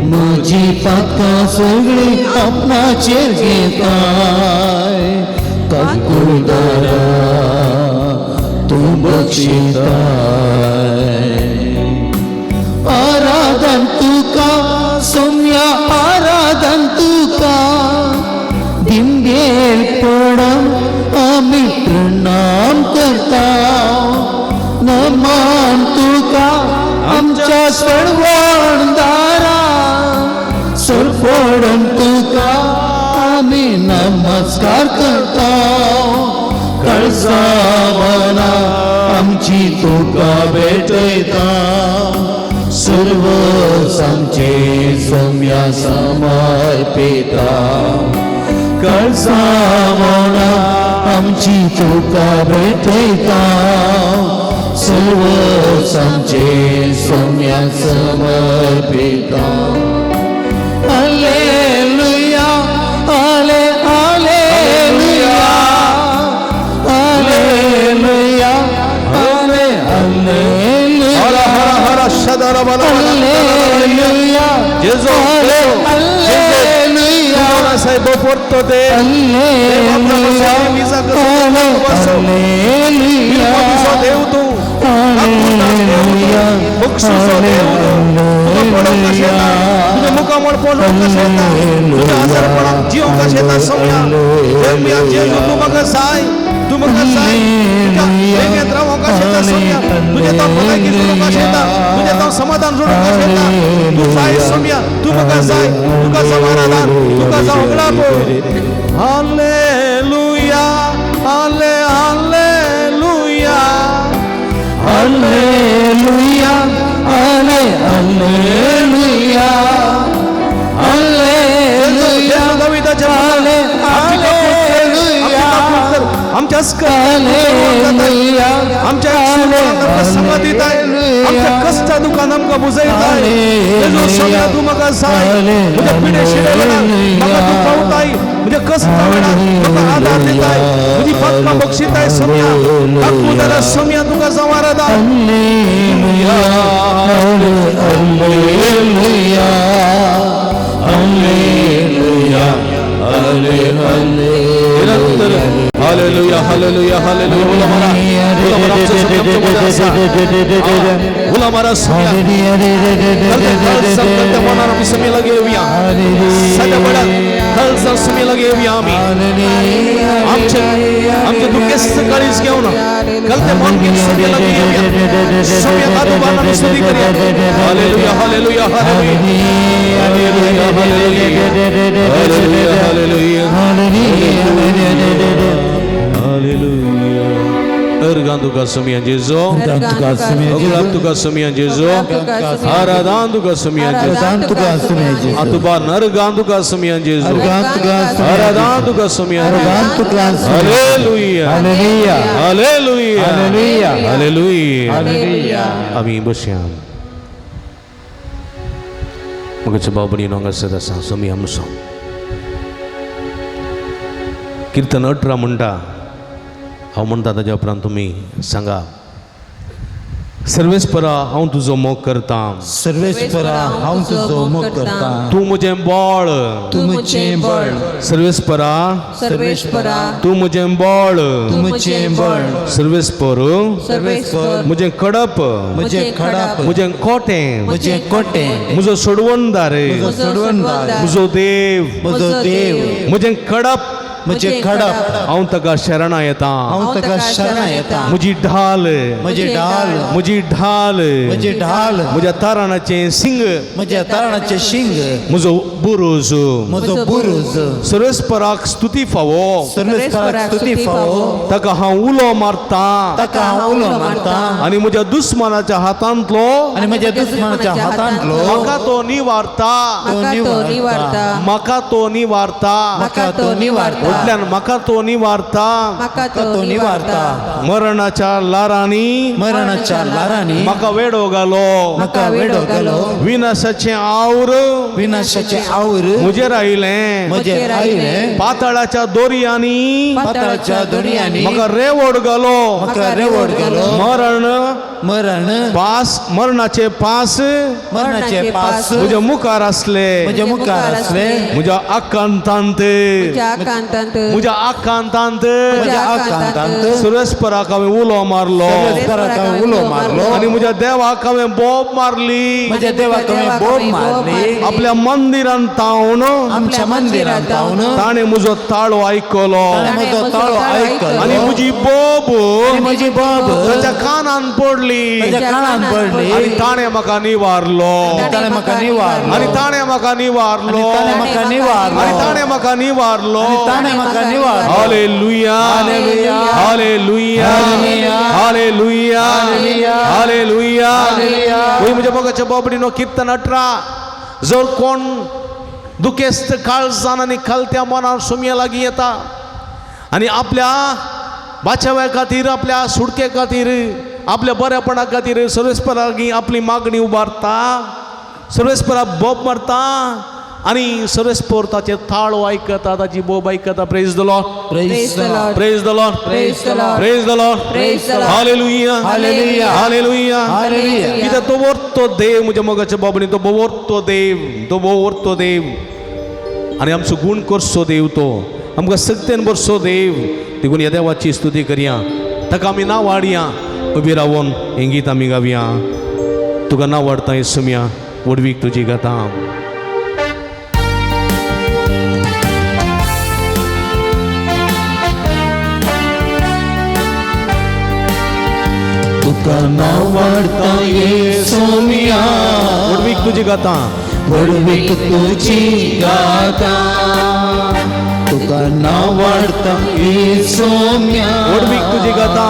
B: म्हजी पातकां सगळीं आपणाचेर घेताय, काकुळदारा तूं बक्षिताय. आराधन तुका सोम्या, आराधन तुका, दिंबेर पडून आमी प्रणाम करता. नमान तुका आमच्या सडवणदारा, सरपडून तुका आमी नमस्कार करता. कळसा मना आमची तुका भेटयता,
F: सर्व आमचे सोम्या समर्पिता कळसा मोना आमची तुका भेटयता सर्व आमचे Saumya समर्पिता. Hallelujah, hallelujah, hallelujah, hallelujah, hallelujah,
E: Gesù,
F: hallelujah,
E: साहेब पोरतो ते
F: hallelujah, hallelujah,
E: देव तूं बक्षिसो देव तुका पडोवंक कशें येता, तुज्या मुखामळ पडोवंक कशें येता, तुज्या आजारपणाक जिवंक कशें येता सोम्या. देव जेजू तूं म्हाका जाय, तूं म्हाका जाय. तुज्या वेगेंत रावोंक कशें येता सोम्या, तुजें तो भलायकी जोडूंक कशें येता, तुजें तो समाधान जोडूंक कशें येता. तूं जाय सोम्या, तूं म्हाका जाय, तुका जावं आराधन, तुका जावं होगडाप. हालेलुया, हाले hallelujah,
F: hallelujah, hallelujah, hallelujah, hallelujah,
E: आमच्या आमच्या सांगात दिताय, आमच्या कश्टा दुकान आमकां बुजयताय. जेजू तूं म्हाका जाय, म्हज्या पिडे शिडे वेळार म्हाका तूं पावताय, म्हज्या कश्टा वेळार म्हाका आदार दिताय, म्हजी पातकां बक्षिताय सोम्या. दाखोवताना सोम्या तुका जावं आराधन.
F: Hallelujah, hallelujah, hallelujah, hallelujah,
E: hallelujah, hallelujah, hallelujah. उलो मारा, उलो मारा, आमचो सोम्या आमच्या मदें आसा. उलो मारा सोम्या. कळसां मनार आमी सोम्या लागीं येवया. सद्या वेळार कळसां सोम्या लागीं येवया आमी. आमचे आमचे दुखेस्त काळीज घेवन कलते मन घेवन सोम्या लागीं येवया. सोम्या हात उबारून आमी स्तुती करया. Hallelujah, hallelujah, hallelujah, hallelujah, hallelujah, hallelujah, hallelujah. अर्गां तुका सोम्या जेजू, अगुलाब तुका सोम्या जेजू, आराधान तुका सोम्या जेजू, आतुबा नरगां तुका सोम्या जेजू, आराधान तुका सोम्या. Hallelujah, hallelujah, hallelujah. आमी बसया. मगच भाव भयणीनो हांगासर आसा सोम्या आमचो. किर्तन 18 म्हणटा, हांव म्हणटा ताज्या उपरांत तुमी सांगा. सर्वेस्परा हांव तुजो मोग करता,
B: सर्वेस्परा हांव तुजो मोग करता,
E: तूं म्हजें बळ,
B: तूं म्हजें बळ,
E: सर्वेस्परा,
F: सर्वेस्परा,
E: तूं म्हजें बळ,
B: तूं म्हजें बळ,
E: सर्वेस्पर,
F: सर्वेस्पर,
E: म्हजें खडप,
B: म्हजें खडप,
E: म्हजें कोटें,
B: म्हजें कोटें,
E: म्हजो सोडवणदार,
B: म्हजो सोडवणदार,
E: म्हजो देव,
B: म्हजो देव,
E: म्हजें खडप,
B: म्हजें खडप,
E: हांव ताका शरणा येता,
B: हांव ताका शरणा येता,
E: म्हजी ढाल,
B: म्हजी ढाल,
E: म्हजी ढाल,
B: म्हजी ढाल,
E: म्हज्या तारणाचें सिंग,
B: म्हज्या तारणाचें शिंग,
E: म्हजो बुरूज,
B: म्हजो बुरूज.
E: सर्वेस्पराक स्तुती फावो,
B: सर्वेस्पराक स्तुती फावो,
E: ताका हांव उलो मारता,
B: ताका हांव उलो मारता,
E: आनी म्हज्या दुस्मानाच्या हातांतलो,
B: आनी म्हज्या दुस्मानाच्या हातांतलो,
E: म्हाका तो निवारता,
F: म्हाका तो निवारता,
E: म्हाका तो निवारता,
F: म्हाका तो निवारता,
E: व्हडल्यान म्हाका तो निवारता,
F: म्हाका तो निवारता,
E: मरणाच्या लारांनी,
B: मरणाच्या लारांनी,
E: म्हाका वेडो घालो,
B: म्हाका वेडो घालो,
E: विनाशाचें आवर,
B: विनाशाचें आवर,
E: म्हजेर आयलें,
B: म्हजेर आयलें,
E: पातळाच्या दोरयांनी,
B: पातळाच्या दोरयांनी,
E: म्हाका रेवड घालो,
B: म्हाका रेवड घालो,
E: मरण,
B: मरण,
E: पास, मरणाचे पास,
B: मरणाचे पास,
E: म्हज्या मुखार आसले,
B: म्हज्या मुखार आसले,
E: म्हज्या आकांतांत,
F: म्हज्या आकांतांत,
E: म्हज्या आकांतांत,
B: म्हज्या आकांतांत,
E: सर्वेस्पराक हांवें उलो मारलो,
B: सर्वेस्पराक हांवें उलो मारलो,
E: आनी म्हज्या देवाक हांवें बोब मारली,
B: म्हज्या देवाक हांवें बोब मारली,
E: आपल्या मंदिरांत तावन,
B: आमच्या मंदिरांत तावन,
E: ताणें म्हजो ताळो आयकलो,
B: ताणें म्हजो ताळो आयकलो,
E: आनी म्हजी बोब,
B: आनी म्हजी बोब,
E: ताच्या कानान पडली,
B: ताच्या कानान पडली,
E: आनी ताणें म्हाका निवारलो,
B: ताणें म्हाका निवारलो,
E: आनी ताणें म्हाका निवारलो,
B: ताणें म्हाका निवारलो,
E: आनी ताणें म्हाका निवारलो.
B: ताणें म्हाका निवारलो.
E: Hallelujah, hallelujah, hallelujah, hallelujah.
C: वय म्हज्या मोगाच्या बाबडीनो किर्तन 18 जर कोण दुखेस्त काळजान आनी खालत्या मनान सोमया लागीं येता आनी आपल्या बाचाव्या खातीर आपल्या सुटके खातीर आपल्या बऱ्यापणा खातीर सर्वेस्परा लागीं आपली मागणी उबारता सर्वेस्परा बोब मारता आनी सर्वेस्पर ताचे ताळो आयकता ताची बोब आयकता. Praise the Lord.
F: Praise the Lord.
C: Praise the Lord.
F: Praise the Lord.
C: Praise the Lord.
F: Praise the Lord.
C: Hallelujah.
B: Hallelujah.
C: Hallelujah.
B: Hallelujah.
C: कित्याक तो वर्तो देव म्हज्या मोगाच्या बाबणी तो भोवर्तो देव तो भोवर्तो देव आनी आमचो गूण करचो देव तो आमकां सक्तेन बरसो देव देखून ह्या देवाची स्तुती करया ताका आमी नांव वाडया उबी रावन हें गीत आमी गावया. तुका नांव वाडता येसुम्या व्हडवीक तुजी गाता.
E: तुका नांव वाडता येसुम्या
C: व्हडवीक तुजी गाता.
E: व्हडवीक तुजी गाता तुका नांव वाडता येसुम्या
C: व्हडवीक तुजी गाता.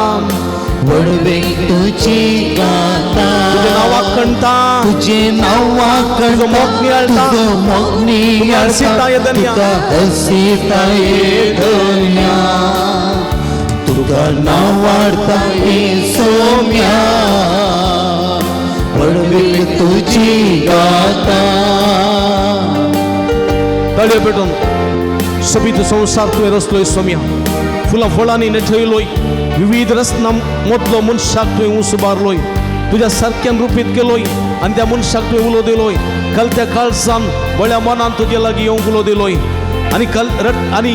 E: व्हडवीक तुजी गाता
C: तुजें नांव वाखणता
E: तुजें नांव
C: तुजो मोग नियाळटा.
E: तुजो मोग नियाळटा
C: हसिता ये धन्या.
E: तुका हसिता ये धन्या तुका नांव वाडता येसुम्या व्हडवीक तुजी गाता.
C: ताळयो पेटून सोबीत संवसार तुवें रचलोय सोम्या फुलां फळांनी नेठयलोय विविध रचना मदलो मनशाक तुवें ऊंच उबारलोय तुज्या सारक्यान रुपीत केलोय आनी त्या मनशाक तुवें उलो दिलोय कलत्या काळजान बळ्या मनान तुजे लागीं येवंक उलो दिलोय आनी कल रट आनी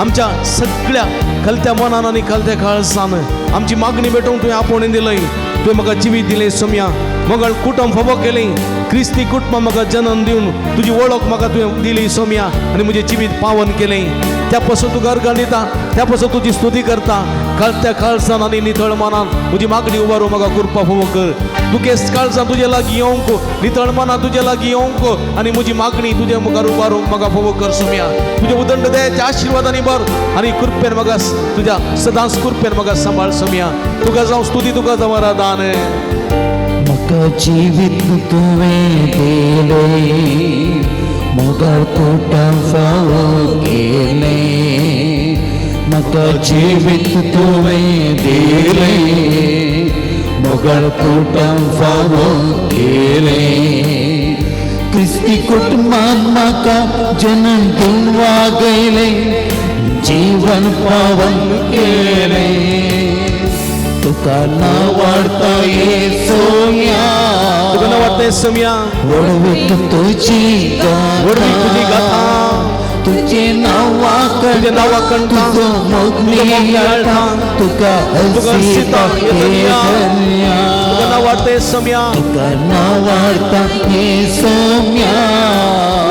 C: आमच्या सगळ्या कलत्या मनान आनी कलत्या काळजान आमची मागणी भेटोवंक तुवें आपोवणें दिलय. तुवें म्हाका जिवीत दिलें सोम्या मोगाळ कुटुंब फावो केलें क्रिस्ती कुटुंब म्हाका जनन दिवन तुजी वळख म्हाका तुवें दिली सोम्या आनी म्हजें जिवीत पावन केलें. त्या पासून तुका अर्गां दिता त्या पासून तुजी स्तुती करता. कळत्या काळजान आनी नितळ मनान म्हजी मागणी उबारू म्हाका कृपा फावो कर. दुखेस्त काळजान तुजे लागीं येवंक नितळ मनान तुजे लागीं येवंक आनी म्हजी मागणी तुजे मुखार उबारूंक म्हाका फावो कर सोम्या. तुज्या उदंड दयाच्या आशिर्वादांनी भर आनी कृपेन म्हाका तुज्या सदांच कृपेन म्हाका सांबाळ सोम्या. तुका जावं स्तुती तुका जावं आराधन.
E: म्हाका जिवीत तुवें दिलें मोगाळ कुटां फावो केलें म्हाका जिवीत तुवें दिलें मोगाळ कुटां फावो केलें क्रिस्ती कुटुंबान म्हाका जनन दिवन वागयलें जीवन पावन केलें तुका नांव वाडता येसुम्या
C: तुका नांव वाडता येसुम्या
E: व्हडवीक तुजी गाथा
C: व्हडवीक तुजी गाथा.
E: तुजें नांव
C: तुजें नांव वाखणटा.
E: तुजो मोग
C: तुजो मोग
E: नियाळटा तुका
C: तुका
E: हसिता
C: हसिता
E: ये
C: धन्या.
E: धन्या
C: तुका नांव वाडता येसुम्या
E: तुका नांव वाडता येसुम्या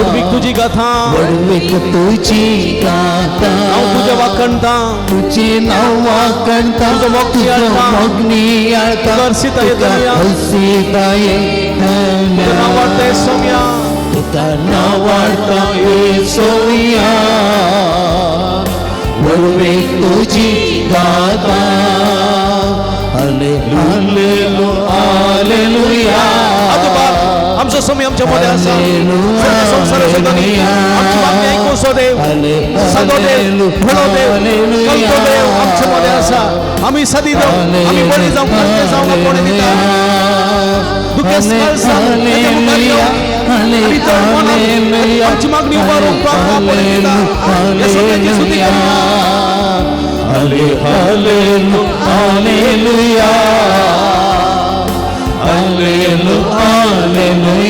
C: व्हडवीक तुजी गाथा
E: व्हडवीक तुजी गाथा
C: नांव तुजें वाखणटा
E: तुजें नांव वाखणटा
C: तुजो मोग
E: तुजो
C: नियाळटा.
E: मोग नियाळटा
C: तुका हसिता ये
E: तुका
C: धन्या.
E: हसिता ये
C: तुका नांव
E: धन्या
C: वाडता येसुम्या
E: तुका नांव वाडता येसुम्या व्हडवीक तुजी गाथा. हालेलुया.
C: आजोबा आमचो समय आमच्या मध्ये आसा संवसाराचो धनी आमची मागणी आयकुचो देव सादो देव भोळो देव कलतो देव आमच्या मध्ये आसा. आमी सादी जावं आमी बरी जावं कष्ट जावं आपोवणें दिता दुखेस्त काळजान ताच्या मुखार येवन आनी चड मनान आमची मागणी उबारूंक प्रार्थना आपोवणें दिता. ह्या सगळ्यांची स्तुती करया.
E: Hallelujah, hallelujah, hallelujah, hallelujah.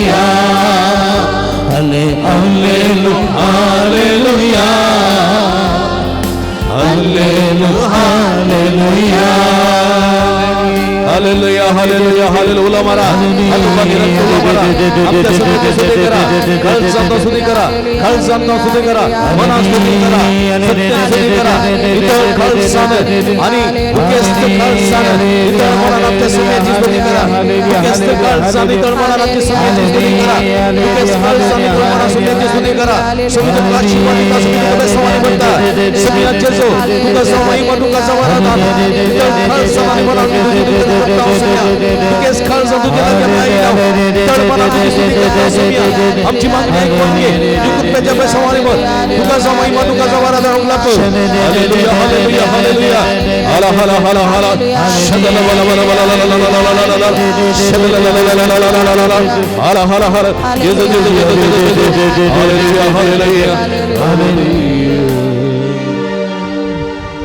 C: Hallelujah hallelujah hallelujah. उलो मारा आजोबा निरंतर उलो मारा. आमच्या सगळ्यांची स्तुती करा. काळजांत स्तुती करा. काळजांत स्तुती करा. मनात स्तुती करा. सत्यान स्तुती करा. इतर काळजान आणि दुखेस्त काळजान इतर मनान आमच्या सगळ्यांची स्तुती करा. दुखेस्त काळजान इतर मनान आमच्या सगळ्यांची स्तुती करा. दुखेस्त काळजान इतर मनान सगळ्यांची स्तुती करा. स्वामी तुका आशीर्वाद दिता. स्वामी तुका बेसवानी म्हणटा. स्वामी जेजू तुका जावं महिमा तुका जावं आराधन. इतर काळजान आणि मनान तुझी स्तुती करता. दुखेस्त काळजान तुझ्या लागीं आमी आयल्या.
E: आमची मागणी ऐकून घे. दुखुप्याच्या बेसावाने बोल. तुका जावं महिमा, तुका जावं आराधना, उलाप. Hallelujah, hallelujah, hallelujah. हाला हाला हाला हाला. शदला वला वला वला ला ला ला ला ला ला ला. शदला ला ला ला ला ला ला ला ला. हाला हाला हाला. जेजू जेजू जेजू जेजू जेजू. Hallelujah, hallelujah, hallelujah.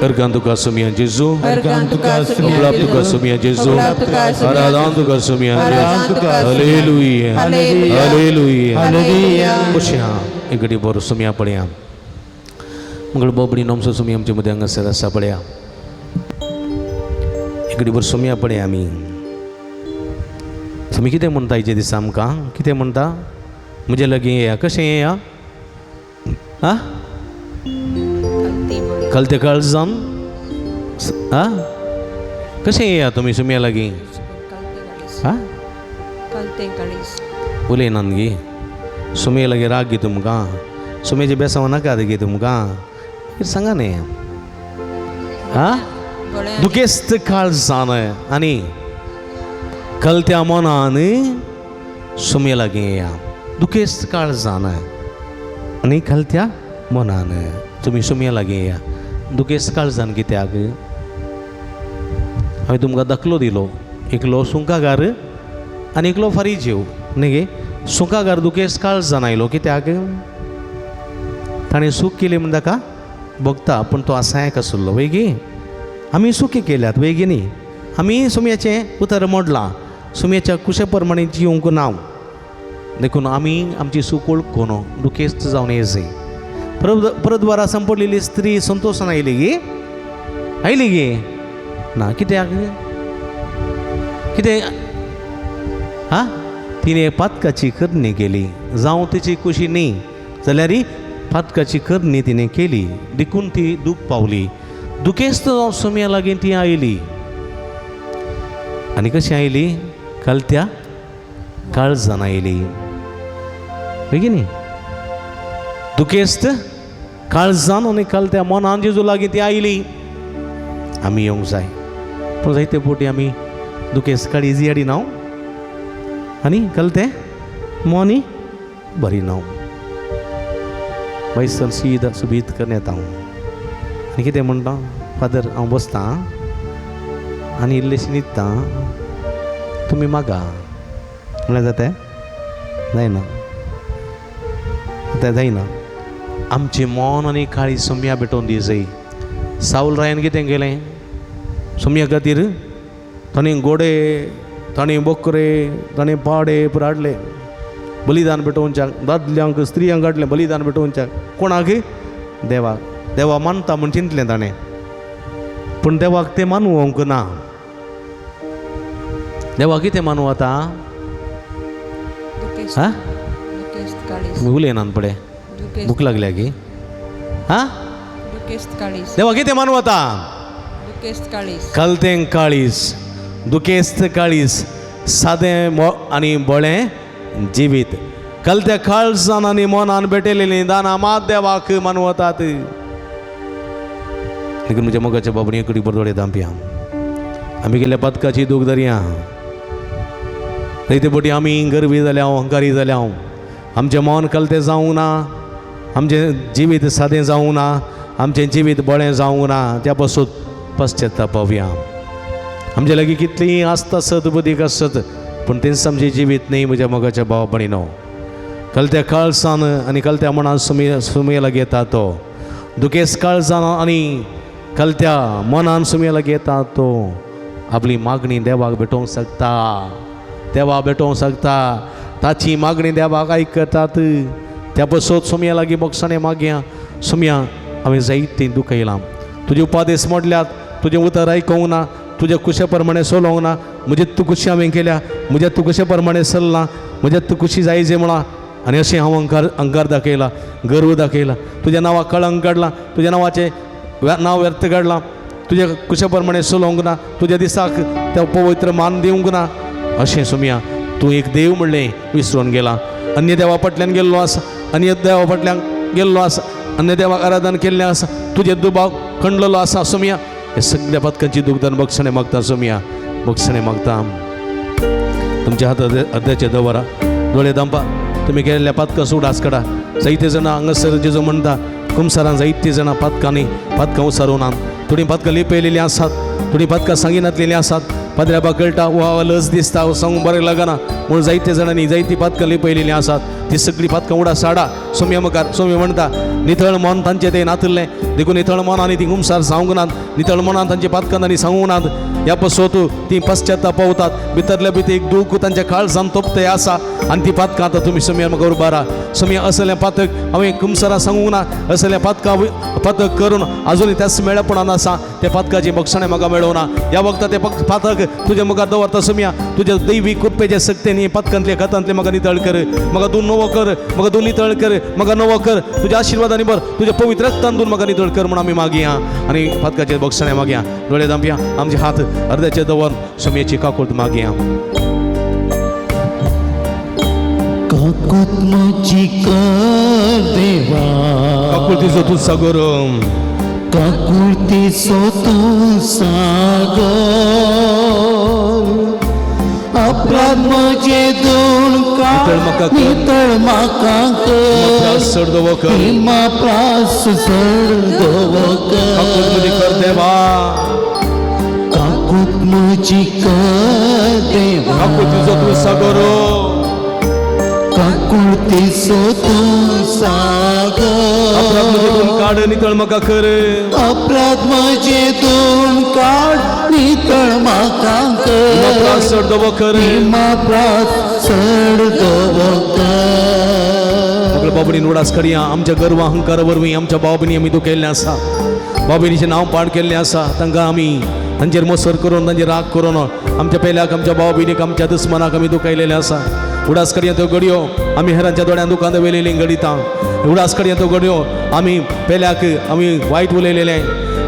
C: अर्गान तुका सुमिया जेजू.
F: अर्गान तुका
C: उगलाप तुका सुमिया जेजू. आराधान तुका सुमिया. Hallelujah, hallelujah. खुशया इकडे बरो सुमिया पडया. मंगळ बोबडी नोमसो सुमी आमचे मध्ये हांगासर आसा पळया. इकडे बरो सुमिया पळया. आमी सुमी कितें म्हणटा हिचे दिसा आमकां कितें म्हणटा? म्हजे लागीं येया. कशें येया? आं, कलते काळजान आं, कशें येया तुमी सुमया लागीं? आं, उलयनात गे. सुमये लागीं राग गे तुमकां? सुमयेचें बेसांव नाका गे तुमकां? कितें सांगा न्ही. आं, दुखेस्त काळजान आनी कलत्या मनान सुमये लागीं येया. दुखेस्त काळजान आनी कलत्या मनान तुमी सुमये लागीं येया. दुखेस्त काळजान कित्याक? हांवें तुमकां दाखलो दिलो, एकलो सुंकागार आनी एकलो फारीजेव न्ही गे. सुंकागार दुखेस्त काळजान आयलो कित्याक? ताणें सूख केली म्हूण ताका भोगता, पूण तो असायक आसलो वय गे. आमी सुखी केल्यात वय गे न्ही. आमी सुमयाचें उतर मोडलां, सुमयाच्या कुशे प्रमाणे जिवंक ना, देखून आमी आमची सूख वळखून दुखेस्त जावन येजय. परद्वारा संपडलेली स्त्री संतोशान आयली गे, आयली गे ना. कित्याक? कितें? आं, तिणें पातकाची करणी केली. जावं तिची खुशी न्ही जाल्यार पातकाची करणी तिणें केली, देखून ती दूख पावली. दुखेस्त जावन सुमया लागीं ती आयली. आनी कशी आयली? कलत्या काळजान आयली बेगीन न्ही. दुखेस्त काळजान आनी कलत्या मनान जेजू लागीं ती आयली. आमी येवंक जाय, पूण जायते फावटी आमी दुखेस्त काळीज हाडिना आनी कलतें मोनी बरी ना. वयसर सीद सुबीत करून येता हांव आनी कितें म्हणटा, फादर हांव बसतां आनी इल्लेशी न्हिदता, तुमी मागा म्हणल्यार जाता? जायना, आतां जायना. आमचें मन आनी काळी सोम्या भेटोवन दी जाय. सावल रायान कितें केलें सोम्या खातीर? ताणें गोडे, ताणें बोकरे, ताणें पाडे पुरो हाडले बलिदान भेटोवच्याक. दादल्यांक स्त्रियांक हाडलें बलिदान भेटोवच्याक. कोणाक? देवाक. देवा मानता म्हूण चिंतलें ताणें, पूण देवाक तें मानवंक ना. देवा कितें मानू आतां? आं, तुमी उलयनात पळय, भूक लागल्या की? आं, देवा कितें मानू आतां? कलतें काळीज, दुखेस्त काळीज, सादें आनी बळें जिवीत. कलत्या काळजान आनी मनान भेटलेलीं दानां मात देवाक मानवतात. देखून म्हज्या मोगाच्या बाबणी इकडे बरोबर दांपया. आमी गेल्या पदकाची दूख धरया. जायते फावटी आमी गर्वी जाल्या, अहंकारी जाल्या. आमचें मन कलतें जावंक ना, आमचें जिवीत सादें जावंक ना, आमचें जिवीत बळें जावंक ना. त्या पासून पश्चाताप पावया. आमचे लागीं कितलीं आसता सत बुदीक आसत, पूण तेंच आमचें जिवीत न्ही म्हज्या मोगाच्या भाव भयणीनो. कलत्या काळसान आनी कलत्या मनान सुमये सुमये लागीं येता तो. दुखेस काळजान आनी कलत्या मनान सुमये लागीं येता तो आपली मागणी देवाक भेटोवंक शकता, देवा भेटोवंक शकता. ताची मागणी देवाक आयकतात. त्या पसत सुमया लागीं बोगसाणे मागया. सुमया हांवें जायतीं दुखयलां, तुजे उपादेस मोडल्यात, तुजें उतर आयकूंक ना, तुज्या कुशे प्रमाणे चलोवंक ना. म्हजे तूं कुशी हांवें केल्या, म्हज्या तूं कुशे प्रमाणे चल्लां, म्हज्या तूं कुशी जाय जे म्हळां आनी अशें हांव अंकार अंकार दाखयला, गर्व दाखयला, तुज्या नांवाक कळंक काडलां, तुज्या नांवाचें नांव व्यर्थ काडलां, तुज्या कुशे प्रमाणे चलोवंक ना, तुज्या दिसाक त्या पवित्र मान दिवंक ना. अशें सुमया तूं एक देव म्हणलें विसरून गेला. अन्य देवा फाटल्यान गेल्लो आसा, अन्य देवा फाटल्यान गेल्लो आसा, अन्य देवाक आराधन केल्लें आसा, तुजे दुबाव खंडलेलो आसा. सुमया हे सगळ्या पदकांची दुग्धन बक्षणे मागता. सुमया बक्षणे मागता. तुमच्या हातात अर्द्याचे दवरा. दोळे दांपा. तुमी केल्ल्या पातकां उडास काडा. जायते जाणां हांगासर जेजू म्हणटा कुमसारान जायतीं जाणां पातकांनी पातकां उसारूनात. थोडीं पातकां लिपयलेलीं आसात, थोडीं पातकां सांगिनातलेलीं आसात. पाद्र्याबा कळटा वा लज दिसता सांगूंक बरें लागना म्हणून जायते जाणांनी जायतीं पातकां लिपयलेलीं आसात. ती सगळीं पातकां उडा साडा सोम्या मुखार. सोम्या म्हणटा नितळ मन तांचें तें नातिल्लें देखून नितळ मनान ती कुमसार सांगूंक नात. नितळ मनान तांची पातकां तांणी सांगूंक नात. ह्या पसोत ती पश्चाताप पावतात. भितरल्या भितर एक दूख तांच्या काळजान तोपते आसा आनी ती पातकां आतां तुमी सोम्या मुखार उबारा. सोम्या असलें पातक हांवें कुमसारां सांगूंक ना. असलें पातकां पातक करून अजूनय त्याच मेळपणान आसा. त्या पातकाची बक्षणें म्हाका मेळोना. ह्या वखता तें पातक तुज्या मुखार दवरता सोम्या. तुज्या दैवी कृपेच्या सक्तेनी पातकांतले खतांतले म्हाका नितळ कर. म्हाका तूं नवो कर, म्हाका तूं नितळ कर, म्हाका नवो कर. तुज्या आशिर्वादांनी भर, तुज्या पवित्र रक्तान तूं म्हाका नितळ कर म्हूण आमी मागया आनी पातकाचे बक्षणें मागया. दोळे दांपया, आमचे हात अर्द्याचे दवर सोम्याची काकूट मागया.
F: काकूत म्हजी कर देवा,
C: काकुळतीचो तूं सागोर,
F: काकुळतीचो तूं सागर, अपराध म्हजे दोन
C: नितळ म्हाका
F: काड,
C: कर.
F: नितळ म्हाका कर,
C: त्रास चड दवो कर,
F: हिमा प्रास चड दवो
C: काकूट म्हजी
F: कर,
C: कर देवा,
F: काकूत म्हजी कर देवा,
C: काकुळतीचो तूं सागोर,
F: काकुळतीचो तूं सागर,
C: अपराध म्हजे दोन काड, नितळ म्हाका कर,
F: अपराध म्हजे दोन काड, नितळ म्हाका कर,
C: त्रास चड दवो कर.
F: हिमा प्रास चड दवो कर.
C: सगळ्या बाबडीन उडास करया. आमच्या गर्व अहंकारा वरवीं आमच्या बाबींनी आमी दुखयल्लें आसा. बाबीनीचें नांव पाड केल्लें आसा. तांकां आमी तांचेर मोसर करून तांचेर राग करून आमच्या पेल्याक आमच्या भाव भयणीक आमच्या दुस्मनाक आमी दुखयलेलें आसा. उडास करया त्यो घडयो आमी हेरांच्या दोळ्यान दुकान दवरलेलीं घडितां. उडास करया त्यो घडयो आमी पेल्याक आमी वायट उलयलेलें,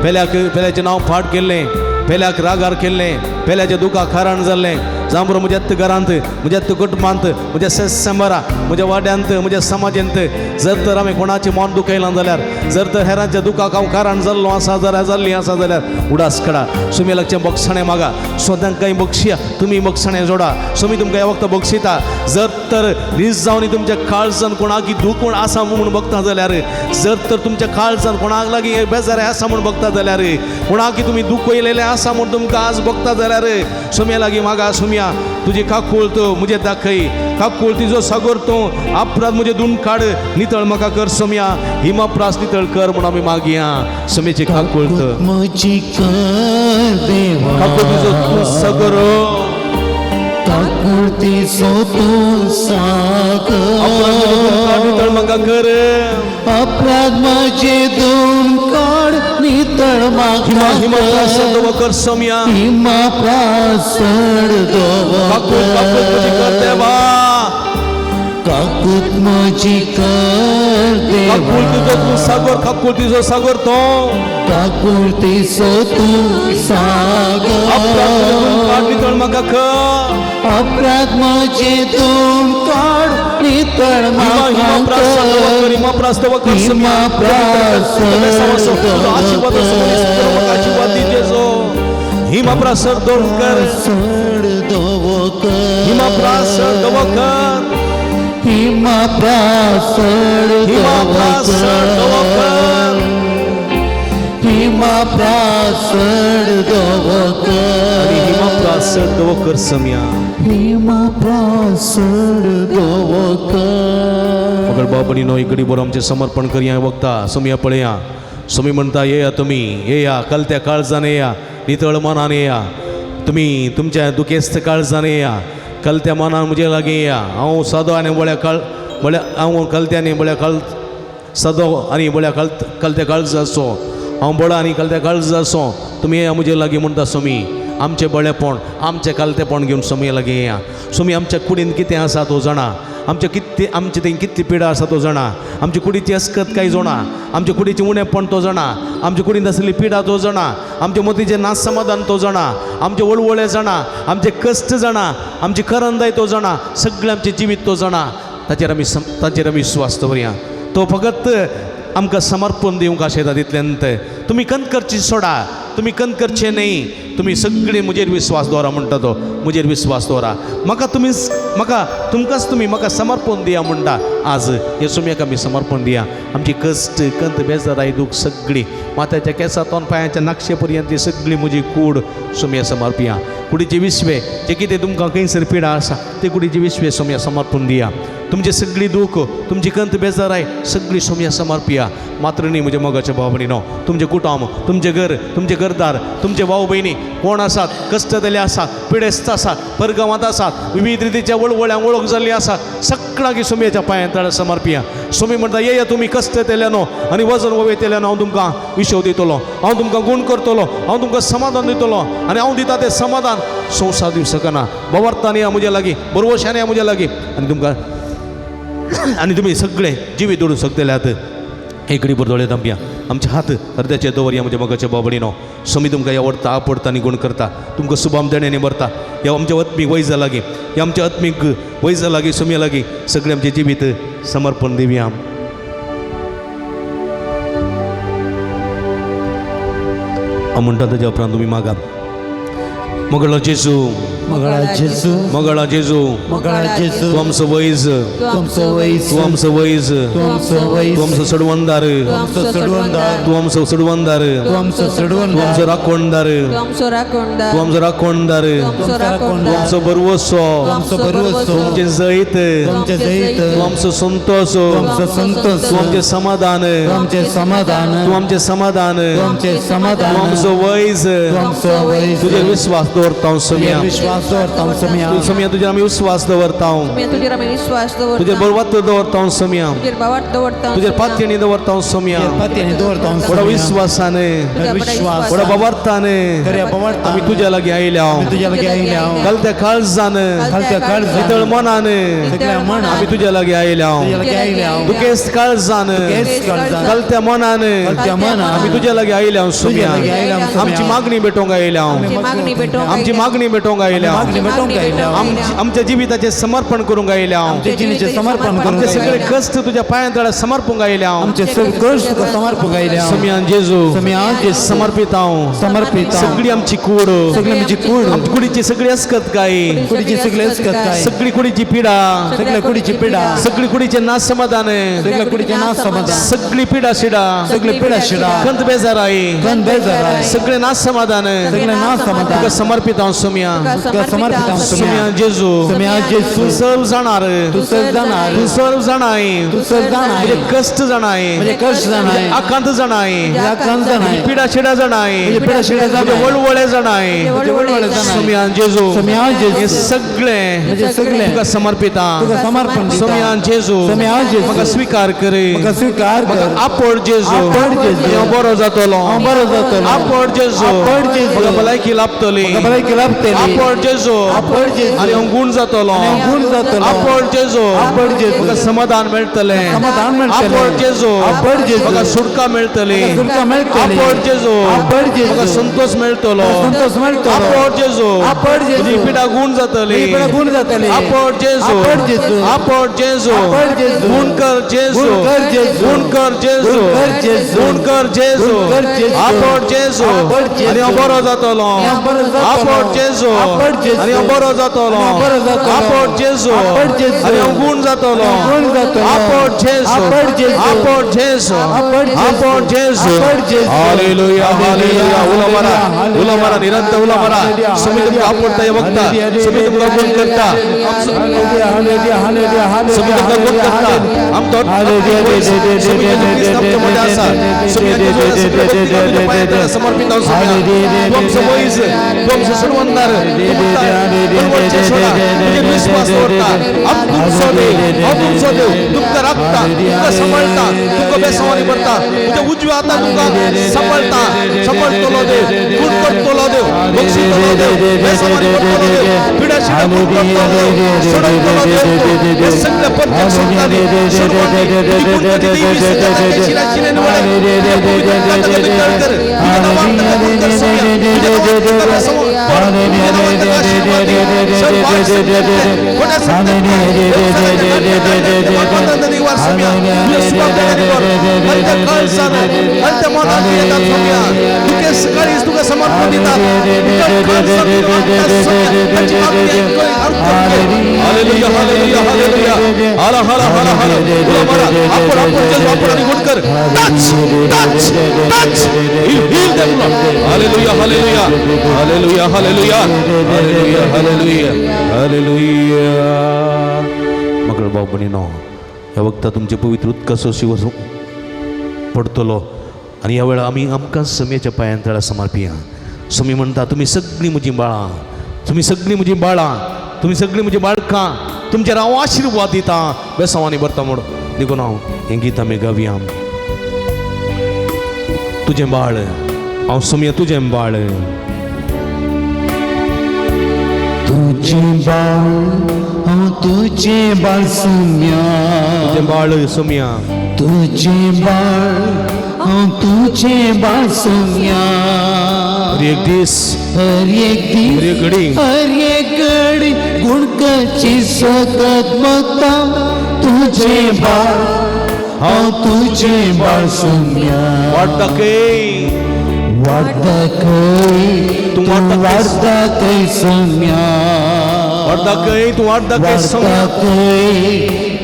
C: पेल्याक पेल्याचें नांव फाट केल्लें, पेल्याक रागार केल्लें, पेल्याच्या दुखाक कारण जाल्लें. जांबरो म्हज्या घरांत, म्हज्या कुटुंबांत, म्हज्या सेंबरा, म्हज्या वाड्यांत, म्हज्या समाजांत जर तर आमी कोणाचें मन दुखयलां जाल्यार, जर तर हेरांच्या दुखाक हांव कारण जाल्लो आसा जाल्यार जाल्ली आसा जाल्यार उडास काडा. सुमी लागचें बक्षणें मागा. स्वतांकांय बक्षया, तुमी बक्षणें जोडा. सुमी तुमकां ह्या वखदां बक्षिता. जर तर नीज जावन तुमच्या काळजान कोणाक दूख म्हूण आसा म्हूण बघता जाल्यार, जर तर तुमच्या काळजान कोणाक लागीं बेजार आसा म्हूण बघता जाल्यार, कोणाक तुमी दुखयलेलें आसा म्हूण तुमकां आज बघता जाल्यार सुम्या लागीं मागा. सुम्या तुजी काकूळ तो म्हजे दाखय, काकूळ तिजो सागोर तूं अपराध म्हजे दुन काड, नितळ म्हाका कर सोम्या. हिमा प्रास नितळ कर म्हूण आमी मागया. सोम्याची काकूळ
F: म्हजी कर देवा,
C: काकूळ तिजो तूं सागोर,
F: काकुळतीचो तूं सागर,
C: अपराध म्हजे धुवन काड, नितळ म्हाका कर,
F: अपराध म्हजे दोन काड, नितळ
C: हिमा
F: म्हाका
C: हिमा प्रास
F: कर,
C: दवो कर सोम्या.
F: हिमा प्रास चड दवो
C: काकूळ काकूळ म्हजी कर देवा,
F: काकूत म्हजी कर
C: काकूळ
F: देवा,
C: तिजो तूं सागोर, काकूळ तिजो सागोर तो
F: काकुळतीचो तूं सागर,
C: अपराध म्हजे धुवन काड, नितळ म्हाका कर,
F: अपराध म्हजे दोन काड, नितळ
C: हिमा हिमा
F: म्हाका
C: प्रास दवो कर,
F: कर,
C: हिमा प्रास दवो कर
F: हिमा प्रास
C: तुजो आशीर्वाद असो मनीस तुजो म्हाका आशीर्वाद दी जेजो. हिमा प्रास दवो कर,
F: चड दवो कर,
C: हिमा प्रास दवो कर,
F: हिमा प्रास
C: हिमा
F: दवो
C: प्रास दवो
F: कर,
C: कर,
F: हिमा प्रास दवो कर,
C: हिमा प्रास दवो कर सम्या.
F: हिमा प्रास दवो कर.
C: मगर बाबणीनो इकडे बरोबर आमचें समर्पण करया वखता सोम्या पळया. सोमी म्हणटा येया तुमी, येया कलत्या काळजान येया, नितळ मनान येया, तुमी तुमच्या दुखेस्त काळजान येया, कलत्या मनान म्हजे लागीं येया. हांव सादो आनी बळ्या काळ बळ्या हांव कलत्यानी बळ्या काळ सादो आनी बळ्या काळ कलत्या काळजा आसो, हांव बळो आनी कलत्या काळजा आसो. तुमी येया म्हजे लागीं म्हणटा सोमी. आमचें बळेपण आमचें कलतेपण घेवन सोमये लागीं येया. सोमी आमच्या कुडीन कितें आसा तो जाणा, आमच्या कितली आमचे थंय कितली पिडा आसा तो जाणा, आमच्या कुडीची अस्कत कांय जाणा, आमच्या कुडीचें उणेपण तो जाणा, आमच्या कुडींत आसलेली पिडा तो जाणा, आमच्या मतीचें नासमाधान तो जाणा, आमचे वळवळे जाणा, आमचे कश्ट जाणा, आमची करंदाय तो जाणा, सगळें आमचें जिवीत तो जाणा. ताचेर आमी ताचेर आमी विस्वास दवरया. तो फकत आमकां समर्पण दिवंक आशेता तितल्यान तुमी कंत करची सोडा. तुमी कंत करचे न्ही, तुमी सगळे म्हजेर विस्वास दवरा म्हणटा तो, म्हजेर विस्वास दवरा, म्हाका तुमी म्हाका तुमकांच तुमी म्हाका समर्पण दिया म्हणटा। आज हे सुमयाक आमी समर्पण दिया, आमची कश्ट कंत बेजाराय दूख सगळी माथ्याच्या केंसा तोंड पांयाच्या नाक्षे पर्यंत ती सगळी म्हजी कूड सुमया समर्पिया। कुडीचे विश्वे जे कितें तुमकां खंयसर पिडा आसा ते कुडीचे विश्वे सुमया समर्पण दिया। तुमचे सगळी दूख तुमची कंत बेजाराय सगळी सुमया समर्पिया। मात्र न्ही म्हज्या मोगाच्या भाव भयणीनो, तुमचें कुटुंब, तुमचें घर, तुमचें घरदार, तुमचे भाव भयणी कोण आसात, कश्ट जाल्ले आसात, पिडेस्त आसात, परगांवांत आसात, विविध रितीच्या वळवळ्यांक वळख जाल्ली आसा, सगळ्यांक सुमयेच्या पांयां तळा समर्पिया। सुमी म्हणटा येया तुमी कश्ट येतल्यानो आनी वजन वयतल्यानो, हांव तुमकां विशव दितलो, हांव तुमकां गूण करतलो, हांव तुमकां समाधान दितलो आनी हांव दिता तें समाधान संवसार दिवंक शकना। बवर्तान या म्हज्या लागीं, बरवशान या म्हज्या लागीं आनी तुमकां आनी तुमी सगळे जिवीत दवरूंक शकतले आत। एकडे भर दोळे धांपया, आमचे हात हृदयाचे दवरया म्हज्या मोगाच्या बाबडीनो। स्वामी तुमकां आवडटा, आपडटा आनी गूण करता, तुमकां सुबाम देण्यानी भरता। ह्या आमच्या आत्मीक वैजा लागीं, ह्या आमच्या आत्मीक वैजा लागीं, सुमया लागीं सगळें आमचें जिवीत समर्पण दिवया। हांव म्हणटा ताज्या उपरांत तुमी मागा। मोगळा जेजू,
B: मगळा जेजू,
C: मोगळा जेजू,
B: मगळा जेजू,
C: तूं आमचो वैज,
B: तूं आमचो वैज,
C: तूं आमचो वैज,
B: तूं आमचो वैज,
C: तूं आमचो सडवंदार,
B: तूं आमचो सडवंदार,
C: तूं आमचो सडवंदार,
B: तूं आमचो
C: तूं
B: सडवंदार,
C: आमचो राखणदार,
F: तूं आमचो राखणदार,
C: तूं आमचो राखणदार,
F: तूं आमचो
C: तूं आमचो बरवसो,
F: तूं आमचो बरवसो,
C: तूं आमचें जैत,
B: तूं आमचें जैत,
C: तूं आमचो संतोष,
B: तूं आमचो संतोष,
C: तूं आमचें समाधान,
B: तूं आमचें समाधान,
C: तूं आमचें समाधान,
B: तूं आमचें समाधान,
C: तूं आमचो वैज,
B: तूं आमचो वैज,
C: तुजेर विस्वास दवरता
B: तुजेर
C: सोम्या,
B: विश्वास दवरता सोम्या,
C: तूं सोम्या तुजेर आमी विस्वास दवरता,
F: तुजेर आमी विश्वास दवरता,
C: तुजेर बरवात दवरता सोम्या,
F: तुजेर बावाट दवरता,
C: तुजेर पातयेणी दवरता सोम्या,
B: पातयेणी दवरता
C: व्हडा विस्वासान,
B: विश्वास,
C: व्हडा बाबार्थान
B: खऱ्या बाबार्थान
C: आमी तुज्या लागीं आयल्या,
B: तुज्या लागीं आयल्या,
C: घालत्या काळजान,
B: घालत्या काळजान,
C: नितळ मनान
B: सगळ्या मनान
C: आमी तुज्या लागीं आयल्या,
B: तुज्या लागीं आयल्या,
C: दुखेस्त काळजान,
B: दुखेस्त काळजान,
C: घालत्या मनान
B: घालत्या मनान
C: आमी तुज्या लागीं आयल्या सोम्या,
B: तुज्या लागीं आयल्या सोम्या,
C: आमची मागणी भेटोवंक आयल्या,
F: आमची मागणी भेटोवंक
C: आमची मागणी भेटोवंक आयल्या,
B: मागणी भेटोवंक आयल्या,
C: आमच्या जिविताचें समर्पण करूंक आयल्या,
B: आमच्या जिणेचें समर्पण करूंक
C: आमचे सगळे
B: आयल्या,
C: कश्ट तुज्या पांयां तळा समर्पूंक आयल्या,
B: आमचे सगळे कश्ट तुका समर्पूंक आयल्या,
C: सोम्या जेजू,
B: सोम्या जेजू,
C: समर्पित हांव,
B: समर्पित हांव,
C: सगळी आमची कूड,
B: सगळी आमची कूड,
C: आमची कुडीची सगळी अस्कत काय,
B: कुडीची सगळी अस्कत काय,
C: सगळी कुडीची पिडा,
B: सगळ्या कुडीची पिडा,
C: सगळी कुडीचे नासमाधान,
B: सगळ्या कुडीचे नासमाधान,
C: सगळी पिडा शिडा,
B: सगळी पिडा शिडा,
C: कंत बेजाराय,
B: कंत बेजाराय,
C: सगळे नासमाधान,
B: सगळे नासमाधान,
C: तुका समर्पित हांव सोम्या,
B: तुका समर्पित हांव
C: सोम्या जेजू,
B: सोम्या जेजू,
C: तूं सर्व जाणार,
B: तूं सर्व जाणार,
C: तूं सर्व जाणाय,
B: तूं सर्व जाणाय,
C: म्हजे कश्ट जाणाय,
B: म्हजे कश्ट जाणाय,
C: आकांत जाणाय,
B: म्हजे आकांत जाणाय,
C: पिडा शिडा जाणाय,
B: म्हजे पिडा शिडा जाणाय,
C: म्हजे वळवळे जाणाय,
B: म्हजे वळवळे जाणाय,
C: सोम्या जेजू,
B: सोम्या जेजू,
C: हे सगळे
B: म्हजे सगळे
C: तुका समर्पित हांव,
B: तुका समर्पण दिता,
C: सोम्या जेजू,
B: सोम्या जेजू,
C: म्हाका स्विकार कर,
B: म्हाका स्विकार कर,
C: म्हाका आपड जेजू,
B: आपड जेजू,
C: हांव बरो जातलो,
B: हांव बरो जातलो,
C: आपड जेजू,
B: आपड जेजू,
C: म्हाका भलायकी लाभतली,
B: म्हाका भलायकी लाभतली,
C: आपड जेजू,
B: आपड जेजू,
C: आनी हांव गूण जातलो,
B: आनी हांव गूण जातलो,
C: आपड जेजू,
B: आपड जेजू,
C: म्हाका समाधान मेळटलें,
B: समाधान मेळटलें,
C: आपड जेजू,
B: आपड जेजू,
C: म्हाका सुटका मेळटली,
B: म्हाका सुटका मेळटली,
C: आपड जेजू,
B: आपड जेजू,
C: म्हाका संतोष मेळटलो,
B: संतोष मेळटलो,
C: आपड जेजू,
B: आपड जेजू,
C: म्हजी पिडा गूण जातली,
B: म्हजी पिडा गूण जातली,
C: आपड जेजू,
B: आपड जेजू,
C: आपड जेजू,
B: आपड जेजू,
C: गूण कर जेजू,
B: गूण कर जेजू,
C: गूण कर जेजू,
B: गूण कर जेजू,
C: गूण कर जेजू,
B: गूण कर जेजू,
C: आपड जेजू,
B: आपड जेजू,
C: आनी हांव बरो जातलो,
B: हांव बरो जातलो,
C: आपड जेजू,
B: आपड जेजू,
C: आनी हांव बरो जातलो,
B: आनी हांव बरो जातलो,
C: आपड जेजू,
B: आपड जेजू,
C: आनी हांव गूण जातलो,
B: आनी हांव गूण जातलो,
C: आपड जेजू,
B: आपड जेजू,
C: आपड जेजू,
B: आपड जेजू,
C: आपड जेजू,
B: आपड जेजू,
C: हालेलुया, हालेलुया, उलो मारा, उलो मारा, निरंतर उलो मारा, स्वामी तुमकां आवडटा हें वखदां, स्वामी तुमकां गूण करता, स्वामी तुमकां गूण करता, आमचो स्वामी जेजू क्रिस्त आमच्या मदें आसा, स्वामी जेजू सगळे भक्ती तुज्या पांयां तळा समर्पित हांव स्वामी, तूं आमचो वैज, तूं आमचो सडवंदार, तूं सोडा, तुजेर विस्वास दवरता, हांव तुमचो देव, हांव तुमचो देव, तुमकां राखता, तुमकां सांबाळटा, तुमकां बेसवानी भरता, तुज्या उजव्या हातान तुमकां सांबाळटा, सांबाळटलो देव, गूण करतलो देव, बक्षितलो देव, बेसवानी भरतलो देव, पिडा शिडा गूण करतलो देव, सोडयतलो देव, हे सगळे परत्याक सोडटाली, सोडवानी, तुजी गूण करी देवी, सगळ्या शिला शिलेन वळे, तुज्या पवित्र हातान तळ कर, तुज्या नांवान ताका गूण कर सोम्या, तुज्या नांवान ताका बेसव कर, तुज्या नांवान ताका आशीर्वाद दी, सर्व वाट संकट, खोट्या संकट,
E: शिवार सोम्या तुझ्या सुवातेर कर हलत्या कळसान हलत्या मनात येतात सोम्या तुके सकाळीच तुका समर्पण दितात हालेलुया हालेलुया हालेलुया हाला हाला हाला हाला उलो मारा आपण आपण जेजू आपण आणि गुण कर touch touch touch heal heal them Lord hallelujah hallelujah hallelujah hallelujah hallelujah hallelujah hallelujah. मगळ भाव भयणीनो ह्या वखता तुमचे पवित्र उदकाचो शिवर पडतलो आनी ह्या वेळार आमी आमकां सम्याच्या पांयान तळा समर्पिया. स्वामी म्हणटा तुमी सगळीं म्हजीं बाळां, तुमी सगळीं म्हजीं बाळां, तुमी सगळीं म्हजीं बाळकां, तुमचेर हांव आशिर्वाद दितां बेसांवांनी भरता म्हूण. देखून हांव हें गीत आमी गावया. तुजें बाळ हांव सोमया, तुजें बाळ
B: तुझे बाळ हांव तुझे बाळ सोम्या,
E: तुजें बाळ सोमया,
B: तुझे बाळ हांव तुझे बाळ सोम्या.
E: हर एक दीस
B: हर एक
E: हर
B: दीस
E: एक घडी
B: हर एक घडी गुणकची सकत मगता तुझे बाळ हांव तुझे बाळ सोम्या.
E: वाट दाखय
B: वाट दाखय
E: तूं
B: तूं
E: वाट दाखय.
B: वाट दाखय सोम्या,
E: वाट दाखय तूं वाट दाखय
B: वाट
E: सोम्या.
B: दाखय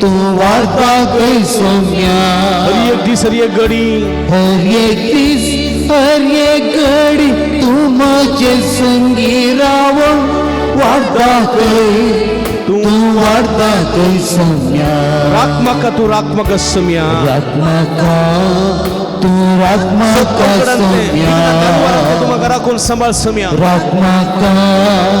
B: तूं वाट दाखय सोम्या.
E: हर एक दीस हर एक घडी
B: हर एक दीस हर एक घडी तूं म्हजे संगी राव वाट दाखय
E: तूं
B: तूं वाट दाखय सोम्या.
E: राख म्हाका तूं राख म्हाका सोम्या.
B: राख म्हाका तूं राख म्हाका सोम्या,
E: तूं म्हाका राखून सांबाळ सोम्या.
B: राख म्हाका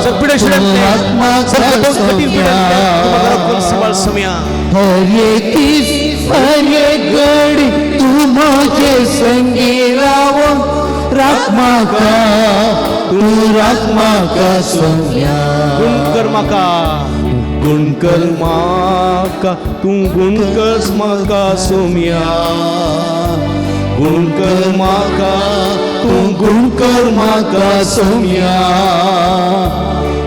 E: सगळे
B: तूं राख म्हाका
E: कठीण
B: सोम्या.
E: तूं म्हाका राखून सांबाळ सोम्या.
B: हर एक दीस हर एक घडी तूं म्हजे संगी राव राख म्हाका तूं राख म्हाका सोम्या.
E: गुण कर म्हाका गुण कर म्हाका तूं गुण कर म्हाका सोम्या. गुण कर म्हाका
B: तूं गुण कर म्हाका सोम्या.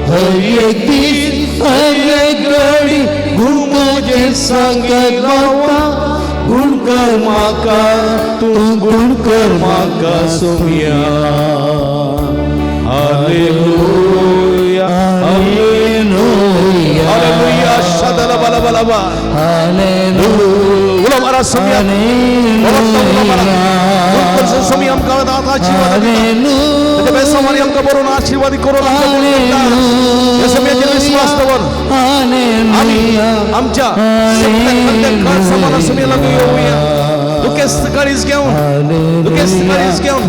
B: हर एक दीस हर एक घडी गुण म्हजे सांगत रावता गुण कर म्हाका तूं गुण कर म्हाका
E: सोम्या. हालेलुया
B: हालेलुया
E: हालेलुया शदल बल बल बल
B: हालेलुया
E: उलो मारा सोम्या
B: हालेलुया
E: सोमी आमकां आशीर्वाद दिता बेसमानी आमकां बरोवन आशीर्वाद करून ह्या सोम्याचेर विस्वास दवर. आमी आमच्या समान सोम्या लागून येवया दुखेस्त काळीज घेवन दुखेस्त काळीज घेवन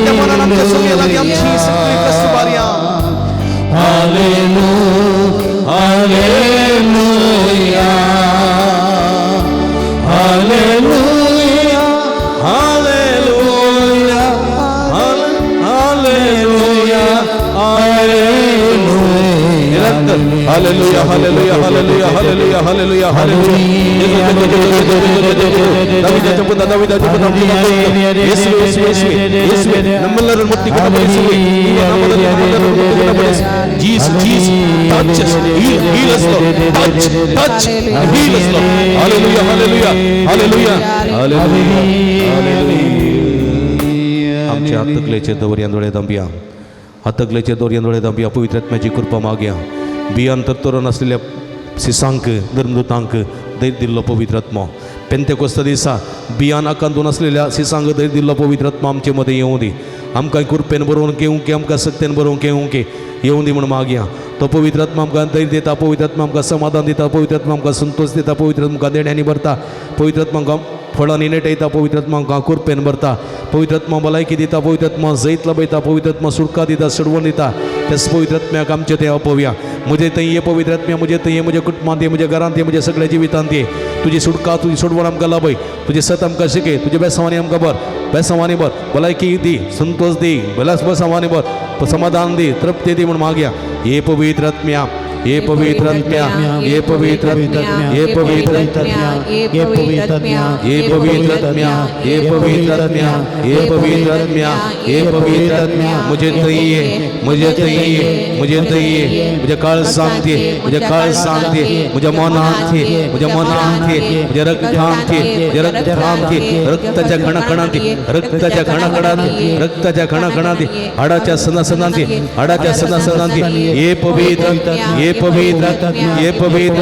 E: त्या मनान आमच्या सोम्या लागीं आमची सगळी कश्ट बारया.
B: Hallelujah hallelujah
E: hallelujah hallelujah hallelujah hallelujah hallelujah hallelujah hallelujah hallelujah. दावीदाच्या पुता दावीदाच्या पुता ಯೇಸುವೆ ಯೇಸುವೆ ಯೇಸುವೆ ಯೇಸುವೆ ನಮ್ಮೆಲ್ಲರನ್ನು ಮುಟ್ಟಿಕೊಂಡು ಬಯಸುವೆ. Jesus, Jesus, touch us, heal, heal us, Lord. Touch, touch, heal us, Lord. Hallelujah, hallelujah, hallelujah, hallelujah, hallelujah. आमच्या तकलेचे दवर्यान दोळे दांबया, हातकलेचे दोरयान दोळे दांबया. पवित्र आत्म्याची कृपा मागया. बियान तरतरून आसलेल्या सिसांक धर्मदूतांक धैर्य दिल्लो पवित्र आत्मो पेंतेकोस्त दिसा बियान आकांतून आसलेल्या सिसांक धैर्य दिल्लो पवित्र आत्मो आमचे मदें येवं दी. आमकां कृपेन बरोवन घेवंक आमकां सक्तेन बरोवन घेवंक येवं दी म्हूण मागया. तो पवित्र आत्मा आमकां धैर्य दिता, पवित्र आत्मा आमकां समाधान दिता, पवित्र आत्मा आमकां संतोष दिता, पवित्र आत्मा आमकां देण्यांनी भरता, पवित्र आत्मा आमकां फळांनी नेटयता, पवित्र आत्मा आमकां कृपेन भरता, पवित्र आत्मा भलायकी दिता, पवित्र आत्मा जैत लभयता, पवित्र आत्मा सुटका दिता, सोडवण दिता. त्याच पवित्र आत्म्याक आमचे ते अपोवया. म्हजे थंय ये पवित्र आत्म्या, म्हजे थंय ये, म्हज्या कुटुंबांत ये, म्हज्या घरांत ये, म्हज्या सगळ्या जिवितांत ये. तुजी सुटका तुजी सोडवण आमकां लाभय, तुजें सत आमकां शिकय, तुज्या बेसांवांनी आमकां भर, बेसांवांनी भर, भलायकी दी, संतोष दी, बेसांवांनी भर, समाधान दी, तृप्ती दी म्हूण मागया. हे पवित्र आत्म्या
C: हे पवित्र आत्म्या, हे पवित्र आत्म्या, हे पवित्र
F: आत्म्या,
B: हे पवित्र आत्म्या,
C: हे पवित्र आत्म्या, हे पवित्र आत्म्या, हे पवित्र आत्म्या, हे पवित्र आत्म्या, म्हजे थंय ये, म्हजे थंय ये, म्हजे थंय ये, म्हज्या काळजांत ये, म्हज्या काळजांत ये, म्हज्या मनांत ये, म्हज्या मनांत ये, म्हज्या रक्तांत ये, म्हज्या रक्तांत ये, रक्ताच्या कणाकणांत ये, रक्ताच्या कणाकणांत ये, रक्ताच्या कणाकणांत ये, हाडाच्या सणासणांत ये, हाडाच्या सणासणांत ये, हे पवित्र, हे पवित्र, हे पवित्र,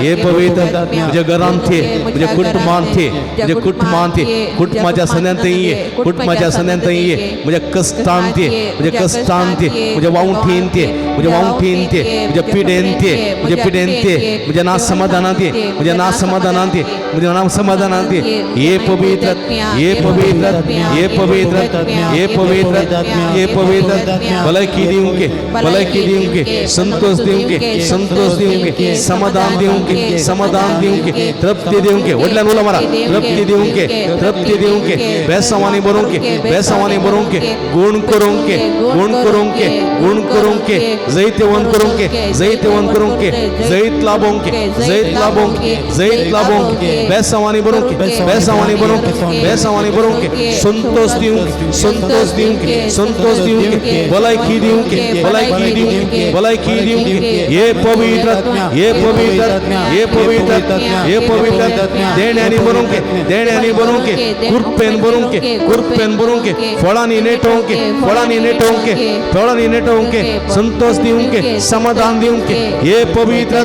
C: हे पवित्र, म्हज्या घरांत ये, म्हज्या कुटुंबांत ये, म्हज्या कुटुंबांत ये, कुटुंबाच्या सण्यांत ये, कुटुंबाच्या सण्यांत ये, म्हज्या कश्टांत ये, म्हज्या कश्टांत ये, म्हज्या वावठींत ये, म्हज्या वावठींत ये, म्हज्या पिडेंत ये, म्हज्या पिडेंत ये, म्हज्या ना समाधानांत ये, म्हज्या ना समाधानांत ये, म्हज्या ना समाधानांत ये, हे पवित्र, हे पवित्र, हे पवित्र, हे पवित्र, हे पवित्र, भलायकी दिवंक, भलायकी दिवंक, संतोष दिवंक, संतोष दिवंक, समाधान दिवंक, समाधान दिवंक, तृप्ती दिवंक, व्हडल्यान उलो मारा, तृप्ती दिवंक, तृप्ती दिवंक, बेसावानी बरोवंक, बेसावानी बरोवंक, गुण करूंक, गुण करूंक, गुण करूंक, जैतवंत करूंक, जैतवंत करूंक, जैत लाभोंक, जैत लाभोंक, जैत लाभोंक, बेसावानी बरोवंक, बेसावानी बरोवंक, बेसावानी बरोवंक, संतोष दिवंक, संतोष दिवंक, संतोष दिवंक, भलायकी दिवंक, भलायकी दिवंक, भलायकी दिवंक, हे पवित्र, हे पवित्र, हे पवित्र, हे पवित्र, देण्यांनी बरोवंक, देण्यांनी बरोवंक, कृपेन बरोवंक, कृपेन बरोवंक, फळांनी नेटोवंक, फळांनी नेटोवंक, फळांनी नेटोवंक, संतोष दिवंक, समाधान दिवंक, हे पवित्र,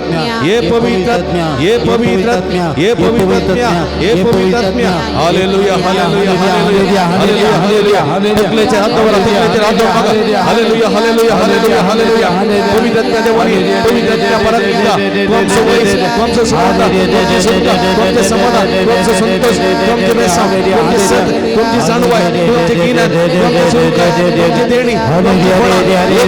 C: हे पवित्र, हे पवित्र, हे पवित्र, हे पवित्र, hallelujah, hallelujah, hallelujah, hallelujah, hallelujah, तकलेचे हात दवरा, तकलेचे हात दवरा, hallelujah, hallelujah, hallelujah, hallelujah, पवित्र देवानी, पवित्र परत एकदा तूं आमचो वैज, तूं आमचो सुवार्थ, तूं आमचो सुखदा, तूं आमचें समाधान, तूं आमचो संतोष, तूं आमचें बेसांव, तूं आमचें सत, तूं आमची जाणवाय, तूं आमचें गिन्यान, तूं आमचें सुखदाय, तूं आमची देणी, तूं आमची फळां, हे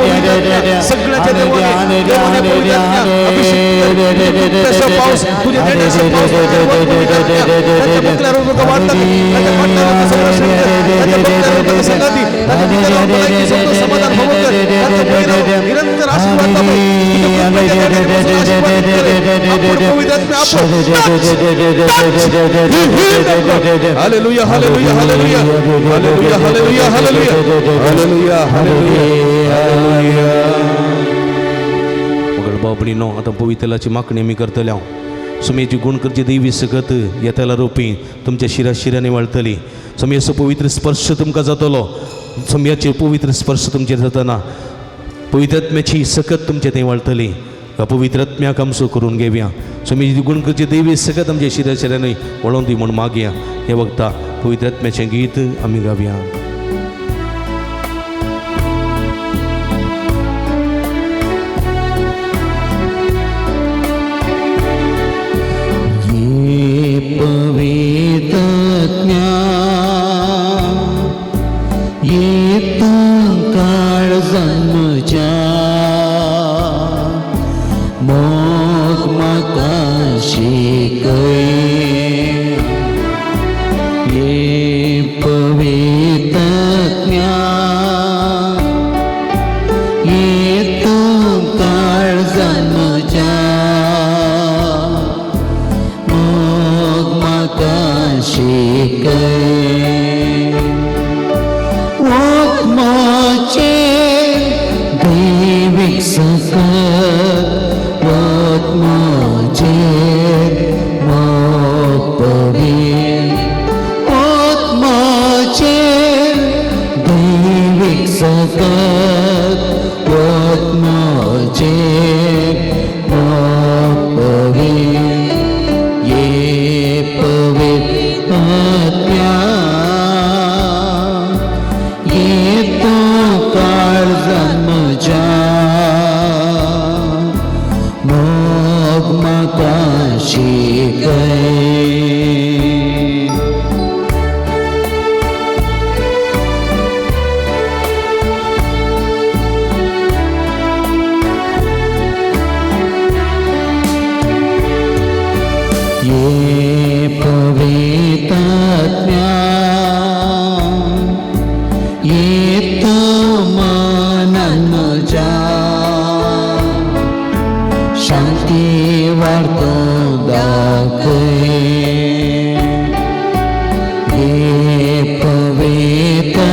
C: पवित्र, सगळ्याच्या देवाने, देवाने पवित्र अभिषेक पाऊस, तुझ्या देण्याचा पाऊस, त्याच्या बकल्यावर तुका वाढतात, त्याच्या पाटल्यावर संरक्षण कर, त्याच्या बकल्यावर तुका संगाती, त्याच्या बकल्यावर भलायकी, संतोष, समाधान भोगून कर, त्याच्या बहिरावर निरंतर आशीर्वाद दाखव, तुझ्या कृपेच्या देण्यापासून आशीर्वादित कर, आपण पवित्र आत्म्या आपण hallelujah, hallelujah, hallelujah, hallelujah, hallelujah, hallelujah, hallelujah, hallelujah. मगळ बाबणीनो आतां पवित्रलाची मागणी आमी करतले हांव. सुमेची गुण करची देवी सकत ह्या तेला रोपी तुमच्या शिरा शिरांनी वळटली. सोमयाचो पवित्र स्पर्श तुमकां जातलो. सोमयाचे पवित्र स्पर्श तुमचेर जातना पवित्र आत्म्याची सकत तुमचे थंय वळटली. ह्या पवित्र आत्म्याक आमचो करून घेवया. सोमयाची गुण करची देवी सकत आमच्या शिरा शिरांनी वळोवन दी म्हूण मागया. हे वखता पवित्र आत्म्याचें गीत आमी गावया.
F: शांती वाडतो दाखय घे पवित्र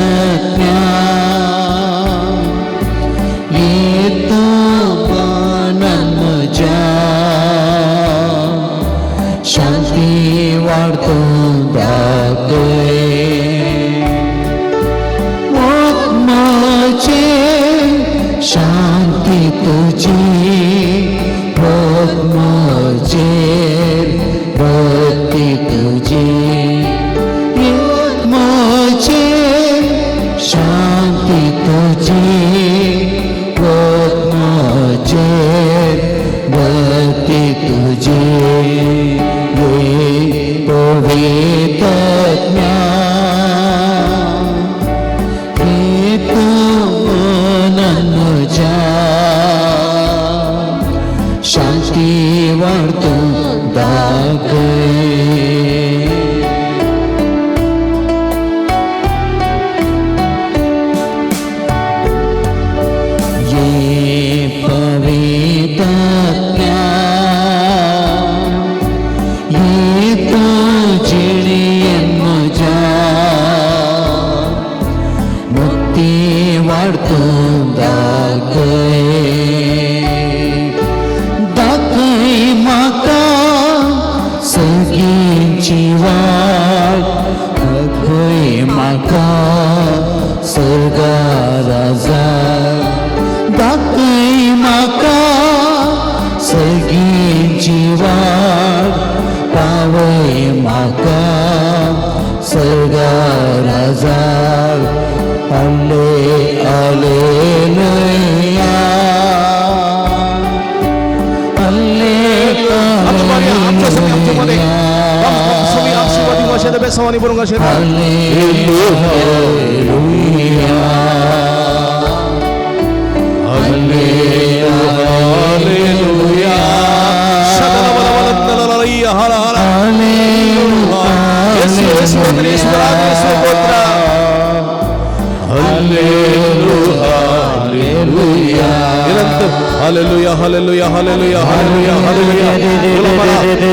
F: येतो मनन म्हज्या शांती वाडतो दाखय मोगमाचे शांती तुझी मोगमाचे भक्ती तुझी मोगमाचे शांती तुझी मोगमाचे भक्ती तुझी ये पवित्र शांती वाढतो दाखय ये पवित्र ये तुझी म्हज्या मुक्ती वाढतो दाखय दाखय म्हाका सगळींची वाट दाखय म्हाका सर्गा राजा दाखय म्हाका सगळींची वाट पावय म्हाका सर्गा राजा आले आलेलुया आले
E: आमच्या मध्ये, आमच्या स्वामी, आमच्या मध्ये. स्वामी आशीर्वाद दिवं अशें बेसावानी बरोवंक अशें Hallelujah, hallelujah, hallelujah, hallelujah, hallelujah.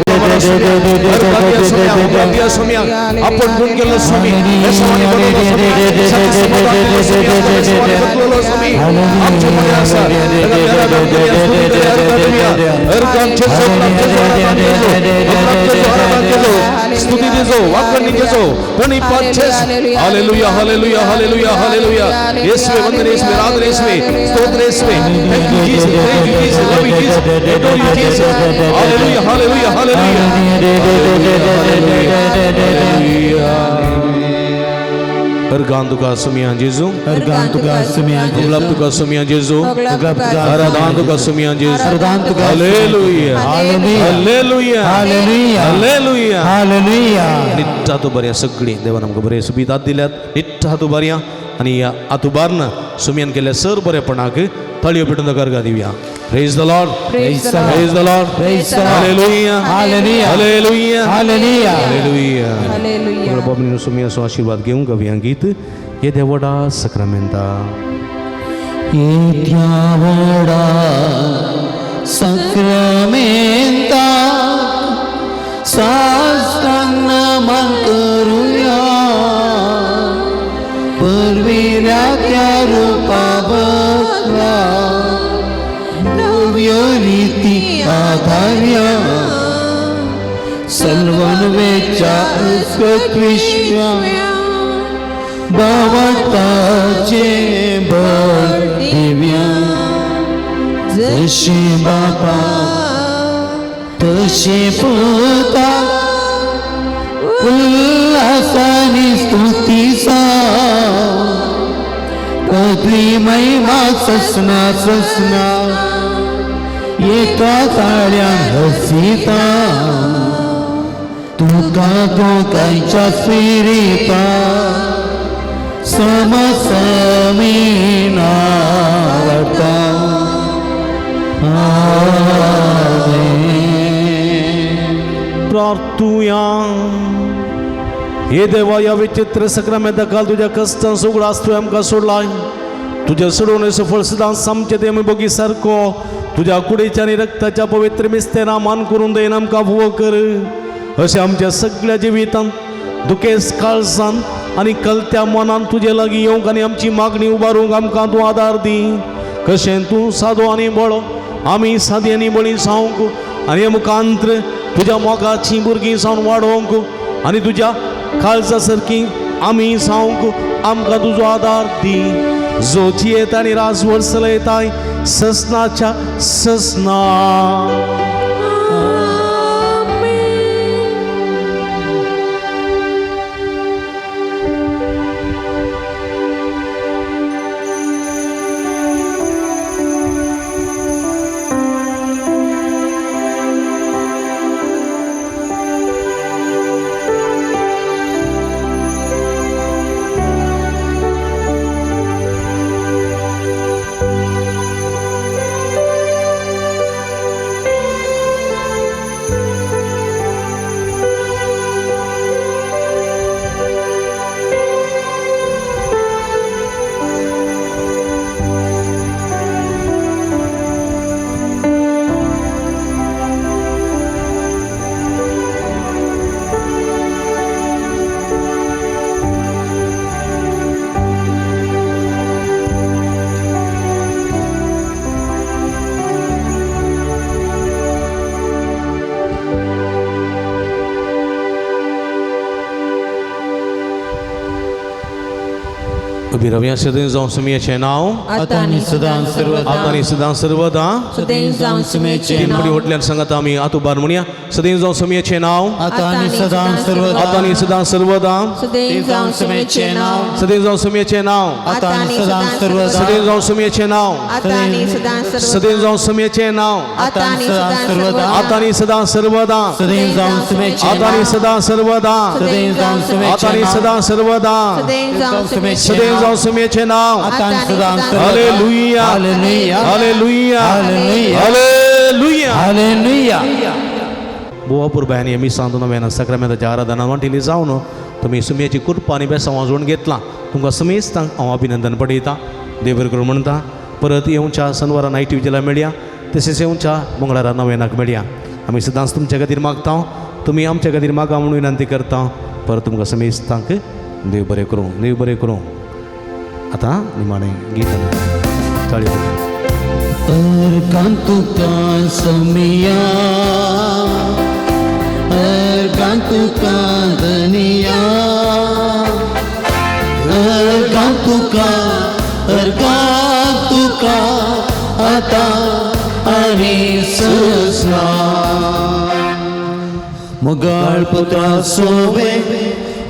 E: आपण गुण केलं स्वामी येसवानी बनवलं स्वामी सत्य समाधान दिलं स्वामी येसवानी बदलवलं स्वामी आमच्या मध्ये असा स्तुती देजो वाकणी देजो कोणी पाचेस हालेलुया हालेलुया हालेलुया हालेलुया येसवे वंदन येसवे आराधना येसवे स्तोत्र येसवे thank you Jesus thank you Jesus love you Jesus adore you Jesus hallelujah hallelujah hallelujah organ तुका सुमिया जेजू
B: अर्गान तुका सुमिया
E: गुलाब तुका सुमिया जेजू आराधना तुका सुमिया जेजू
B: आराधना तुका
E: hallelujah hallelujah
B: hallelujah
E: hallelujah
B: hallelujah
C: निट्ट हातू बऱ्या सगळीं देवान आमकां बरें सुबीतात दिल्यात निट्ट हातू बऱ्या आनी ह्या हातू बारन सुमयान केल्ल्या सर बरेपणाक ताळयो पेटून ताका दिवया praise the Lord
F: Praise the Lord.
C: Praise the Lord
B: Praise the Lord.
C: Hallelujah
B: hallelujah.
C: Hallelujah
B: hallelujah
C: hallelujah
F: Hallelujah.
C: बाबा सुमयाचो आशिर्वाद घेवंक गावया गीत हे देवडा सक्रामेंता
F: येत्या व्हडा सक्रमेंता साष्टांग नमन करूया परविऱ्या त्या रूपा बघा नव्य रीती आधार्या सलवनवेच्या विश्वा बावटाचे बळ दिव्या जशी बापा तशी पुता उल्हासानी स्तुतीसा पदवी महिमा ससना ससना एका ताळ्या हसीता तुका दोगांच्या स्पिरिता समसमीनावता आमेन.
C: प्रार्थुया हे देवा या विचित्र सक्रामेंता काल तुज्या कश्टां उगडास तुवें आमकां सोडलाय तुज्या सोडोवणेचो फळ सदांच आमचे ते आमी बगी सारको तुज्या कुडीच्या आनी रक्ताच्या पवित्र मिस्तेरा मान करून दयेन आमकां फुवो कर. अशें आमच्या सगळ्या जिवितांत दुखेस काळजान आनी कलत्या मनान तुजे लागीं येवंक आनी आमची मागणी उबारूंक आमकां तूं आदार दी. कशें तूं सादो आनी बळो आमी सादी आनी बळी जावंक आनी मुखांत्र तुज्या मोगाचीं भुरगीं जावन वाडोवंक आनी तुज्या काळजा सारकी आमी जावंक आमकां तुजो आदार दी. जो जियेत आनी राजवट चलयताय ससनाच्या ससना. उबी रावया. सदैव जावं सुमयेचें नांव
F: आतां आनी सदां सर्वदा
C: आतां आनी सदां सर्वदा.
F: सदैव जावं सुमेचें
C: तीन
F: नांव
C: फुडें व्हडल्यान सांगात आमी आत उबार म्हणया. सदैव जावं सुमयेचें नांव
B: आतां आनी सदां सर्वदा
C: आतां आनी सदां सर्वदा.
F: सदैव जावं सुमेचें नांव
C: सदैव जावं सुमयेचें नांव
B: आतां आनी सदां सर्वदा
C: सदैव जावं सुमयेचें नांव
F: आतां आनी सदां सर्वदा
C: सदैव जावं सुमयेचें नांव
F: आतां आनी सदां सर्वदा
C: आतां आनी सदां सर्वदा.
B: सदैव जावं सुमेचें
C: आतां आनी सदां सर्वदा.
B: सदैव जावं
C: आतां आनी
B: सुमेचें
C: सदां सर्वदा.
F: सदैव जावं सुमेचें
C: सदैव जावं सुमयेचें नांव.
B: आतां आनी सदां सर्वदा.
C: Hallelujah.
B: Hallelujah.
C: Hallelujah.
B: Hallelujah.
C: Hallelujah.
B: Hallelujah.
C: बोवापूर बायांनी आमी सांत नव्यान साक्रामेंताच्या आराधना वांटिली जावन तुमी सुमयेची कृपा आनी बेसांव वाजोवन घेतलां. तुमकां समेस्तांक हांव अभिनंदन पडयता. देव बरें करूं म्हणटा. परत येवच्या सनवारा नायट विजेला मेळया, तशेंच येवच्या मंगळारा नव्यानाक मेळया. आमी सदांच तुमच्या खातीर मागता, तुमी आमच्या खातीर मागा म्हणून विनंती करता. परत तुमकां समेस्तांक देव बरें करूं, देव बरें करूं. आतां निमाणें गीत चाळी.
B: अर्गां तुका समिया, अर्गां तुका धनिया, अर्गां तुका, अर्गां तुका आतां आनी ससना. मुगाळ पुत्रा सोवे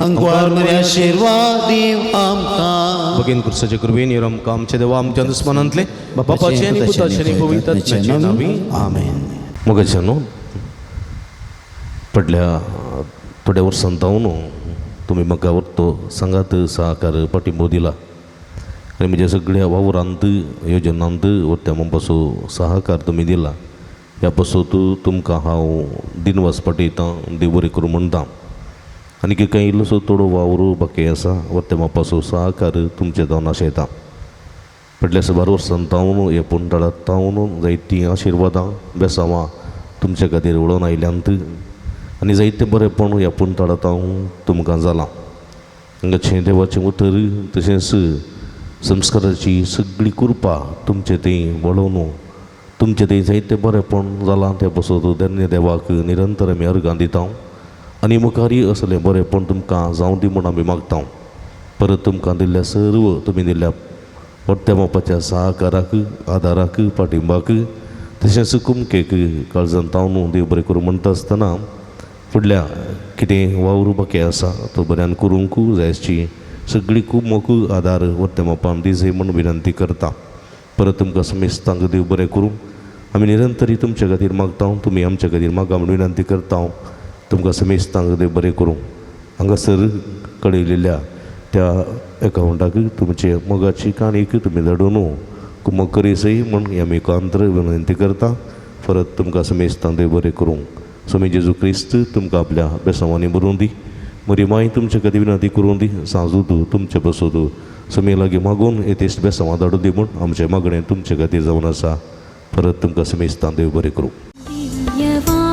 B: अंगवार मर्या आशिर्वाद आमकां.
C: भगीन कुर्साचे कृपेन यो आमकां आमच्या देवा आमच्या दुस्मानांतले बापाचे आनी पुताचे आनी पवित्र आत्म्याचे नांवी
B: आमेन.
C: मोगाचे न्हू पडल्या थोड्या वर्सां जावन तुमी म्हाका तो सांगात सहकार पाठिंबो दिला आनी म्हज्या सगळ्या वावरांत योजनांत त्या म्हणपाचो सहकार तुमी दिला. ह्या पासत तुमकां हांव दिनवास पाठयतां, देव बरें करूं म्हणटा. आनी कांय इल्लोसो थोडो वावर बाकी आसा वर्ते मापाचो सहकार तुमचे जावन आशयता. पडल्या साबार वर्सां तावन ह्या पुंटाळांत तावन जायतीं आशिर्वादां बेसांवां तुमचे खातीर उडोवन आयल्यांत आनी जायतें बरेंपण ह्या पुंटाळांत हांव तुमकां जालां. हांगाचें देवाचें उतर तशेंच संस्काराची सगळी कृपा तुमचे थंय वळोवन तुमचें थंय जायतें बरेंपण जालां. त्या पासत धन्य देवाक निरंतर आमी अर्गां दिता आनी मुखारय असलें बरेंपण तुमकां जावं दी म्हूण आमी मागता. परत तुमकां दिल्ल्या सर्व तुमी दिल्ल्या व्हडत्या मापाच्या सहकाराक, आदाराक, पाठिंबाक तशेंच कुमकेक काळजान तावन देव बरें करूं म्हणटा आसतना फुडल्या कितें वावर बाकी आसा तो बऱ्यान करूंक जायची सगळी खूब मोक आदार व्हडत्या मापान दिजय म्हूण विनंती करता. परत तुमकां समेस्तांक देव बरें करूं. आमी निरंतरी तुमच्या खातीर मागता, तुमी आमच्या खातीर मागा म्हूण विनंती करता. तुमकां समेस्तांक देव बरें करूं. हांगासर कळयलेल्या त्या एकावंटाक तुमचे मोगाची काणीक तुमी धाडून कुमक करीसय म्हूण आमी कांत्र विनंती करता. परत तुमकां समेस्तांक देव बरें करूं. स्वामी जेजू क्रिस्त तुमकां आपल्या बेसांवांनी बरोवन दी. मरी माय तुमचे खातीर विनंती करूं दी. सांजू तुमचे बसोत स्वामी लागीं मागून येतेस्ट बेसांवां धाडून दी म्हूण आमचें मागणें तुमचे खातीर जावन आसा. परत तुमकां समेस्तां देव बरें करूं.
A: दिव्यवाणी.